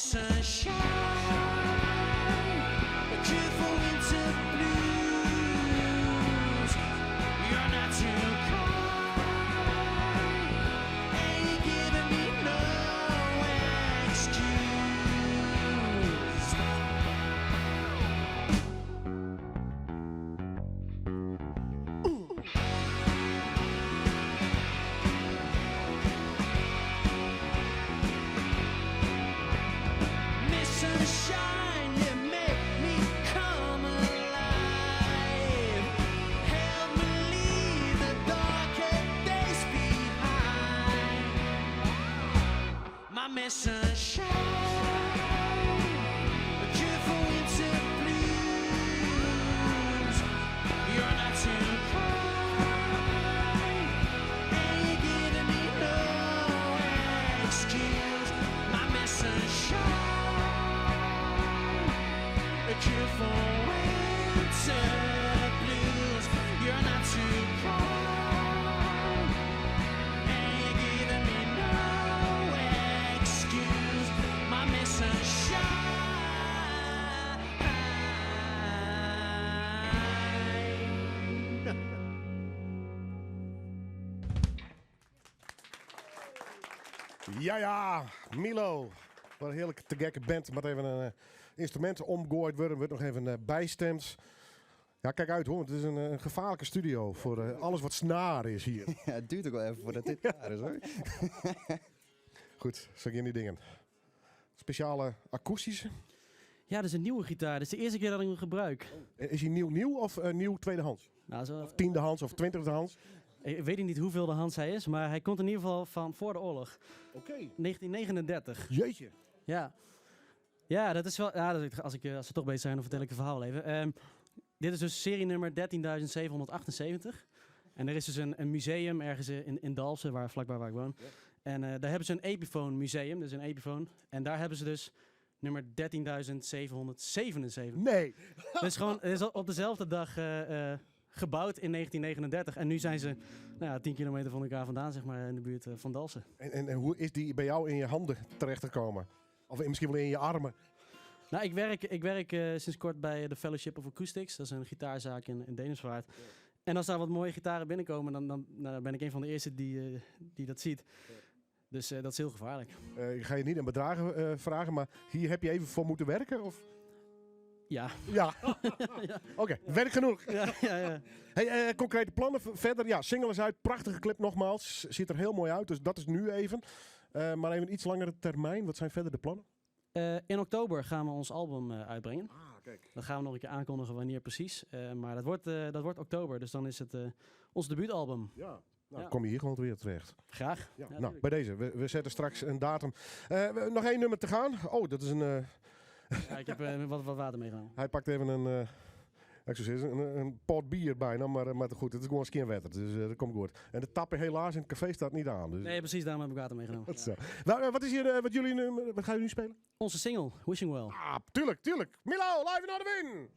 Miss Sunshine, a cure for winter blues. You're not too kind, and you're giving me no excuse. Miss Sunshine, you make me come alive. Help me leave the darker days behind. My Miss Sunshine, a cure for winter blues. You're not too kind, and you're giving me no excuse. My Miss Sunshine, a cure for winter blues. You're not too kind, and you're giving me no excuse. My Miss Sunshine.
Ja, ja, Milo. Wat een heerlijke te gekke band. Maar even een instrument omgooid worden. Wordt nog even bijstemd. Ja, kijk uit hoor, want het is een gevaarlijke studio voor alles wat snaar is hier.
Ja, het duurt ook wel even voordat dit klaar is hoor.
Goed, zo gaan die dingen. Speciale akoestische?
Ja, dat is een nieuwe gitaar. Dat is de eerste keer dat ik hem gebruik.
Is hij nieuw nieuw of nieuw tweedehands?
Nou, zo
Of tiendehands of twintigdehands?
Ik weet niet hoeveel de hands hij is, maar hij komt in ieder geval van voor de oorlog. 1939.
Jeetje.
Ja. Ja, dat is wel... Ja, dat, als, ik, als ze toch bezig zijn, dan vertel ik het verhaal even. Dit is dus serienummer 13.778. En er is dus een museum ergens in Dalfsen, vlakbij waar ik woon. En daar hebben ze een Epiphone museum, dus een Epiphone. En daar hebben ze dus nummer 13.777.
Nee!
Dus gewoon, het is op dezelfde dag gebouwd in 1939. En nu zijn ze, nou ja, 10 kilometer van elkaar vandaan, in de buurt van Dalfsen.
En hoe is die bij jou in je handen terechtgekomen? Of misschien wel in je armen?
Nou, ik werk sinds kort bij de Fellowship of Acoustics. Dat is een gitaarzaak in Dedemsvaart. En als daar wat mooie gitaren binnenkomen, dan ben ik een van de eerste die dat ziet. Dus dat is heel gevaarlijk.
Ik ga je niet aan bedragen vragen, maar hier heb je even voor moeten werken? Of?
Ja.
Ja. Oké, werk genoeg.
Ja.
Hey, concrete plannen verder. Ja, single is uit. Prachtige clip nogmaals. Ziet er heel mooi uit, dus dat is nu even. Maar even iets langere termijn. Wat zijn verder de plannen?
In oktober gaan we ons album uitbrengen.
Ah, kijk.
Dat gaan we nog een keer aankondigen wanneer precies. Maar dat wordt oktober, dus dan is het ons debuutalbum.
Ja. Nou, kom je hier gewoon weer terecht.
Graag.
Ja,
Ja, tuurlijk.
bij deze. We zetten straks een datum. Nog één nummer te gaan. Oh, dat is een...
Ja, ik heb wat water meegenomen.
Hij pakt even een excuseer, een pot bier bijna, maar goed, het is gewoon skinwetter, dus dat komt goed. En de tappen helaas in het café staat niet aan. Dus.
Nee, precies, daarom heb ik water meegenomen.
Dat is zo. Nou wat is hier wat jullie nu, wat gaan jullie nu spelen?
Onze single, Wishing Well.
Ah, tuurlijk, tuurlijk. Milo, live in Noardewyn!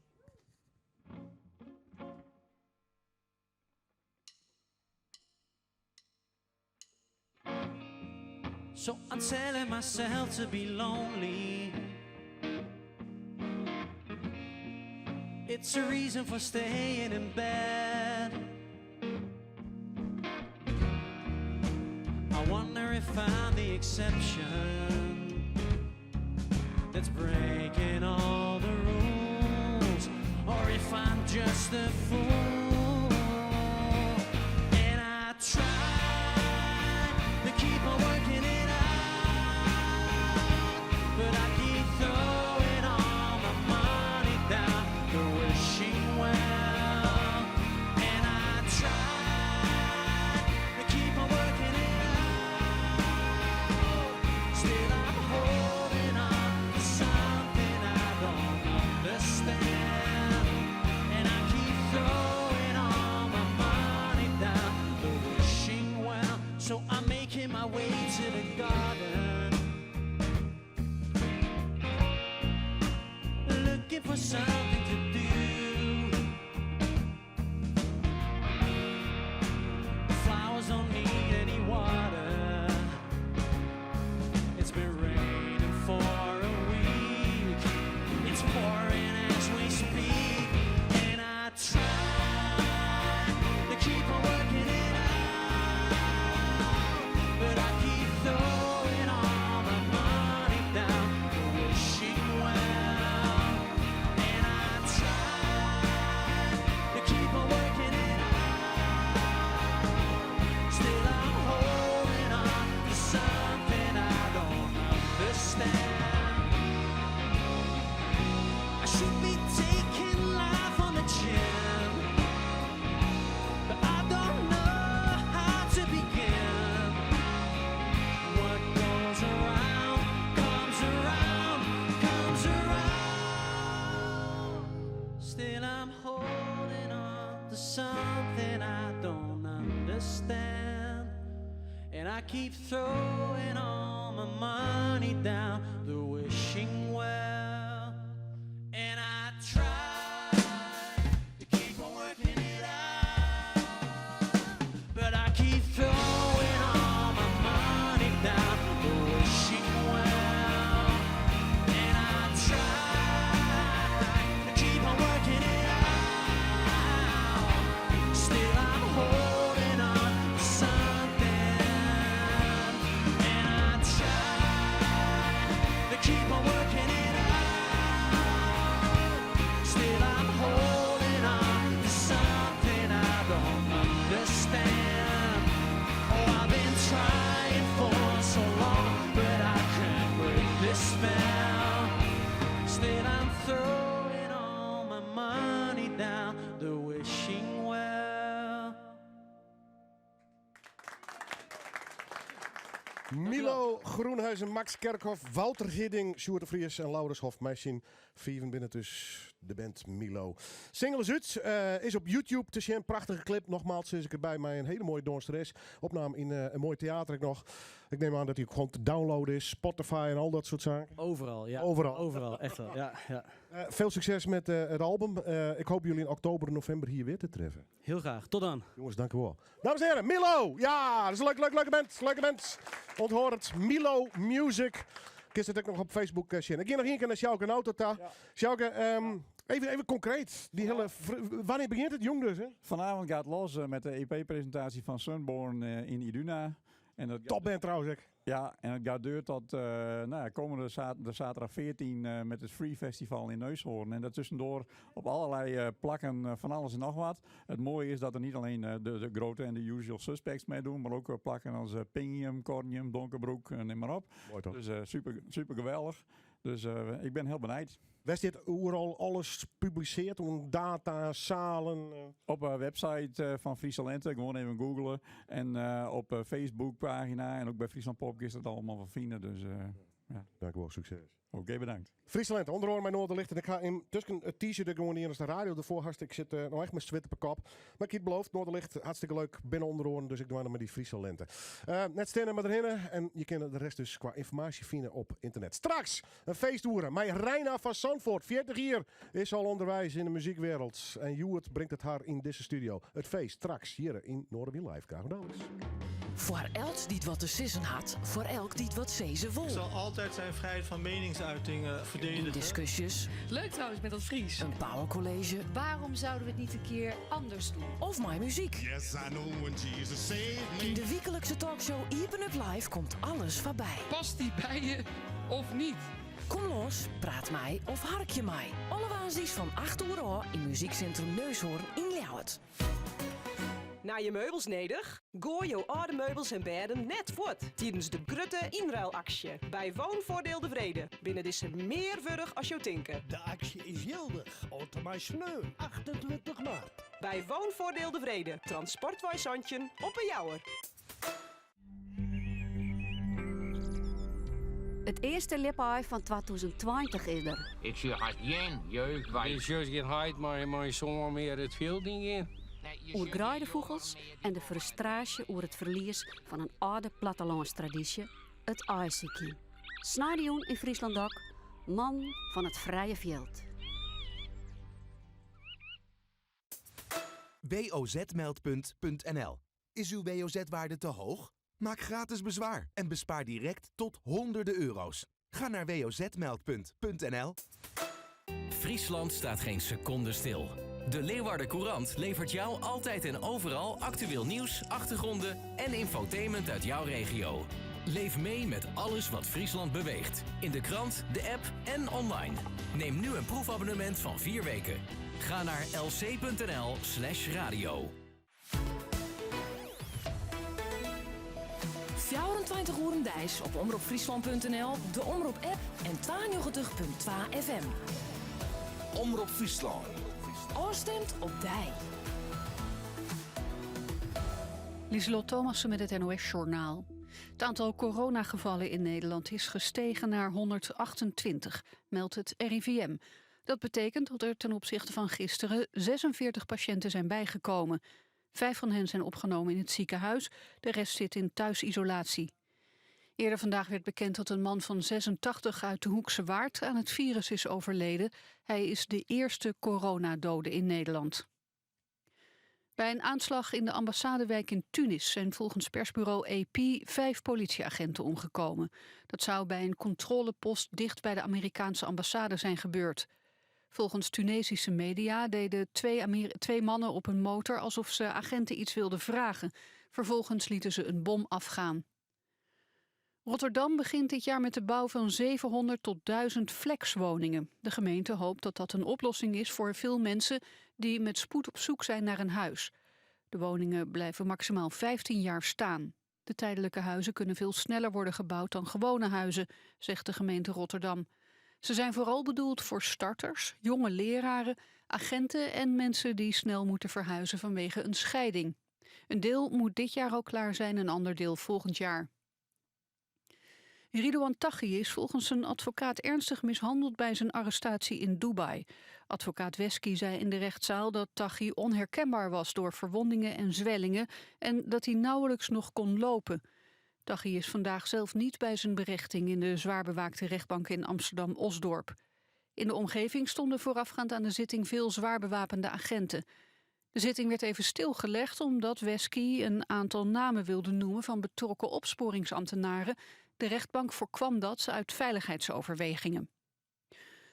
So I'm telling myself to be lonely. It's a reason for staying in bed. I wonder if I'm the exception that's breaking all the rules, or if I'm just a fool. And I try to keep on working it out, but I keep throwing all my money down the wishing well. And I try to keep on working it out. Still I'm holding on to something I don't understand. And I keep throwing to something I don't understand. And I keep throwing all my money down the wishing well. And I try to keep on working it out. But I keep throwing all my money down the wishing well. And I try to keep on working it out. Still I'm holding on to something. And I try to keep on working it out. Still I'm holding on to something I don't understand. Oh, I've been trying for so long, but I can't break this spell. Still I'm throwing all my money down the wishing well.
Milo Groenhuizen, Max Kerkhoff, Wouter Hidding, Sjoerd de Vries en Laurens Hof. Mei syn fiven binne dus de band Milo. Single is út, is op YouTube te sjen. Prachtige clip. Nogmaals sis ik derby mei in hiele moaie dânseres. Opname yn in moai teater ek noch. Ik nim oan dat dy ek gewoan te downloaden is. Spotify en al dat soart saken.
Overal, ja.
Overal.
Overal, echt wel. Ja, ja.
Veel succes met het album. Ik hoop jullie in oktober, november hier weer te treffen.
Heel graag. Tot dan.
Jongens, dank u wel. Dames en heren, Milo! Ja, dat is een leuk, leuk, leuke band. Leuke band. Onthoud het. Milo Music. Kinst it ek noch op Facebook sjen. Ik gean noch ien kear nei Sjouke Nauta ta. Sjouke, even konkreet. Dy hiele wannear begjint it? Jûn dus, hè?
Vanavond gaat los met de EP-presentatie van Sunborn in Iduna. En dat
Topband trouwens ek.
Ja, en het gaat door tot nou ja, komende de zaterdag 14 met het Free Festival in Neushoorn. En daartussendoor op allerlei plakken van alles en nog wat. Het mooie is dat er niet alleen de grote en de usual suspects meedoen, maar ook plakken als Pingium, Cornium, Donkerbroek, neem maar op.
Mooi toch?
Dus super, super geweldig. Dus ik ben heel benijd.
Wêr stiet oeral alles publisearre, om data, zalen?
Op de website van Friese Lente, gewoon even googlen. En op Facebook pagina en ook bij Friesland Pop is dat allemaal wel vinden. Dus ja.
Dank u wel, succes.
Oké, bedankt.
Friese Lente, onder andere mijn Noorderlicht. En ik ga intussen het t-shirt gewoon hier als de radio ervoor. Hartstikke, ik zit nog echt met zwit op mijn kop. Maar ik heb het beloofd, Noorderlicht, hartstikke leuk binnen onder oren. Dus ik doe aan met die Friese Lente. Net stenen met erin. En je kunt de rest dus qua informatie vinden op internet. Straks een feestoeren. Mijn Reina van Zandvoort, 40 jaar, is al onderwijs in de muziekwereld. En Joert brengt het haar in deze studio. Het feest straks hier in Noardewyn Live. Graag gedaan.
Voor elk die het wat te sissen had, voor elk die het wat zezen wil.
Ik zal altijd zijn vrijheid van meningsuiting verdedigen.
In discussies.
Leuk trouwens met dat Fries.
Een powercollege.
Waarom zouden we het niet een keer anders doen?
Of my muziek.
Yes, I know when Jesus saved me.
In de wekelijkse talkshow Iepen Up Live komt alles voorbij.
Past die bij je of niet?
Kom los, praat mij of hark je mij. Alle woansdeis fan 8 oere ôf yn Muziekcentrum Neushoorn yn Ljouwert.
Nije je meubels nedich? Goai jo âlde meubels en bêden net fuort tidens de grutte ynruilaksje by Woonvoordeel de Vrede. Binne dizze mear wurdich as jo tinke.
De aksje is jildich oant en mei sneon 28 maart.
By Woonvoordeel de Vrede, Transportwei 17 op 'e Jouwer.
It earste ljipaai fan 2020 is der.
Ik sjoch hast gjin jeugd by.
Ik sjoch gjin heit mei soan mear it fjild yn gean.
Oer greidefûgels en de frustraasje oer it ferlies fan in âlde plattelânstradysje, it aaisykjen. Sneintejûn yn Fryslân Dok, Man fan it frije fjild.
WOZ-meldpunt.nl Is uw WOZ-waarde te hoog? Maak gratis bezwaar en bespaar direct tot honderden euro's. Ga naar wozmeldpunt.nl.
Friesland staat geen seconde stil. De Leeuwarder Courant levert jou altijd en overal actueel nieuws, achtergronden en infotainment uit jouw regio. Leef mee met alles wat Friesland beweegt. In de krant, de app en online. Neem nu een proefabonnement van 4 weken. Ga naar lc.nl/radio.
24 oeren deis op omropfriesland.nl, de Omrop app en 92.2 FM.
Omrop Fryslân.
Ofstimd op dy.
Lieselot Thomassen met het NOS-journaal. Het aantal coronagevallen in Nederland is gestegen naar 128, meldt het RIVM. Dat betekent dat er ten opzichte van gisteren 46 patiënten zijn bijgekomen. Vijf van hen zijn opgenomen in het ziekenhuis, de rest zit in thuisisolatie. Eerder vandaag werd bekend dat een man van 86 uit de Hoekse Waard aan het virus is overleden. Hij is de eerste coronadode in Nederland. Bij een aanslag in de ambassadewijk in Tunis zijn volgens persbureau AP vijf politieagenten omgekomen. Dat zou bij een controlepost dicht bij de Amerikaanse ambassade zijn gebeurd. Volgens Tunesische media deden twee mannen op een motor alsof ze agenten iets wilden vragen. Vervolgens lieten ze een bom afgaan. Rotterdam begint dit jaar met de bouw van 700 tot 1000 flexwoningen. De gemeente hoopt dat dat een oplossing is voor veel mensen die met spoed op zoek zijn naar een huis. De woningen blijven maximaal 15 jaar staan. De tijdelijke huizen kunnen veel sneller worden gebouwd dan gewone huizen, zegt de gemeente Rotterdam. Ze zijn vooral bedoeld voor starters, jonge leraren, agenten en mensen die snel moeten verhuizen vanwege een scheiding. Een deel moet dit jaar al klaar zijn, een ander deel volgend jaar. Ridouan Taghi is volgens zijn advocaat ernstig mishandeld bij zijn arrestatie in Dubai. Advocaat Weski zei in de rechtszaal dat Taghi onherkenbaar was door verwondingen en zwellingen en dat hij nauwelijks nog kon lopen. Taghi is vandaag zelf niet bij zijn berechting in de zwaar bewaakte rechtbank in Amsterdam-Osdorp. In de omgeving stonden voorafgaand aan de zitting veel zwaar bewapende agenten. De zitting werd even stilgelegd omdat Weski een aantal namen wilde noemen van betrokken opsporingsambtenaren. De rechtbank voorkwam dat uit veiligheidsoverwegingen.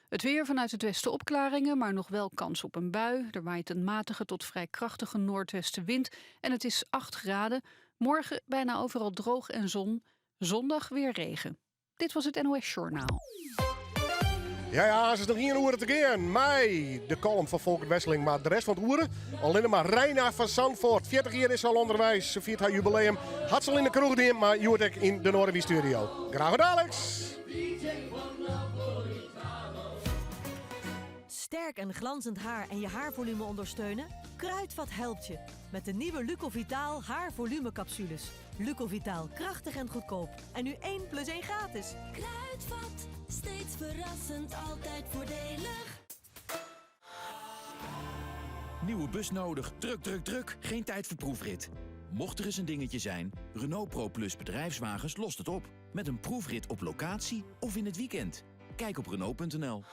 Het weer vanuit het westen opklaringen, maar nog wel kans op een bui. Er waait een matige tot vrij krachtige noordwestenwind en het is 8 graden. Morgen bijna overal droog en zon. Zondag weer regen. Dit was het NOS Journaal.
Ja, ze is nog hier oeren te gaan. Mei, de column van Volkert Wesseling. Maar de rest van het oeren, alleen maar Reina van Zandvoort. 40 jaar is ze al onderwijs. Ze viert haar jubileum. Had ze al in de kroeg die, maar Joerdek in de Noorderwie studio. Graag gedaan, Alex.
Sterk en glanzend haar en je haarvolume ondersteunen? Kruidvat helpt je. Met de nieuwe Lucovitaal haarvolumecapsules. Lucovitaal, krachtig en goedkoop. En nu 1 plus 1 gratis.
Kruidvat, steeds verrassend, altijd voordelig.
Nieuwe bus nodig. Druk, druk, druk. Geen tijd voor proefrit. Mocht er eens een dingetje zijn, Renault Pro Plus bedrijfswagens lost het op. Met een proefrit op locatie of in het weekend. Kijk op Renault.nl.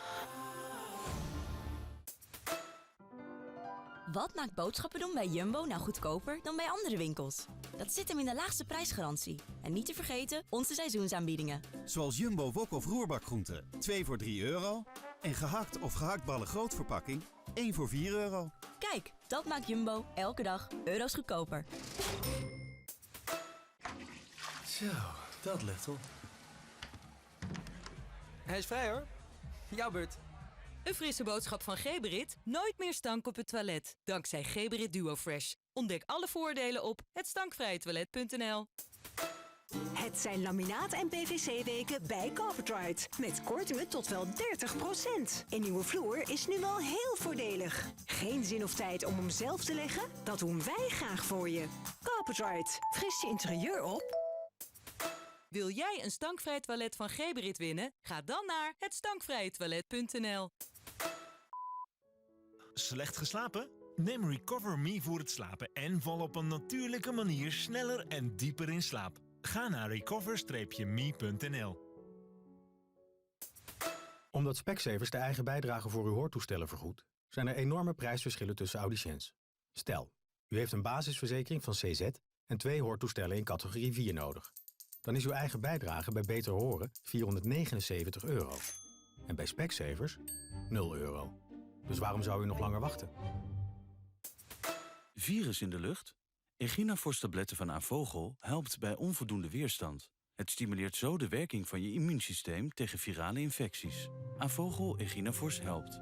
Wat maakt boodschappen doen bij Jumbo nou goedkoper dan bij andere winkels? Dat zit hem in de laagste prijsgarantie. En niet te vergeten onze seizoensaanbiedingen.
Zoals Jumbo wok of roerbakgroenten. 2 voor 3 euro. En gehakt of gehaktballen grootverpakking. 1 voor 4 euro.
Kijk, dat maakt Jumbo elke dag euro's goedkoper.
Zo, dat ligt op. Hij is vrij hoor. Jouw beurt.
Een frisse boodschap van Geberit. Nooit meer stank op het toilet. Dankzij Geberit Duo Fresh. Ontdek alle voordelen op hetstankvrijetoilet.nl.
Het zijn laminaat- en PVC-weken bij Carpetride. Met kortingen tot wel 30%. Een nieuwe vloer is nu wel heel voordelig. Geen zin of tijd om hem zelf te leggen? Dat doen wij graag voor je. Carpetride. Fris je interieur op.
Wil jij een stankvrij toilet van Geberit winnen? Ga dan naar hetstankvrijetoilet.nl.
Slecht geslapen? Neem Recover Me voor het slapen en val op een natuurlijke manier sneller en dieper in slaap. Ga naar recover-me.nl.
Omdat Specsavers de eigen bijdrage voor uw hoortoestellen vergoedt, zijn er enorme prijsverschillen tussen audiciëns. Stel, u heeft een basisverzekering van CZ en twee hoortoestellen in categorie 4 nodig. Dan is uw eigen bijdrage bij Beter Horen 479 euro. En bij Specsavers 0 euro. Dus waarom zou u nog langer wachten?
Virus in de lucht? Echinaforce tabletten van Avogel helpt bij onvoldoende weerstand. Het stimuleert zo de werking van je immuunsysteem tegen virale infecties. Avogel Echinaforce helpt.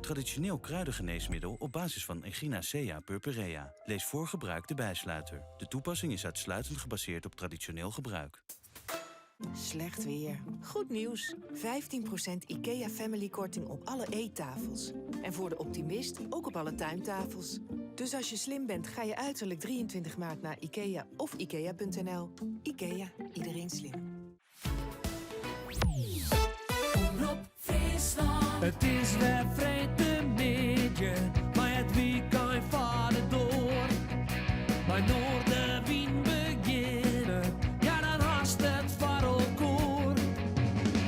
Traditioneel kruidengeneesmiddel op basis van Echinacea purpurea. Lees voor gebruik de bijsluiter. De toepassing is uitsluitend gebaseerd op traditioneel gebruik.
Slecht weer. Goed nieuws. 15% IKEA Family korting op alle eettafels. En voor de optimist ook op alle tuintafels. Dus als je slim bent, ga je uiterlijk 23 maart naar IKEA of IKEA.nl. IKEA, iedereen slim.
Omroep Friesland.
It is wer freedtemiddei, mei it wykein foar de doar. Mei Noardewyn begjinne, ja dan hast it foar elkoar.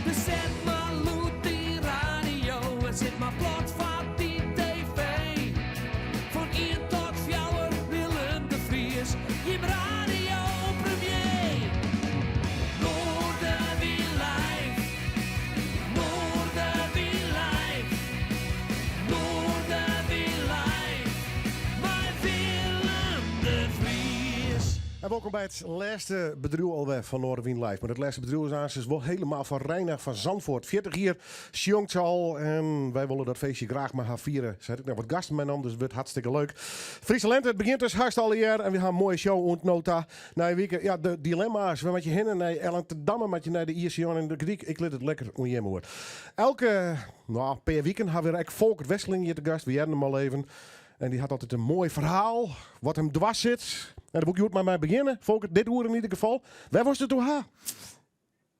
Dus set mar lûd dyn radio en sit mar plat foar dyn TV. Fan ien tot fjouwer Willem de Vries, jim radiopremier. Noardewyn live, Noardewyn live, Noardewyn live, mei Willem de Vries.
En welkom by it lêste bedriuw alwer fan Noardewyn Live. Mar it lêste bedriuw is aansens wol helemaal fan Reina van Zandvoort. 40 jier sjongt se al en wy wolle dat feestje graach mei har fiere. Se hat ek noch wat gasten meinommen, dus it wurdt hartstikke leuk. Friese Lente, it begjint dus hast allegear en wy ha in moaie show oant no ta. Nije wike, ja, de dilemma's. Wêr moat je hinne? Nei Ellen te Damme moat je nei de Ierse en de Gryk. Ik lit it lekker oan jim oer. Elke, no, pear wiken ha we ek Folkert Wesseling hjir te gast. We hearden him al even. En dy hat altyd in moai ferhaal wat him dwars sit. En dêr wol ik hjoed mei mei begjinne. Folkert, dit oere yn ieder gefal. Wêr wolst it oer ha?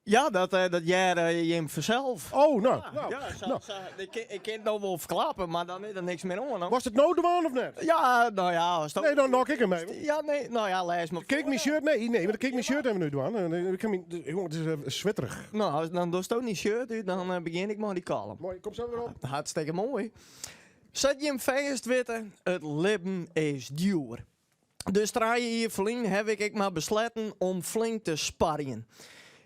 Ja, dat, eh, dat hearre jim fansels.
Oh, no.
Ja,
no,
ja, sa,
no.
sa, ik, kin- ik kin it no wol ferklappe, mar dan is der niks mear oan. no.
Wolst it no dwaan of net?
Ja, no ja. As
Nee, dan nok ik him even.
Ja, nee, no ja, lês mar
Kin ik myn shirt? Nee, nee, maar dan kin ik myn shirt even útdwaan. En, eh, Ik kin myn, jonge, it is eh, switterich.
No, as, dan dochsto dyn shirt út, dan eh, begjin ik mei dy column.
Moai, kom sa wer op.
Hartstikke moai. Sa't jim fêst witte, it libben is djoer. Dus trije jier ferlyn haw ik ek mar besletten om flink te sparjen.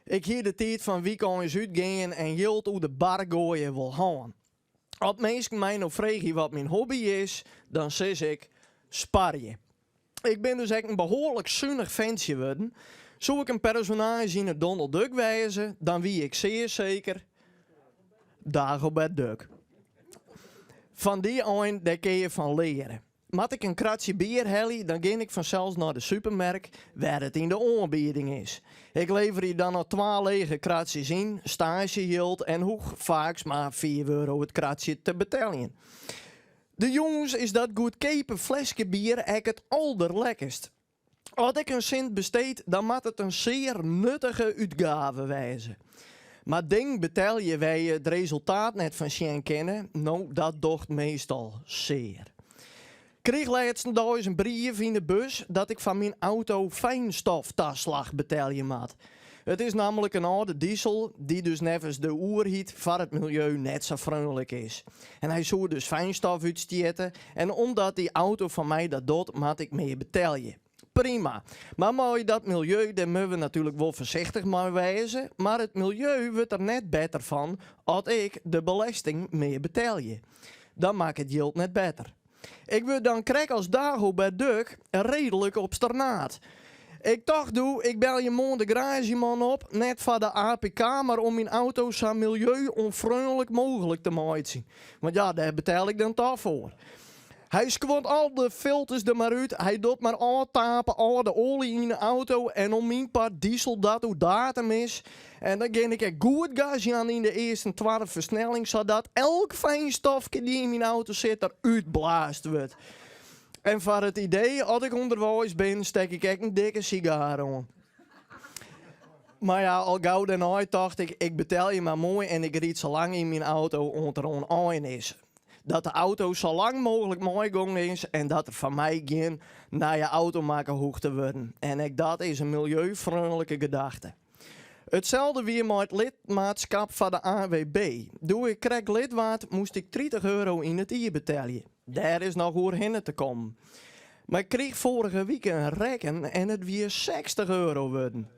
Ik hie de tiid fan wykeins útgean en jild oer de bar goaie wol hân. As minsken my no freegje wat myn hobby is, dan sis ik, sparje. Ik bin dus ek in behoarlik sunich fentsje wurden. Soe ik in personaazje yn 'e Donald Duck wêze, dan wie ik sear seker Dagobert Duck. Fan dy ein, dêr kinne je fan leare. Moat ik in kratsje bier helje, dan gean ik fansels nei de supermerk wêr it yn de oanbieding is. Ik leverje dan noch twa lege kratsjes yn, staasjejild en hoech faaks mar fiif euro it kratsje te beteljen. De jûns is dat goedkeape fleske bier ek it alderlekkerst. As ik in sint besteed, dan moat it in sear nuttige útgave wêze. Mar dingen betelje wêr je it resultaat net fan sjen kinne, no dat docht meastal sear. Kriich lêstendeis in brief yn de bus dat ik foar myn auto fijnstoftaslach betelje moat. It is nammentlik in âlde disel, dy't dus neffens de oerheid foar it miljeu net sa freonlik is. En hy soe dus fijnstof útstjitte en omdat dy auto fan my dat docht, moat ik mear betelje. Prima. Mar mei dat miljeu, dêr moatte we natuerlik wol foarsichtich mei wêze, mar it miljeu wurdt der net better fan as ik de belesting mear betelje. Dan makket it jild net better. Ik wurd dan krekt as Dagobert Duck reedlik obsternaat. Ik tocht doe, ik belje moarn de garaazjeman op, net foar de APK, mar om myn auto sa miljeu-ûnfreonlik mooglik te meitsjen. Want ja, dêr betel ik dan toch foar. Hy skuort al de filters der mar út, hy docht mar ôftape âlde oalje yn de auto en om myn part disel dat oer datum is. En dan gean ik ek goed gas jaan yn de earste en twadde fersnelling, sadat elk fijnstofke dy't yn myn auto sit der útblaasd wurdt. En foar it idee, as ik ûnderweis bin, stek ik ek in dikke sigaar oan. Mar ja, al gau dêrnei tocht ik, ik betelje mar moai en ik ryd sa lang yn myn auto oant er oan ein is. Dat de auto sa lang mooglik meigong is en dat der foar my gjin nije auto makke hoecht te wurden. En ek dat is in miljeufreonlike gedachte. Itselde wie mei it lidmaatskap foar de ANWB. Doe ik krekt lid waard, moast ik 30 euro yn it jier betelje. Dêr is noch oerhinne te kommen. Mar ik kriich foarige wike in rekken en it wie 60 euro wurden.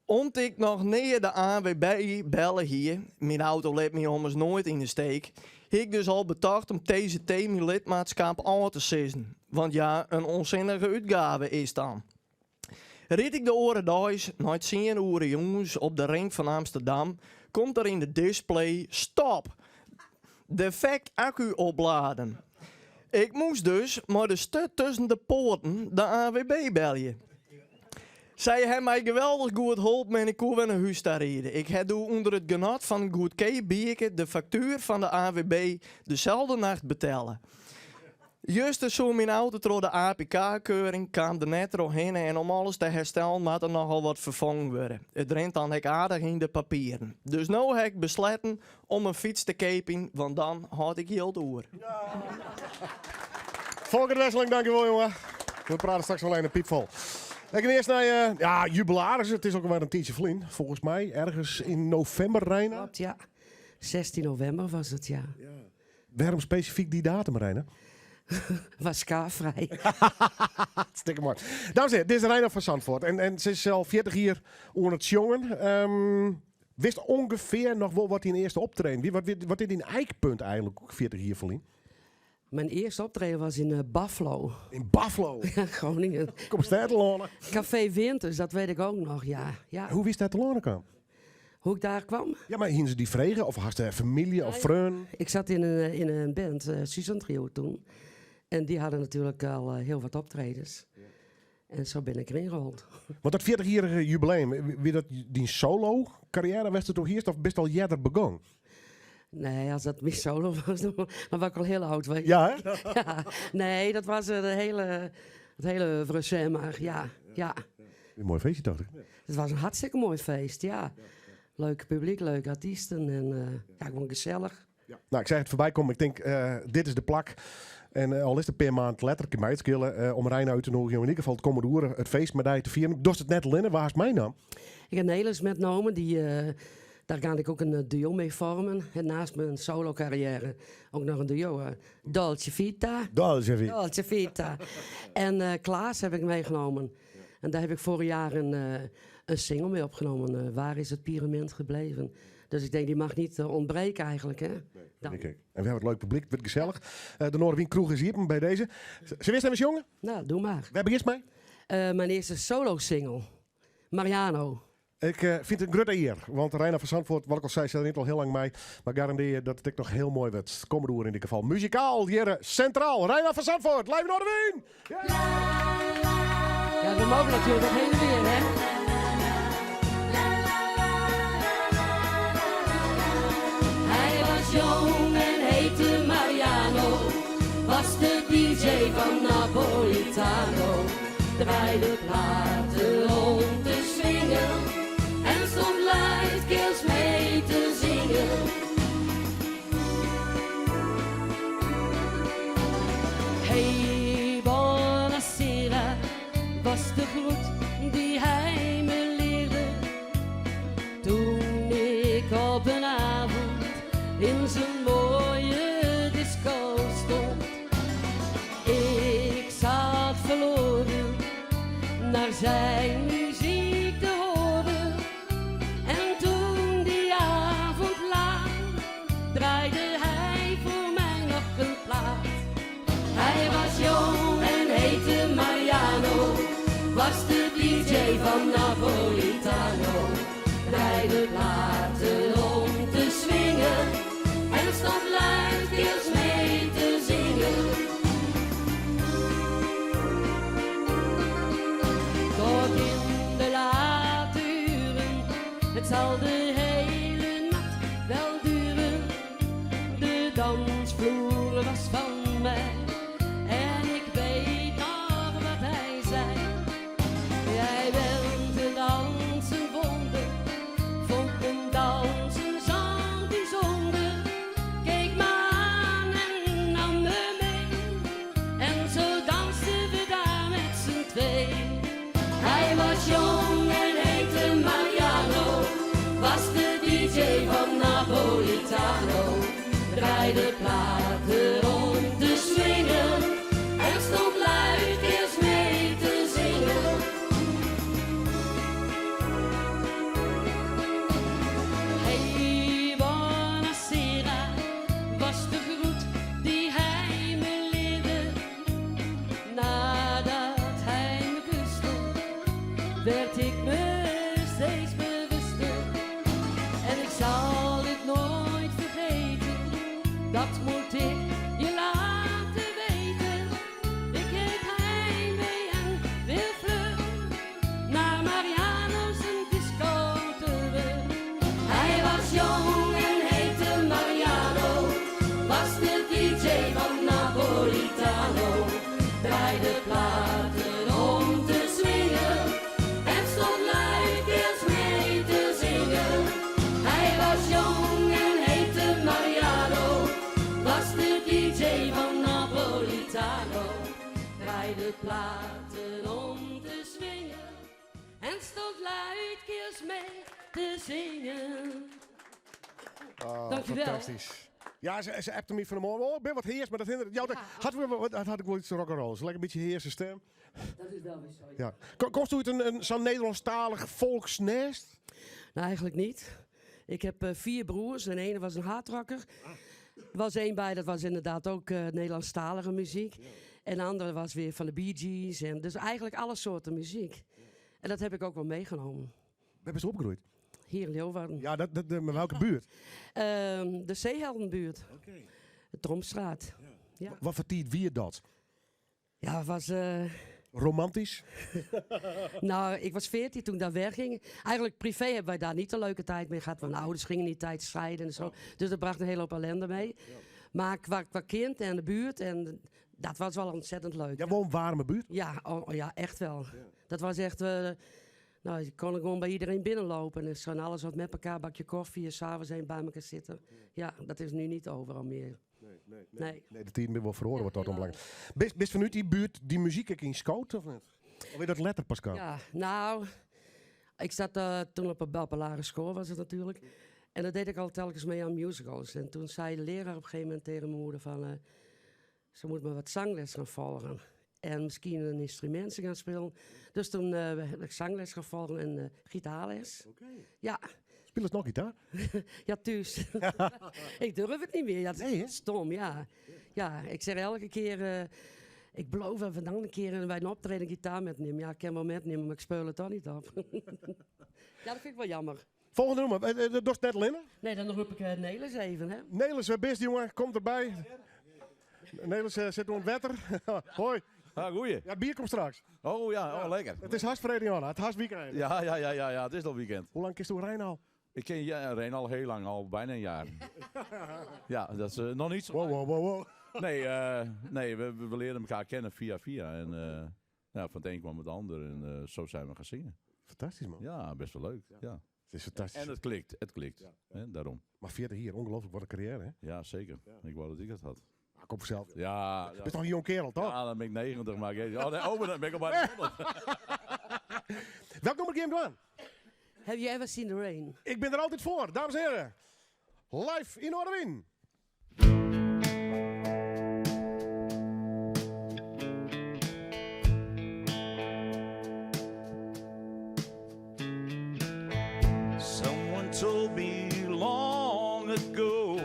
Om't ik noch nea de ANWB belle hie, myn auto lit my ommers noait yn 'e steek, hie ik dus al betocht om TCT myn lidmaatskap ôf te sizzen. Want ja, in ûnsinnige útgave is dan. Ryd ik de oare deis nei tsien oere jûns op de ring fan Amsterdam, komt der yn de display stop! Defekt akku opladen. Ik moast dus mei de sturt tusken de poaten de ANWB belje. Sy ha my geweldich goed holpen en ik koe wer nei hús ta ride. Ik ha doe ûnder it genot fan in goedkeap bierke de faktuer fan de ANWB deselde nacht betelle. Juster soe myn auto troch de APK-keuring, kaam der net trochhinne en om alles te herstellen moat der nochal wat ferfongen wurde. It rint dan ek aardich yn de papieren. Dus no ha ik besletten om in fyts te keapjen, want dan hâld ik jild oer.
Folkert Wesseling, dankjewol jonge. We prate straks wel even piepfol. Ik gean earst nei ja, jubilaris. It is ek alwer in tiidsje ferlyn, folgens my. Ergens yn novimber, Reina.
Klopt, ja. 16 november was het, ja.
Wêrom spesifyk dy datum, Reina?
Was skaafvrij.
Hartstikke moai. Dames en heren, dit is Reina van Zandvoort. En se is al 40 jier oan it sjongen. Witst ûngefear noch wol wat dyn earste optreden wie? Wat is dyn ijkpunt eigentlik 40 jier ferlyn?
Mijn eerste optreden was in Baflo.
In Baflo?
Ja, Groningen.
Komst dêr telâne?
Café Winters, dat weet ik ook nog, ja. Ja.
Hoe wiest dêr telâne kaam?
Hoe ik daar kwam?
Ja, mar hiene se dy frege? Of hast dêr famylje of freonen?
Ik zat in een band, Susan Trio toen. En die hadden natuurlijk al heel wat optredens. En zo ben ik erin gerold.
Want dat 40-jierrige jubileum, wie dat dyn solo karriêre west it earst of bist al earder begûn?
Nee, als dat mijn solo was, dan was ik al heel oud. Weet je.
Ja, hè?
Ja, nee, dat was het hele oeuvre, zeg maar. Ja, ja.
Een mooi feestje, dacht ik.
Het was een hartstikke mooi feest, ja. Leuk publiek, leuke artiesten en ja, gewoon gezellig.
Ja. Nou, ik seach it foarby kommen. Ik tink, dit is de plak. En al is it in pear maand letter, kin my it skele, om Reina út te nûgjen om yn ieder gefal it kommende oere it feest mei dy te fieren. Dochst it net allinne, wa hast meinaam?
Ik heb Nelis metnomen, die, daar ga ik ook een duo mee vormen. En naast mijn solo carrière ook nog een duo. Dolce Vita.
Dolce Vita.
Dolce Vita. En Klaas heb ik meegenomen. En daar heb ik vorig jaar een single mee opgenomen. Waar is het pyramid gebleven? Dus ik denk, die mag niet ontbreken eigenlijk. Hè?
Nee, denk ik. En we hebben het leuk publiek, het wordt gezellig. De Noardewyn kroech is iepen by dizze. Sille we earst even sjonge?
Nou, doe maar.
Wêr begjinst mei?
Mijn eerste solo single, Mariano.
Ik fyn it in grutte ear, want Reina van Zandvoort, wat ik al sei, se rint al hiel lang mei. Mar garandearje dat it ek noch hiel moai wurdt. Kommende oere yn dit gefal. Muzikaal, hjir sintraal. Reina van Zandvoort, live Noardewyn!
Ja, we mogen natuurlijk heen en weer, hè?
Hij was jong en heette Mariano, was de DJ van Napolitano. Draaide platen om te swingen en stond luidkeels mee te zingen. Hey, buonasera, was de groet die hij me leerde. Toen ik op een avond in zijn mooie disco stond. Ik zat verloren naar zijn muziek te horen. En toen die avond laat, draaide hij voor mij nog een plaat. Hij was jong en heette Mariano, was de DJ van Napolitano. Draaide platen om te swingen en stond luidkeels mee te zingen. Tot in de late uren, het zal de hele nacht wel duren. De dansvloer was van mij en ik weet nog wat hij zei. Jij bent het dansen wonder, vond mijn dansen zo bijzonder. Keek me aan en nam me mee en zo dansten we daar met z'n twee. Hij was jong en heette Mariano, was de DJ van Napolitano. Draaide platen om te swingen en stond luidkeels mee te zingen. Hey, buonasera, was de groet die hij me leerde. Nadat hij me kuste, werd ik me steeds bewuster. En ik zal dit nooit vergeten, dat moet ik je laten weten. Ik heb heimwee en wil vlug naar Mariano zijn disco terug. Hij was jong en heette Mariano, was de DJ van Napolitano. Draaide platen om te swingen en stond luidkeels mee te zingen. Hij was jong en heette Mariano, was de DJ van Napolitano. Draaide platen om te swingen en stond luidkeels mee te zingen.
Oh,
Dankjewel.
Fantastisch. Ja, ze appte me van de morgen. Oh, ik ben wat heers, maar dat hindert. Ja, dat had ik wel iets rock'n'roll. Lekker een beetje heerse stem.
Dat is wel weer zo.
Ja. Komst u uit een zo'n Nederlandstalig volksnest?
Nou, eigenlijk niet. Ik heb 4 broers en de ene was een hardrocker. Er was één bij, dat was inderdaad ook Nederlandstalige muziek. En de andere was weer van de Bee Gees. En dus eigenlijk alle soorten muziek. En dat heb ik ook wel meegenomen.
Waar ben je opgegroeid?
Hier in Leeuwarden.
Ja, maar welke buurt?
De Zeeheldenbuurt. De Tromstraat. Ja.
Wat voor tijd wie dat?
Ja, het was
Romantisch?
Nou, ik was 14 toen ik daar wegging. Eigenlijk privé hebben wij daar niet de leuke tijd mee gehad. Want mijn ouders gingen in die tijd scheiden en zo. Dus dat bracht een hele hoop ellende mee. Maar qua kind en de buurt, en dat was wel ontzettend leuk.
Jij woont warme buurt?
Ja, oh, ja, echt wel. Dat was echt... je kon gewoon bij iedereen binnenlopen. En zo en alles wat met elkaar, bakje koffie en s'avonds een bij elkaar zitten. Ja, dat is nu niet overal meer.
Nee, nee,
nee. Nee.
Nee, de tien ben wel verhoren wat dat ombelangt. Bist vanuit die buurt die muziek ook in scout of niet? Of weer dat letter, Pascal?
Ja, nou, ik zat toen op een lagere school was het natuurlijk. En dat deed ik al telkens mee aan musicals. En toen zei de leraar op een gegeven moment tegen mijn moeder van... ze moet maar wat zangles gaan volgen. En misschien een instrument gaan spelen. Dus toen heb ik zangles gaan volgen en gitaarles. Ja.
Speel je nog gitaar?
Ja, thuis. Ik durf het niet meer. Ja, dat is
Nee, hè?
stom, ja. Ja, ik zeg elke keer... ik beloof even dan een keer bij een optreden gitaar metnemen. Ja, ik kan wel metnemen, maar ik speel het toch niet op. Ja, dat vind ik wel jammer.
Volgende nummer. Dat doet net Linne?
Nee, dan roep ik Nelis even, hè.
Nelis, best jongen, komt erbij. Nelis zit onder het wetter. Hoi.
Ah, goeie.
Ja, het bier komt straks.
Oh ja, oh, lekker.
Het is hartstikke Johanna. Het is weekend.
Ja, ja, ja, ja, ja, het is al weekend.
Hoe lang kist u Rijn al?
Ik ken Rijn al heel lang, al bijna een jaar. Ja, dat is nog niet zo
Wow, wow, wow, wow.
Nee we leren elkaar kennen via via. En van het een kwam het ander en zo zijn we gaan zingen.
Fantastisch, man.
Ja, best wel leuk. Ja.
Ja. Het is fantastisch.
En het klikt, het klikt.
Ja.
Hè, daarom.
Maar 40 hier, ongelooflijk, wat een carrière, hè?
Ja, zeker.
Ja.
Ik wou dat ik dat had.
Ah, kom vanzelf.
Ja,
Je bent toch een jong kerel, toch?
Ja, dan ben ik 90, maar ik... Oh, nee, oh, dan ben ik al bijna 100.
Welk nummer game doen?
Have you ever seen the rain?
Ik ben er altijd voor, dames en heren. Live in Noardewyn.
Someone told me long ago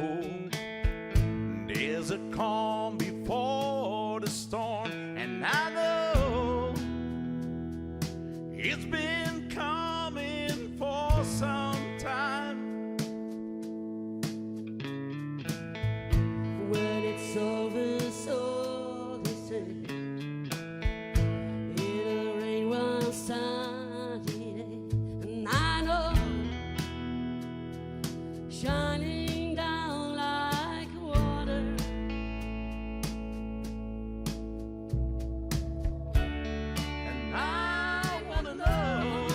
there's a calm before the storm, and I know it's been coming for some time.
When it's over, so they say, it'll rain one sunny day, and I know, shining down like water.
And I want to know,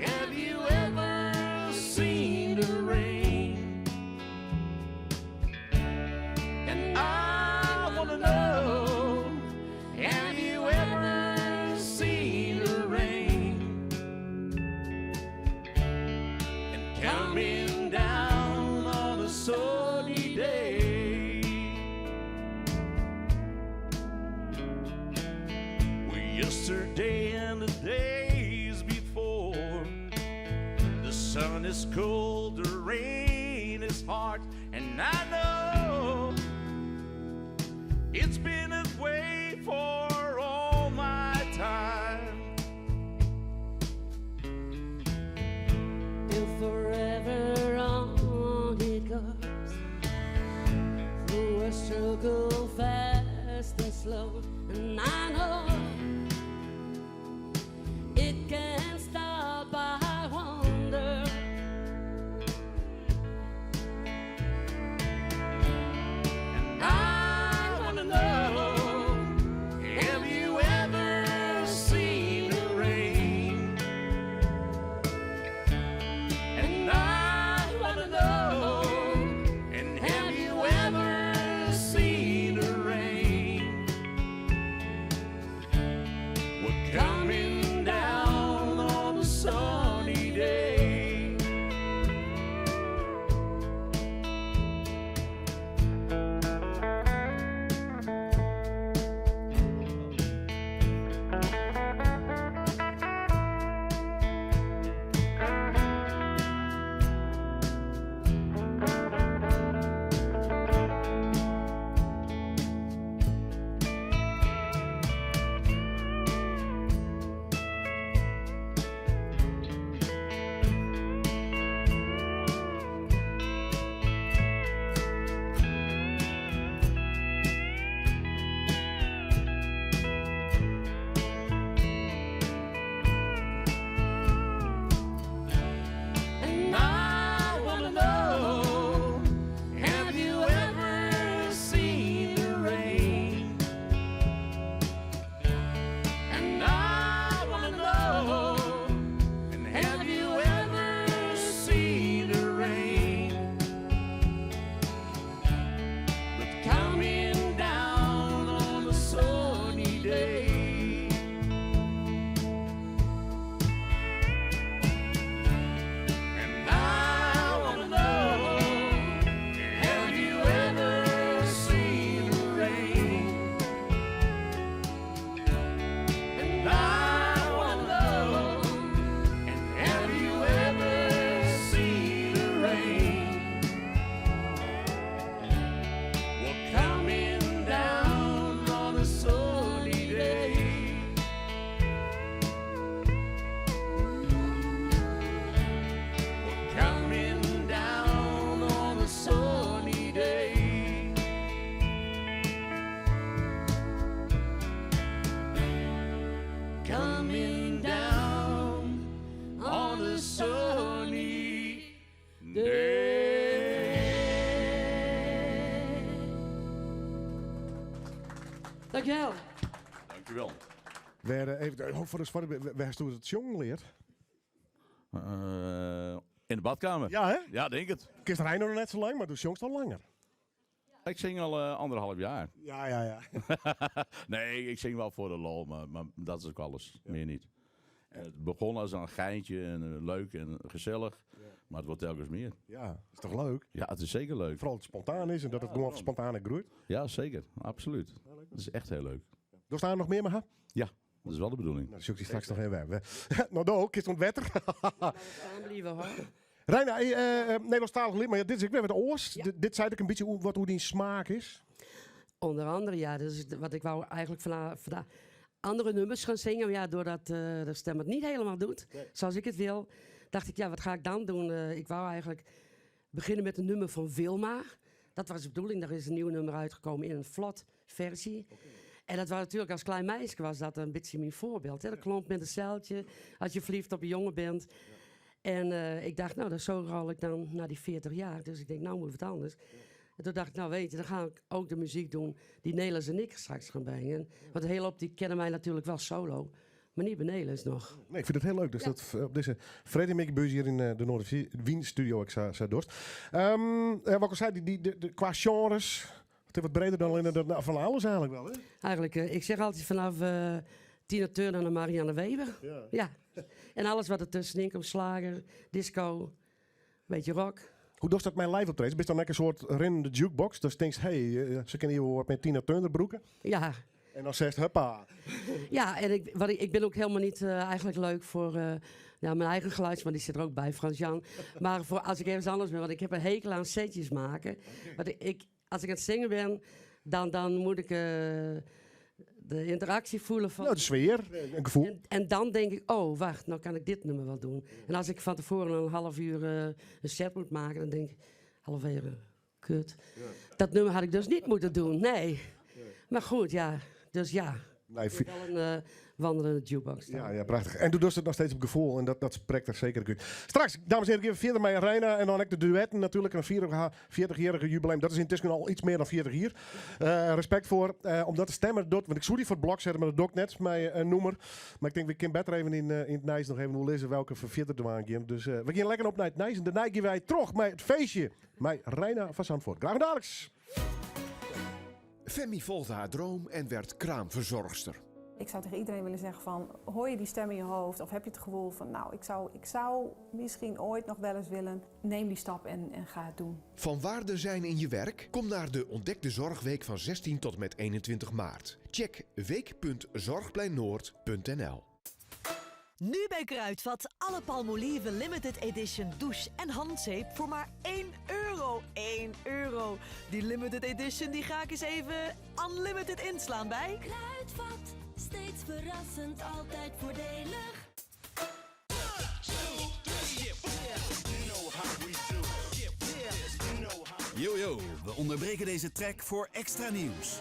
have you ever seen the rain? And I want to know, have you ever seen the rain? And coming down on a sunny day. Well, yesterday and the days before, the sun is cold, the rain is hard, and I know it's been that way for all my time.
Till forever on it goes, through a struggle fast and slow, and I know it can't stop. I wonder.
And I want to know, have Coming down on a sunny day.
Dankjewel.
Dankjewel.
Wêr, eh, even, eh, voor de voor de- wêr hast it sjongen leard?
Eh, in de badkamer.
Ja, hè?
Ja, denk it.
Kinst Reina noch net sa lang, mar do sjongst al langer.
Ik zing al eh, anderhalf jaar.
Ja, ja, ja.
nee, ik zing wel voor de lol, maar, maar dat is ook alles. Meer niet. En het begon als een geintje en eh, leuk en gezellig. Maar het wordt telkens meer.
Ja, is toch leuk?
Ja, het is zeker leuk.
Vooral dat het spontaan is en dat het gewoon spontaan groeit.
Ja, zeker. Absoluut. Het is echt heel leuk.
Er staan nog meer, maar
Ja, dat is wel de bedoeling.
Nou, zoek die straks nog even bij. Nou, do, kist ontwetter.
Staan blijven hoor.
Reina, eh, eh, Nederlandstalig lied, maar ja, dit is ik weer met de oors. Dit, dit zei ik een beetje hoe, wat hoe die smaak is.
Onder andere, ja. Dus wat ik wou eigenlijk vandaag andere nummers gaan zingen. Maar ja, doordat eh, de stem het niet helemaal doet, zoals ik het wil, dacht ik, ja, wat ga ik dan doen? Eh, ik wou eigenlijk beginnen met een nummer van Wilma. Dat was de bedoeling. Daar is een nieuw nummer uitgekomen in een vlot versie. En dat was natuurlijk als klein meisje was dat een beetje mijn voorbeeld. Hè? Dat klomp met een zeiltje, als je verliefd op een jongen bent. En eh, ik dacht, nou, dat zo rol ik dan naar die 40 jaar. Dus ik denk, nou moet het anders. En toen dacht ik, nou weet je, dan ga ik ook de muziek doen die Nelis en ik straks gaan brengen. Want een hele hoop die kennen mij natuurlijk wel solo, maar niet bij Nelis nog.
Nee, ik vind het heel leuk. Dus dat eh, op deze Frederik hier in eh, de Noorderwien studio, ik zou dorst. Ehm, eh, wat ik al zei, die, die, de, de, qua genres, het is wat breder dan alleen dat, nou, van alles eigenlijk wel, hè?
Eigenlijk, eh, ik zeg altijd vanaf eh, Tina Turner naar Marianne Weber.
Ja.
En alles wat er tussenin komt, slager, disco, een beetje rock.
Hoe doet dat mijn live optreden? Ben je dan lekker een soort rinnende jukebox? Dus denk je, hey, eh, ze kennen hier wat met Tina Turner broeken.
Ja.
En dan zegt huppa.
Ja, en ik, wat ik, ik ben ook helemaal niet eh, eigenlijk leuk voor eh, ja, mijn eigen geluid, maar die zit er ook bij, Frans-Jan. Maar voor als ik ergens anders ben, want ik heb een hekel aan setjes maken. Want ik, ik- als ik aan het zingen ben, dan, dan moet ik eh, de interactie voelen van...
Nou, de sfeer, een gevoel.
En, en dan denk ik, oh, wacht, nou kan ik dit nummer wel doen. En als ik van tevoren een half uur eh, een set moet maken, dan denk ik, half uur, eh, kut. Dat nummer had ik dus niet moeten doen, nee. Maar goed, ja, dus ja.
Nee,
Ik ben wel een eh, wandelende jukebox. dan.
Ja, ja, prachtig. En doe dus het nog steeds op gevoel en dat, dat spreekt er zeker uit. Straks, dames en heren, even verder met Reina en dan ook de duetten natuurlijk. Een 40-jarige jubileum. Dat is intussen al iets meer dan 40 hier. Eh, respect voor, eh, omdat de stemmer doet. Want ik zoek die voor het blok zetten, maar dat doe ik net, mijn eh, noemer. Maar ik denk, we kunnen beter even in, eh, in het Nijs nog even hoe lezen welke verveerder er aan Dus eh, we gaan lekker op naar het Nijs. En daarna gaan wij terug met het feestje. Met Reina van Zandvoort. Graag dadelijk.
Femi volgde haar droom en werd kraamverzorgster.
Ik zou tegen iedereen willen zeggen van, hoor je die stem in je hoofd of heb je het gevoel van, nou, ik zou, ik zou misschien ooit nog wel eens willen. Neem die stap en, en ga het doen.
Van waarde zijn in je werk? Kom naar de Ontdek de Zorgweek van 16 tot en met 21 maart. Check week.zorgpleinnoord.nl
Nu bij Kruidvat alle Palmolive Limited Edition douche en handzeep voor maar 1 euro. 1 euro. Die Limited Edition die ga ik eens even unlimited inslaan bij.
Kruidvat, steeds verrassend, altijd voordelig.
Yo yo, we onderbreken deze track voor extra nieuws.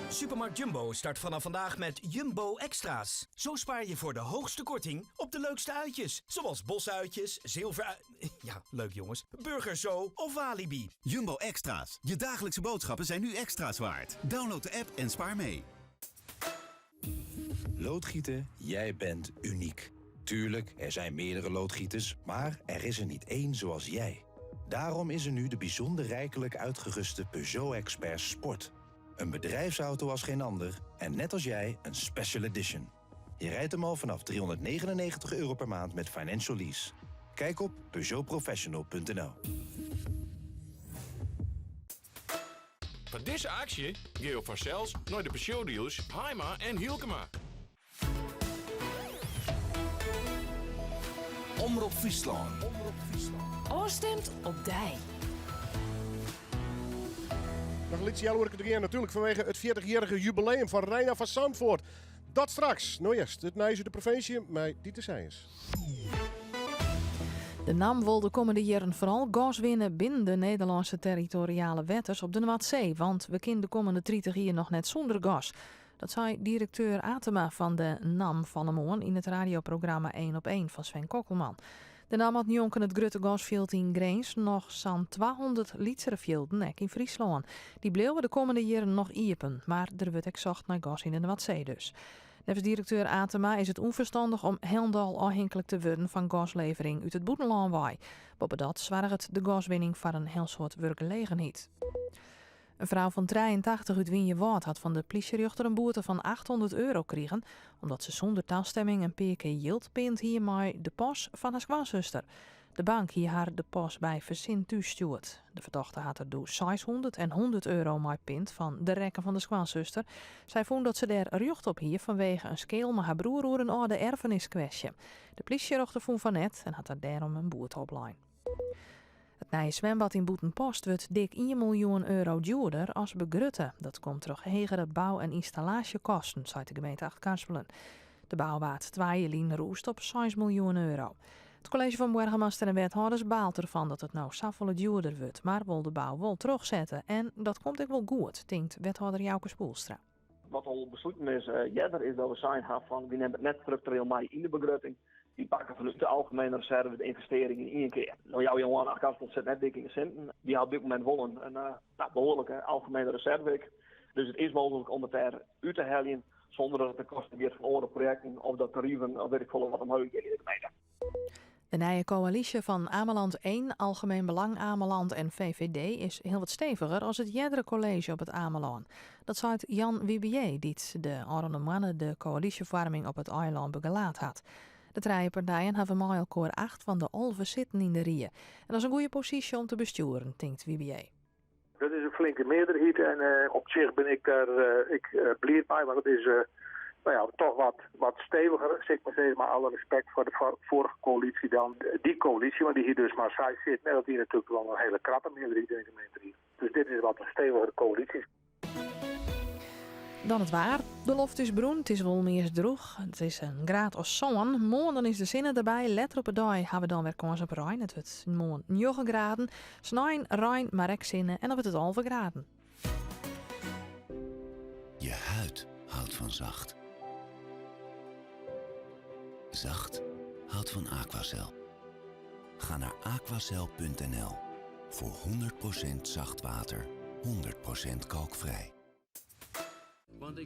Supermarkt Jumbo start vanaf vandaag met Jumbo Extra's. Zo spaar je voor de hoogste korting op de leukste uitjes. Zoals bosuitjes, zilver... Ja, leuk jongens. Burger Zo of Walibi.
Jumbo Extra's. Je dagelijkse boodschappen zijn nu extra's waard. Download de app en spaar mee.
Loodgieten, jij bent uniek. Tuurlijk, er zijn meerdere loodgieters, maar er is er niet één zoals jij. Daarom is er nu de bijzonder rijkelijk uitgeruste Peugeot Expert Sport. Een bedrijfsauto als geen ander en net als jij een special edition. Je rijdt hem al vanaf 399 euro per maand met financial lease. Kijk op peugeotprofessional.nl.
Van deze actie Geo van Cels naar de Peugeot-dealers Haima en Hielkema.
Omrop Fryslân.
Oorstemt op dij.
Nog een liedje Jelle het natuurlijk vanwege het 40-jarige jubileum van Reina van Zandvoort. Dat straks. Nou eerst, het Nijs uit de provincie met Dieter Seijens.
De NAM wil de komende jaren vooral gas winnen binnen de Nederlandse territoriale wetters op de Noordzee. Want we kunnen de komende 30 jaar nog net zonder gas.
Dat sei direkteur Atema fan de NAM fan 'e moarn yn it radioprogramma Eén op Eén fan Sven Kokkelman. De NAM hat njonken it grutte gasfjild yn Grins noch sa'n 200 lytsere fjilden, ek yn Fryslân. Dy bliuwe de kommende jierren noch iepen, mar der wurdt ek socht nei gas yn de Noardsee dus. Neffens direkteur Atema is it ûnferstannich om hielendal ôfhinklik te wurden fan gaslevering út it bûtenlân wei. Boppedat soarget de gaswinning foar in hiel soad wurkgelegenheid. In frou fan 83 út Wynjewâld hat fan de plysjerjochter in boete fan 800 euro krigen, omdat se sûnder tastemming in pear kear jild pind hie mei de pas fan har skoansuster. De bank hie har de pas by fersin thús stjoerd. De fertochte hat der doe 600 en 100 euro mei pind fan de rekken fan de skoansuster. Sy fûn dat se dêr rjocht op hie fanwege in skeel mei har broer oer in âlde erfeniskwestje. De plysjerjochter fûn fan net en hat har dêrom in boete oplein. It nije swimbad yn Bûtenpost wurdt dik ien miljoen euro djoerder as begrutte. Dat komt troch hegere bou en ynstallaasjekosten, seit de gemeente Achtkarspelen. De bou waard twa jier lyn rûsd op seis miljoen euro. It kolleezje fan boargemaster en wethâlders baalt derfan dat it no safolle djoerder wurdt, mar wol de bou wol trochsette. En dat komt ek wol goed, tinkt wethâlder Jouke Spoelstra.
Wat al besluten is earder is dat we sein ha fan wy nimme it net struktureel mei yn de begrutting. Wy pakke fanút de algemene reserve de ynvestearring yn ien kear. No jouwe jo oan, Achtkarspelen sit net dik yn de sinten. Wy ha op dit momint wol in nou, behoarlike algemene reserve ek. Dus it is mooglik om it dêr út te heljen sûnder dat it ten koste giet fan oare projekten of dat tariven of wit ik folle wat omheech gean yn de gemeente.
De nije koälysje fan Ameland 1, Algemeen Belang Ameland en VVD is hiel wat steviger as it eardere kolleezje op it Amelân. Dat seit Jan Wibier, dy't de ôfrûne moanne de koälysjefoarming op it eilân begelaat hat. De trije partijen hawwe mei elkoar acht fan de 11 sitten yn de rie. En dat is in goede posysje om te bestjoeren, tinkt Wibier.
Dat is in flinke mearderheid en eh, op sich bin ik dêr eh, ek eh, bliid mei, want it is no ja, toch wat, wat steviger, sil ik mar sizze, mei alle respekt foar de foarige koälysje dan dy koälysje, want dy hie dus mar seis sitten en dat wie natuerlik wol in hiele krappe mearderheid yn de gemeenteried. Dus dit is wat in stevigere koälysje.
Dan it waar. De loft is brún, it is wol meast drûch. It is in graad as sân. Moarn dan is de sinne derby. Letter op 'e dei ha we dan wer kâns op rein. It wurdt moarn 9 graden. Snein rein, mar ek sinne en dan wurdt it 11 graden.
Je huid houdt van zacht. Zacht houdt van Aquacel. Ga naar aquacel.nl voor 100% zacht water, 100% kalkvrij.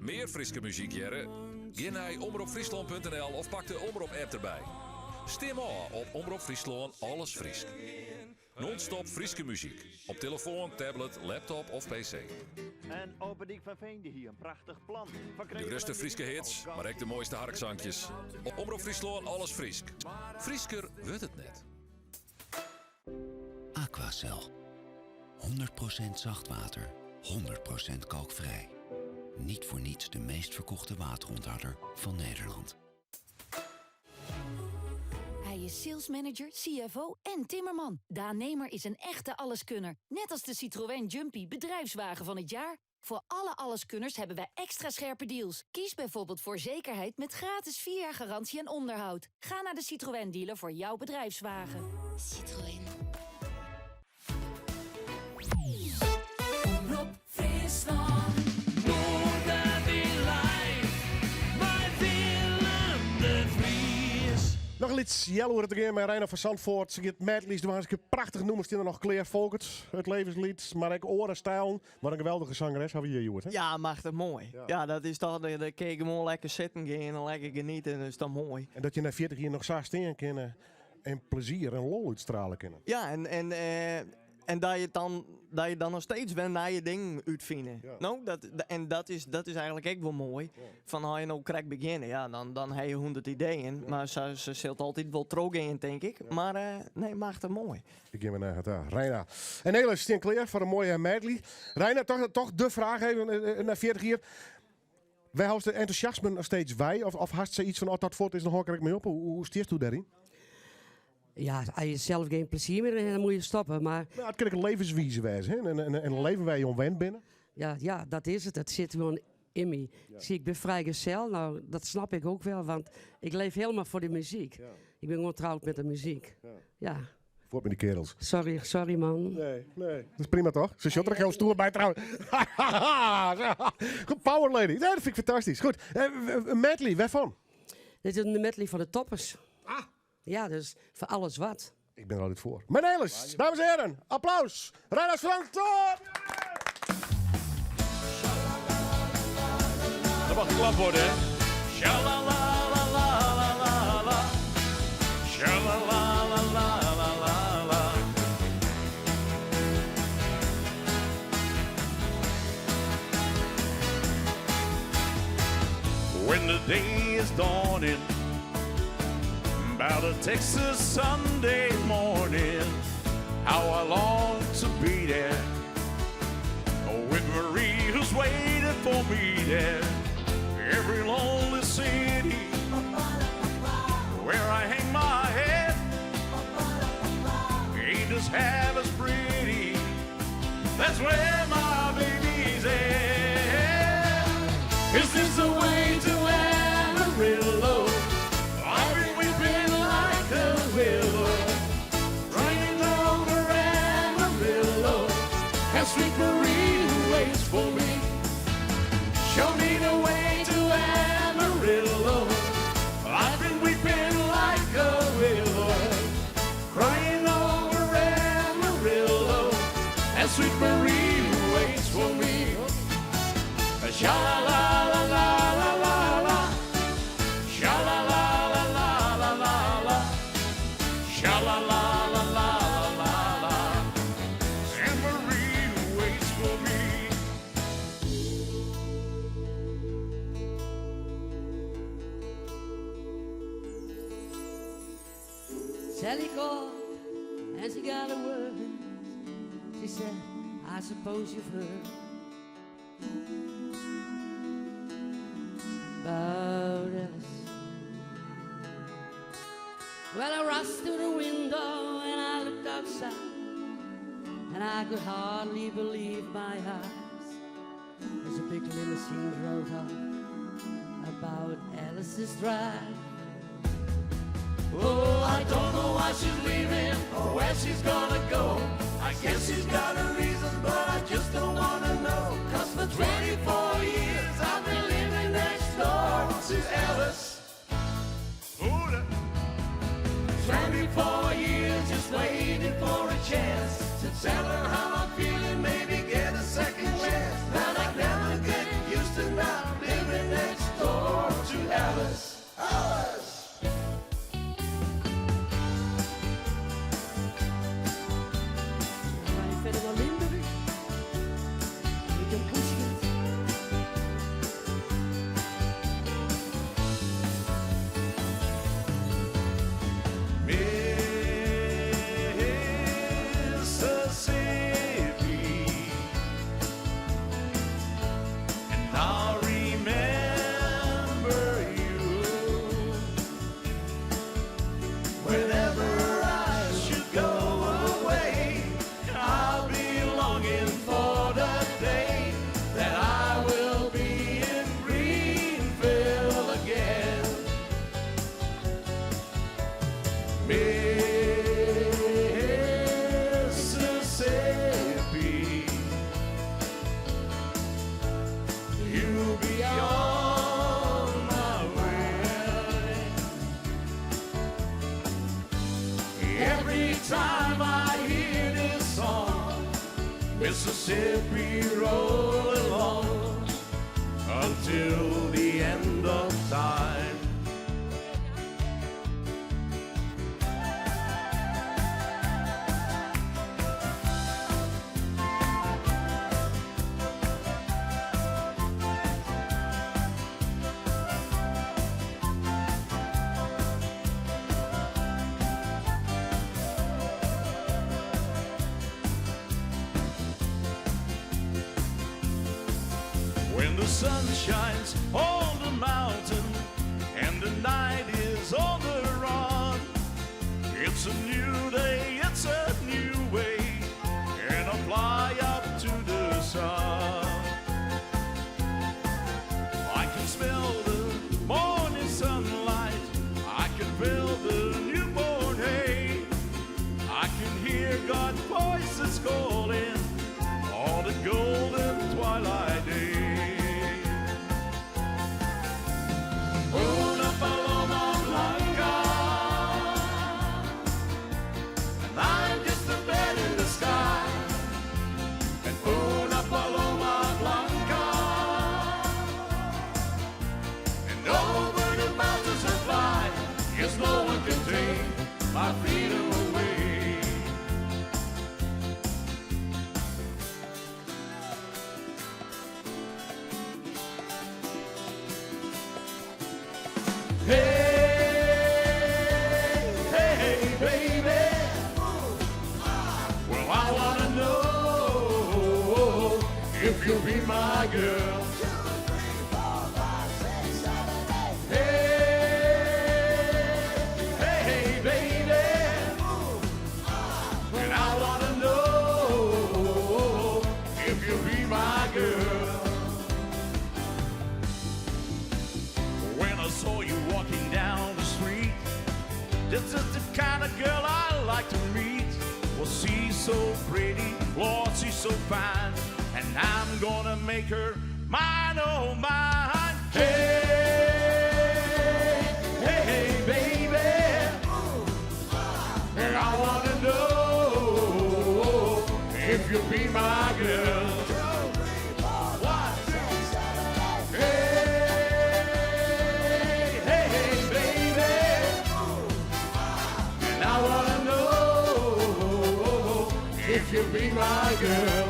Mear Fryske muzyk hearre? Gean nei omropfryslan.nl of pak de Omrop-app derby. Stim ôf op Omrop Fryslân Alles Frysk. Non-stop Fryske muzyk. Op telefoan, tablet, laptop of PC.
En Ope Dyk van Veen die hie in prachtich plan. Van
De grutste Fryske hits, mar ek de moaiste harksankjes. Op Omrop Fryslân Alles Frysk. Frysker wurdt it net.
Aquacel. 100% zacht water, 100% kalkvrij. Niet voor niets de meest verkochte waterontharder van Nederland.
Hij is salesmanager, CFO en timmerman. Daan Nemer is een echte alleskunner. Net als de Citroën Jumpy, bedrijfswagen van het jaar. Voor alle alleskunners hebben wij extra scherpe deals. Kies bijvoorbeeld voor zekerheid met gratis 4 jaar garantie en onderhoud. Ga naar de Citroën dealer voor jouw bedrijfswagen.
Citroën. Omrop Fryslân. Noardewyn live mei Willem de Vries.
Noch in lyts healoere te gean mei Reina van Zandvoort. Se giet medleys dwaan. Se prachtich nûmers stean der noch klear. Folkert, it levensliet, mar ek oare stilen. Wat in geweldige zangeres hawwe we hjir hjoed, hè?
Ja, machtich moai. Ja, dat is toch, dan kin je gewoan lekker sitten gean en lekker genieten. Dat is toch moai.
En dat je nei 40 jier noch sa stean kinne en plezier en lol útstrale kinne.
Ja, en, en, eh, en dat je dan, dat je dan noch steeds wer nije dingen útfine. No, dat, en dat is, dat is eigenlik ek wol moai. Fan as je no krekt begjinne, ja, dan, dan ha je 100 ideeën. Mar sa, se sil altyd wol trochgean, tink ik. Mar eh, nee, machtich moai.
Ik gean wer nei har ta. Reina en Nele stean klear foar in moaie medley. Reina, toch, toch de fraach even eh, nei 40 jier. Wêr hâldst it entûsjasme noch steeds wei? Of, of hast sayts fan, as dat fuort is, dan hâld ik der ek mei op? Hoe, hoe stiest do dêryn?
Ja, as je sels gjin plezier mear yn dan moatte je stoppe. Mar
Nou, it kin ek in levenswize wêze, hè? En, en, en in leven wêr't je oan wend binne.
Ja, ja, dat is it. Dat sit gewoan yn my. Zie, ik bin frijgezel, nou, dat snap ik ook wel, want ik leef helemaal voor de muziek. Ik bin gewoan troud mei de muzyk. Ja.
Fuort met die kerels.
Sorry, sorry man.
Nee, nee. Dat is prima toch? Ze zit er heel stoer bij trouwens. Goed, Power Lady. Nee, dat vind ik fantastisch. Goed, een medley, waarvan?
Dit is een medley van de toppers. Ah. Ja, dus voor alles wat.
Ik ben er altijd voor. Menelis, dames en heren, applaus. Reinoud Frank, top!
Dat mag geklapt worden, hè? Sha-la-la-la-la-la-la. Sha-la-la-la-la-la-la. When the day is dawning, about a Texas Sunday morning, how I long to be there with Marie who's waiting for me there. Every lonely city where I hang my head ain't just half as pretty. That's where my baby's at. Is this the way to Amarillo? I've been weeping like a willow, crying over Amarillo. And sweet Marie who waits for me. Show me the way to Amarillo. I've been weeping like a willow, crying over Amarillo. And sweet Marie who waits for me. Sha la la la la la la la. Sha la la la la la la la. Sha la la la la la la. And Marie who waits for me.
Sally called and she got a word. She said, I suppose you've heard about Alice. Well, I rushed to the window and I looked outside, and I could hardly believe my eyes as a big limousine drove up about Alice's drive.
Oh, I don't know why she's leaving or where she's gonna go. I guess she's got her reasons, but I just don't wanna know. 'Cause for 24 years I've been living next door to Alice. Ooh, 24 years just waiting for a chance to tell her how I'm feeling, maybe get a second chance. But I never get used to not living next door to Alice. Alice!
Ga je verder naar Limburg? Met een poesje.
Mississippi. And I'll remember you whenever I should go away. I'll be longing for the day that I will be in Greenville again. Mississippi, you'll be on my way. Every time I hear this song, Mississippi roll along until the end of time. When the sun shines on the mountain and the night is on the run, it's a new day, it's a new way, and I fly up to the sun. I can smell the morning sunlight, I can feel the newborn hay, I can my freedom away. Hey, hey, baby. Well, I wanna know if you'll be my girl. Hey, hey, baby. And I wanna know if you'll be my girl. When I saw you walking down the street, this is the kind of girl I like to meet. Well, she's so pretty, Lord, she's so fine, and I'm gonna make her mine, oh mine. Hey, hey, hey, baby, and I wanna know if you'll be my girl. One, two, Hey, hey, hey, baby. And I wanna know if you'll be my girl.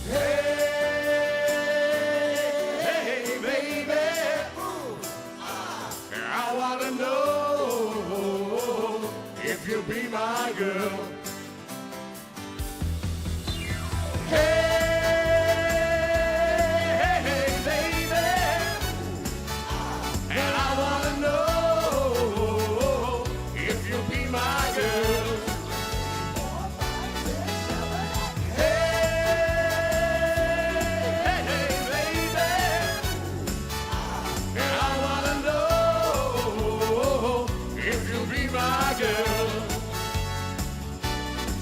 Hey, hey, baby. I wanna know if you'll be my girl. Hey, hey, baby. And I wanna know if you'll be my girl. Hey, hey, baby. And I wanna know if you'll be my girl.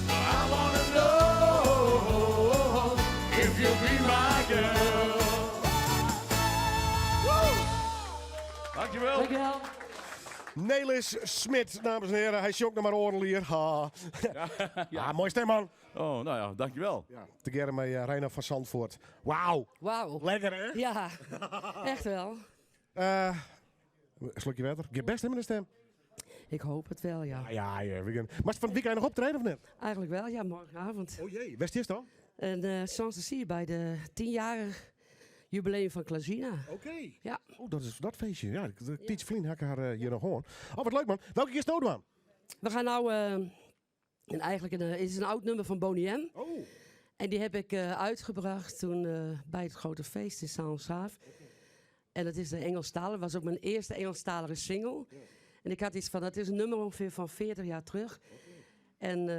I wanna know if you'll be my girl. Dankjewel.
Dankjewel.
Nelis Smit, dames en heren. Hy sjongt noch mar oardel jier. Ha. Ja, moai stim, man.
Oh, no ja, dankjewel.
Ja, tegearre mei Reina van Zandvoort. Wauw.
Wauw.
Lekker, hè?
Ja, echt wel.
In slokje wetter. Giet bêst mei de stim?
Ik hoop it wol, ja.
Ja, we gean. Mar fan it wykein noch optrede of net?
Eigenlijk wel, ja, morgenavond.
Oh jee, wêr stiest dan?
En Sanssouci by de 10-jarige jubileum fan Klazina.
Oké.
Ja.
Oh, dat is dat feestje. Ja, de Tiets Vlien ha ik har hjir noch oan. Oh, wat leuk man. Welke is no dwaan?
We gean no, en eigenlijk is in âld nûmer fan Boney M.
Oh.
En dy ha ik útbrocht doe by it grutte feest yn Saint-Saaf. En dat is de Ingelsktalige, was ek myn earste Ingelsktalige single. En ik hie yts fan, dat is in nûmer ûngefear fan 40 jier terug. En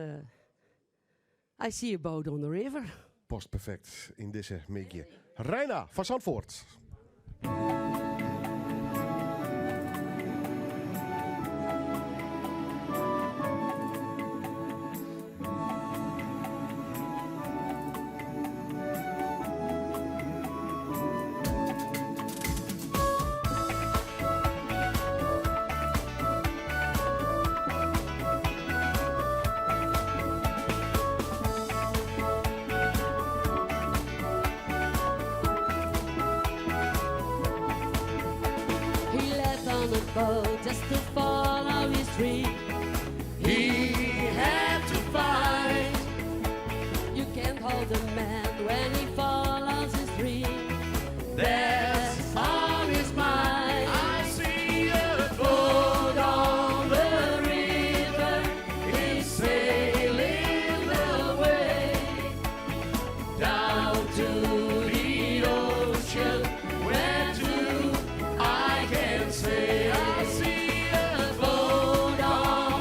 I See a Boat on the River.
Past perfekt yn dizze middei. Reina van Zandvoort.
He left on a boat just to follow his dream.
He had to fight.
You can't hold a man when he follows his dream.
That's on his mind. I see a
boat on the river.
He's sailing away down to the ocean. Where to I can't say. I see a boat on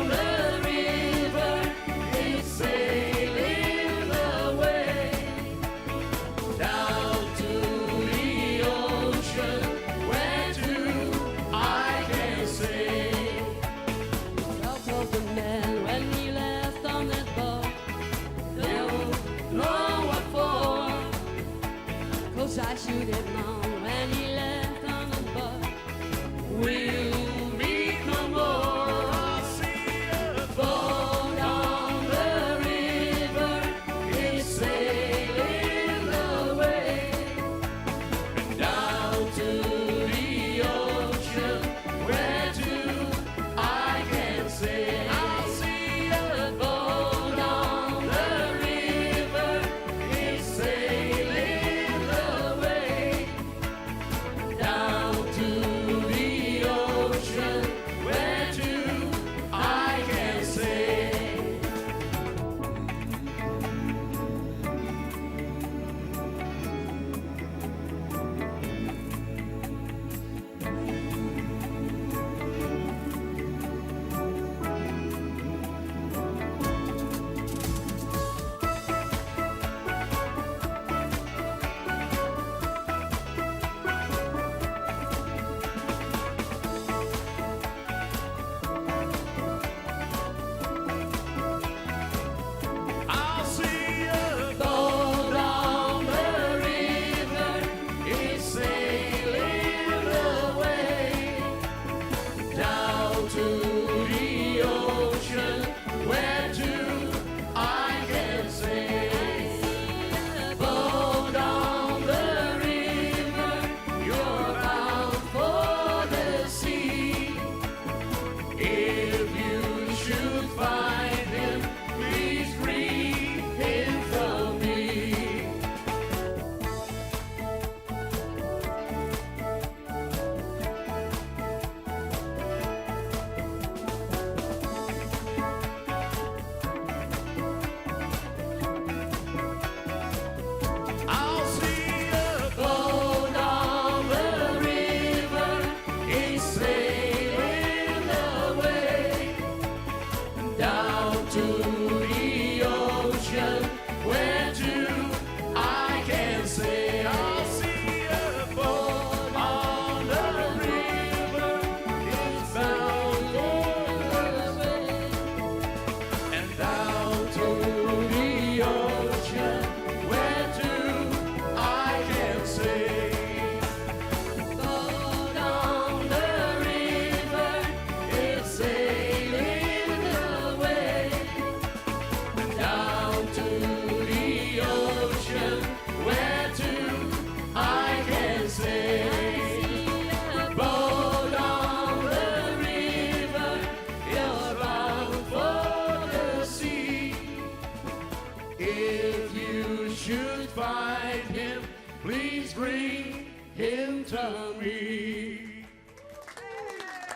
me.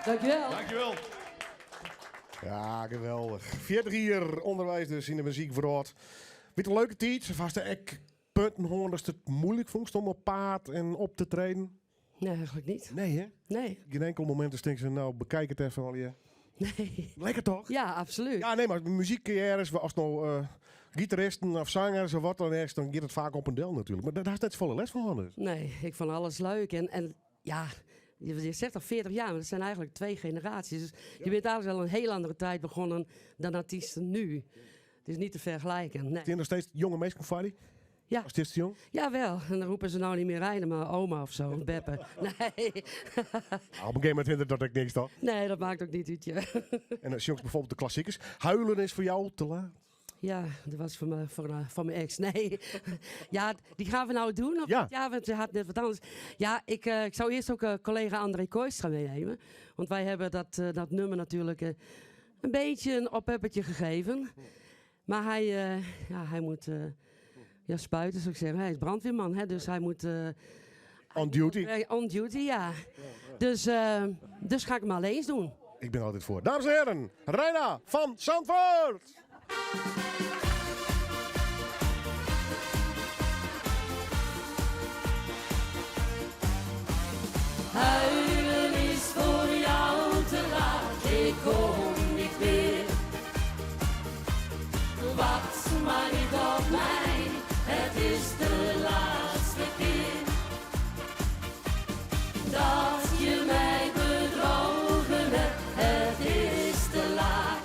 Dankjewel.
Dankjewel.
Ja, geweldich. 40 jier ûnderweis dus yn de muzykwrâld. Wie it in leuke tiid? Hast ek punten hân datst it muoilik fûnst om op paad en op te treden?
Nee, eigenlijk niet.
Nee, hè?
Nee.
Geen enkel moment dat tinkst, nou bekijk het even al je.
Nee.
Lekker toch?
Ja, absoluut.
Ja, nee, maar muzykkarriêres, as no gitaristen of sangers of wat dan is, dan giet it faak op en del natuerlik. Mar dêr hast net safolle lêst fan dus.
Nee, ik vond alles leuk. En ja, je zegt al 40 jaar, maar dat zijn eigenlijk twee generaties. Dus je bent eigenlijk al een heel andere tijd begonnen dan artiesten nu. Het is niet te vergelijken. Nee.
Zijn er nog steeds jonge mensen van die?
Ja.
Als het is jong?
Jawel, en dan roepen ze nou niet meer Reina, maar oma of zo, Beppe. Nee.
Nou, op een gegeven moment vind ik dat ik niks toch?
Nee, dat maakt ook niet uit, ja.
En als jongens bijvoorbeeld de klassiekers. Huilen is voor jou te laat.
Ja, dat was voor mijn ex. Nee. Ja, die gaan we nou doen. Of
Ja.
Ja, want ze had net wat anders. Ja, ik zou eerst ook collega André Kooistra meenemen. Want wij hebben dat nummer natuurlijk een beetje een opheppertje gegeven. Maar hij moet spuiten, zou ik zeggen. Hij is brandweerman, hè, dus hij moet
On duty.
On duty, ja. Dus ga ik hem alleen eens doen.
Ik ben altijd voor. Dames en heren, Reina van Zandvoort!
Huilen is voor jou te laat, ik kom niet meer. Wacht maar niet op mij, het is de laatste keer. Dat je mij bedrogen hebt, het is te laat.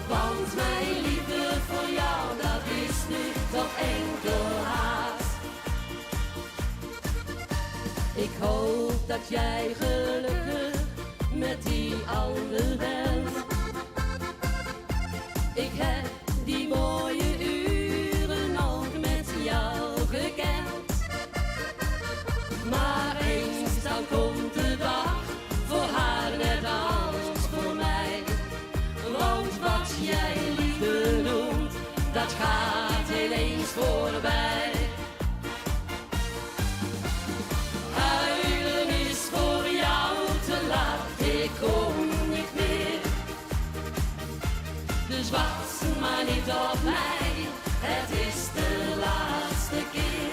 Want mijn liefde voor jou, dat is nu toch enkel haat. Ik hoop dat jij gelukkig met die ander bent. Ik heb die mooie uren ook met jou gekend. Maar eens dan komt de dag, voor haar net als voor mij. Want wat jij liefde noemt, dat gaat ineens voorbij. Huilen is voor jou te laat, ik kom niet meer. Dus wacht maar niet op mij, het is de laatste keer.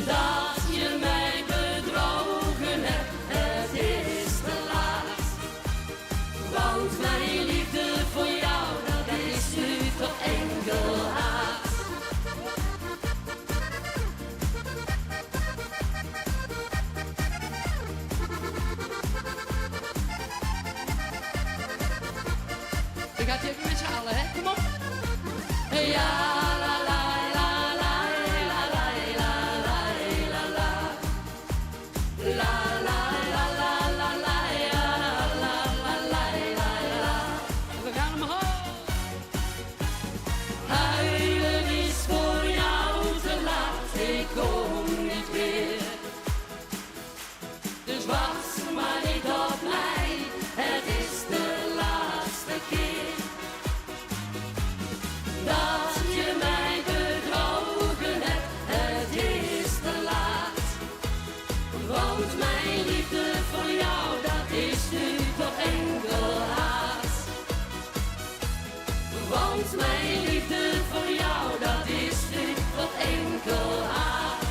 Dat je mij bedrogen hebt, het is te laat. Want mijn liefde voor jou, dat is nu toch enkel haat. Dan gaat hij even met z'n allen, hè? Kom op. Ja, la, la, la, la, la, la, la, la, la, la. La, la, la, la, la, la, la, la, la, la, la, la. En we gaan omhoog. Huilen is voor jou te laat, ik kom niet meer. Dus wacht maar niet op mij, het is de laatste keer. Dat je mij bedrogen hebt, het is te laat. Want mijn liefde voor jou, dat is nu toch enkel haat. Want mijn liefde voor jou, dat is nu toch enkel haat.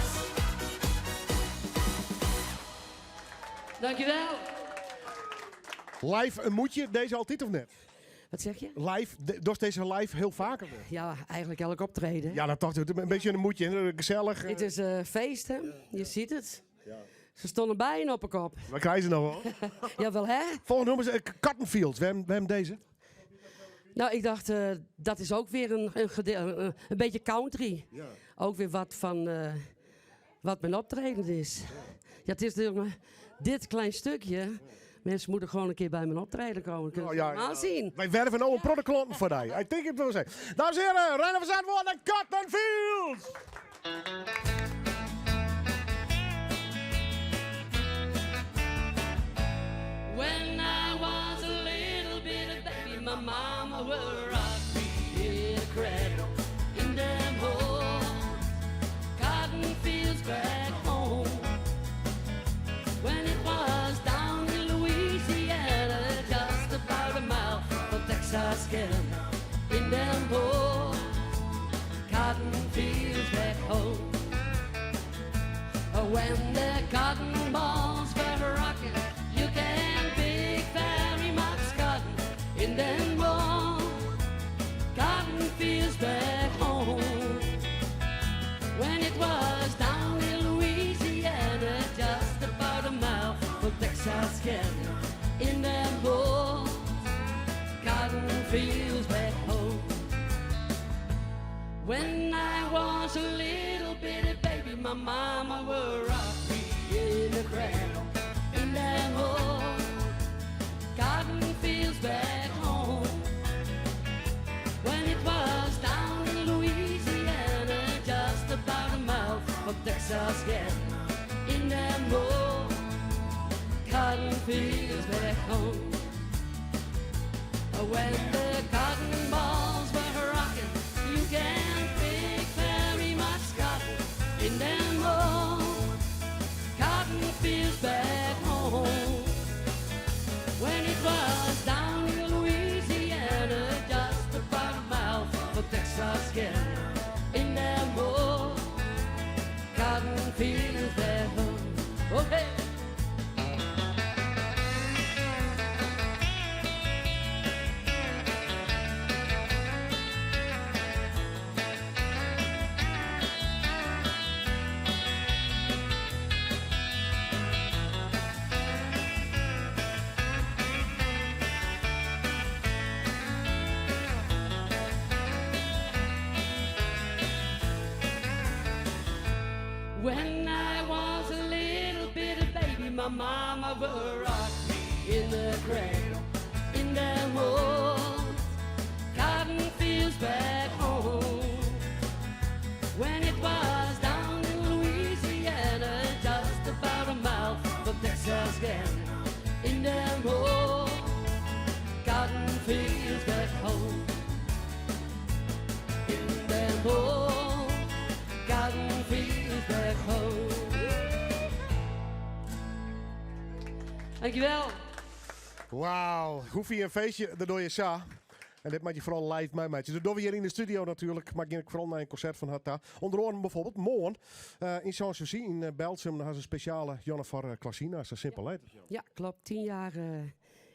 Dankjewel.
Live een moedje, deze altijd of net?
Wat zeg je?
Live, doe deze live heel vaker?
Ja, eigenlijk elk optreden.
Ja, dat dacht ik. Een beetje een moedje, hè? Gezellig.
Het is feest, hè? Je ziet het. Ze stonden bijna op de kop.
We krijgen ze nog wel.
Jawel, hè?
Volgende nummer is Cottonfields. Waarom deze?
Nou, ik dacht, dat is ook weer een beetje country. Ook weer wat van wat mijn optreden is. Ja, het is natuurlijk maar dit klein stukje. Mensen moeten gewoon een keer bij mijn optreden komen. Kunnen ze allemaal zien.
Wij werven nou een productklanten voor jou. Ik denk het wel zeggen. Dames en heren, Reina van Zandvoort en Cottonfields!
When I was a little bit of baby, my mama would rock me in a cradle in them old cotton fields back home. When the cotton balls were rocking, you can pick very much cotton in them old cotton fields back home. When it was down in Louisiana, just about a mile from Texarkana, in them old cotton fields back home. When I was a little bitty baby, my mama would rock me in the cradle in them old cotton fields back home. When it was down in Louisiana, just about a mile from Texarkana, in them old cotton fields back home. When the cotton balls were rocking, you can pick very much cotton in them old cotton fields back home. When it was down in Louisiana, just about a mile from Texarkana, in them old cotton fields back home. Okay. When I was a little bitty baby, my mama would rock me in the cradle, in them old cotton fields back home. When it was down in Louisiana, just about a mile from Texarkana, in them old cotton fields back home. In them old cotton fields back home. Dankjewel.
Wauw, hoe een feestje, dat doe je zo. En dit maak je vooral live mee, maatje. Dat doen we hier in de studio natuurlijk. Maar ik vooral naar een concert van Hatta. Onder andere bijvoorbeeld morgen in Sanssouci in Berltsum. Daar is een speciale Jonne voor Klasina. Zo simpel, hè?
Ja, klopt. 10 jaar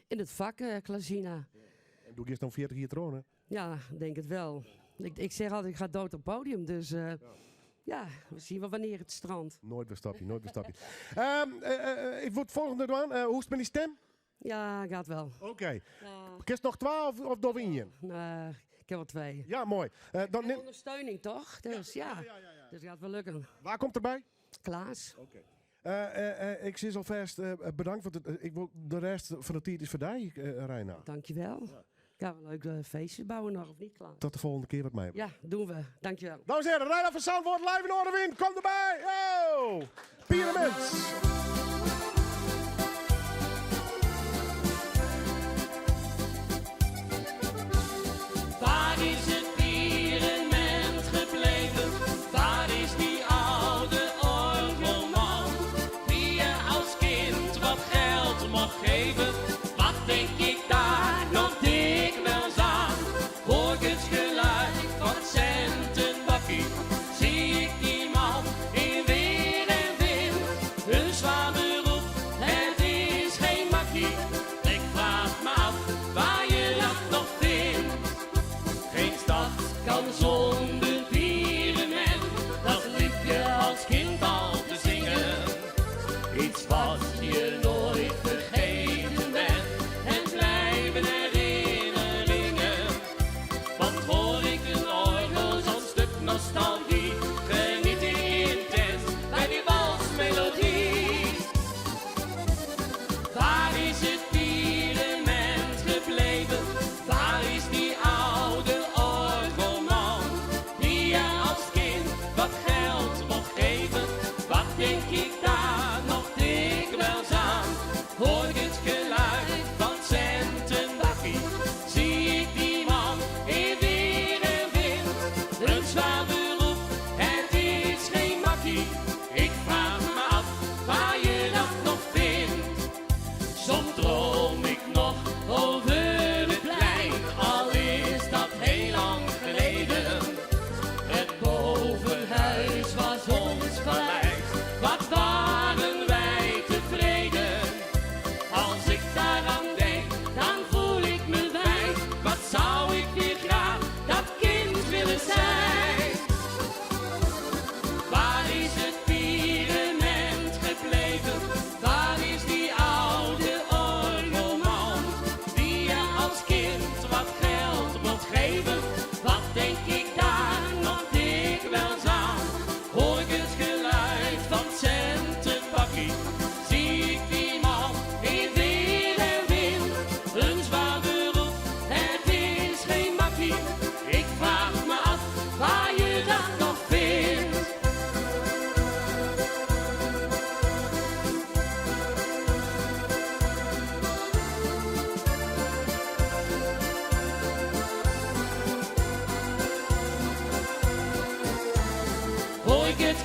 in het vak, Klasina.
En doe ik eerst dan 40 jaar tronen?
Ja, denk het wel. Ik zeg altijd, ik ga dood op het podium. Dus ja, we zien wel wanneer het strandt.
Nooit weer stapje, nooit weer stapje. Ik word het volgende doen. Hoe is het met die stem?
Ja, gaat wel.
Oké.
Ja.
Kerst nog 12 of door in?
Nee, ik heb wel twee.
Ja, mooi. Dan
En ondersteuning, toch? Dus ja, Dus het gaat wel lukken.
Waar komt erbij?
Klaas.
Oké. Ik zie alvast bedankt, want ik wil de rest van de tijd is voor jou, Reina.
Dankjewel. Ja. Gaan we leuk feestjes bouwen nog, of niet, Klaas?
Tot de volgende keer wat mij.
Ja, doen we. Dankjewel.
Dames en heren, Reina van Zandvoort, live in Noardewyn. Kom erbij! Yo! Pieremens!
Waar is het pierement gebleven? Waar is die oude orgelman? Die je als kind wat geld mocht geven? Wat denk ik daar nog dikwijls aan? Hoor ik het geluid van het centenbakkie? Zie ik die man in weer en wind? Een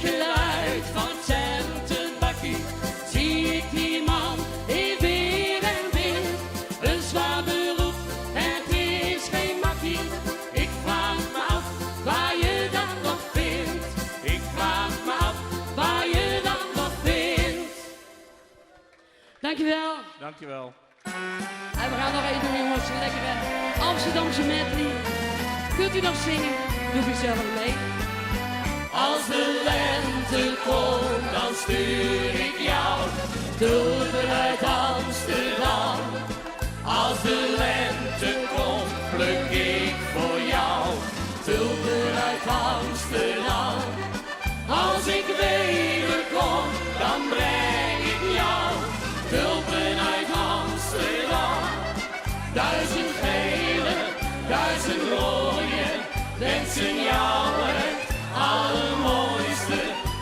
geluid van het centenbakkie zie ik die man in weer en wind. Een zwaar beroep, het is geen makkie. Ik vraag me af waar je dat nog vindt. Ik vraag me af waar je dat nog vindt.
Dankjewel.
Dankjewel.
En we gaan nog één doen, jongens. Een lekkere Amsterdamse medley. Kunt u nog zingen? Doe gezellig mee.
Als de lente komt, dan stuur ik jou tulpen uit Amsterdam. Als de lente komt, pluk ik voor jou tulpen uit Amsterdam. Als ik wederkom, dan breng ik jou tulpen uit Amsterdam. 1000 gele, 1000 rode, wensen jou het allermooiste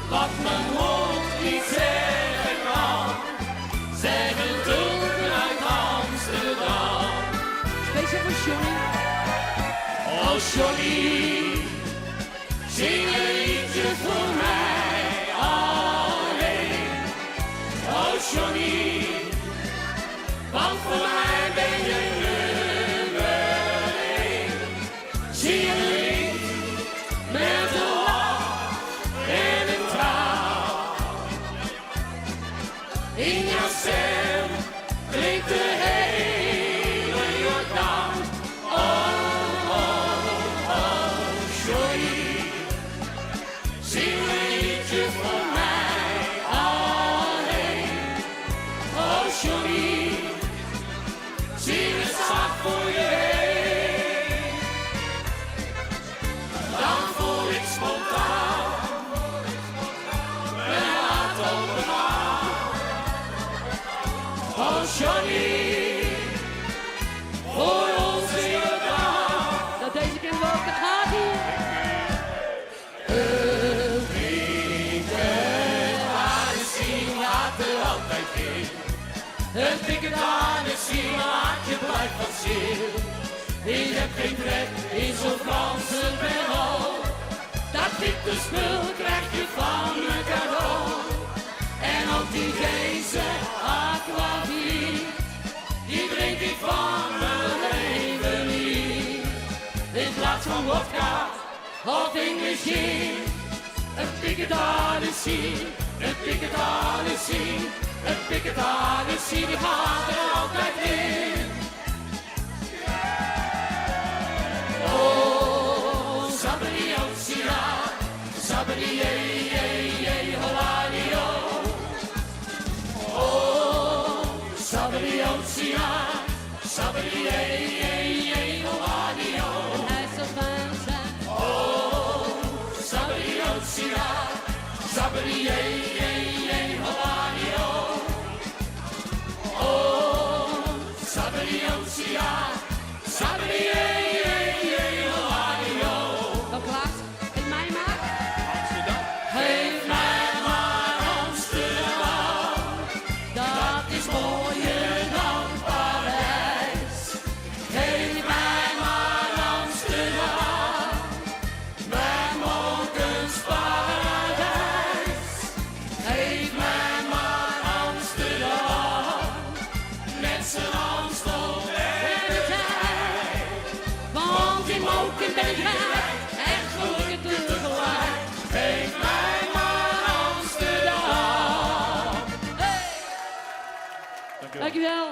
wat mijn mond niet zeggen kan. Zeggen tulpen uit Amsterdam.
Speciaal voor Johnny.
Oh Johnny, zing een liedje voor mij alleen. Oh Johnny, want voor mij ben je nummer 1. Zing een lied met een lach en een traan. In jouw stem klinkt de hele Jordaan. Oh, oh, oh, Johnny, zing een liedje voor mij alleen. Oh, Johnny, zing het zacht voor je heen. Dan voel ik spontaan mijn hart opengaan. Oh, Johnny, voor onze Jordaan.
Dat deze keer wel, daar gaat ie.
Een piketanissie laat er altijd in. Een piketanissie maakt je blij van zin. Ik heb geen trek in zo'n Franse Pernod. Dat witte spul krijg je van me cadeau. En ook die Deense aquavit, die drink ik van mijn leven niet. In plaats van wodka of English gin. Een piketanissie, een piketanissie, een piketanissie, die gaat er altijd in. Oh, Sabriosia, Sabri, ye, ye, holadio. Oh, Sabriosia, Sabri, ye, ye, ye, holadio.
Hij is zo fijn zijn.
Oh, Sabriosia, Sabri, ye, ye, ye, holadio. Oh, Sabriosia, Sabri, ye, ye, ye, holadio.
Dan Klaas, geef mij maar.
Amsterdam. Geef mij maar Amsterdam, dat is mooier dan Parijs. Geef mij maar Amsterdam, mijn Mokens paradijs. Geef mij maar Amsterdam, met zijn Amstel en het IJ.
Want in Moken ben ik rijk en gelukkig tegelijk.
Geef mij maar Amsterdam.
Dankjewel.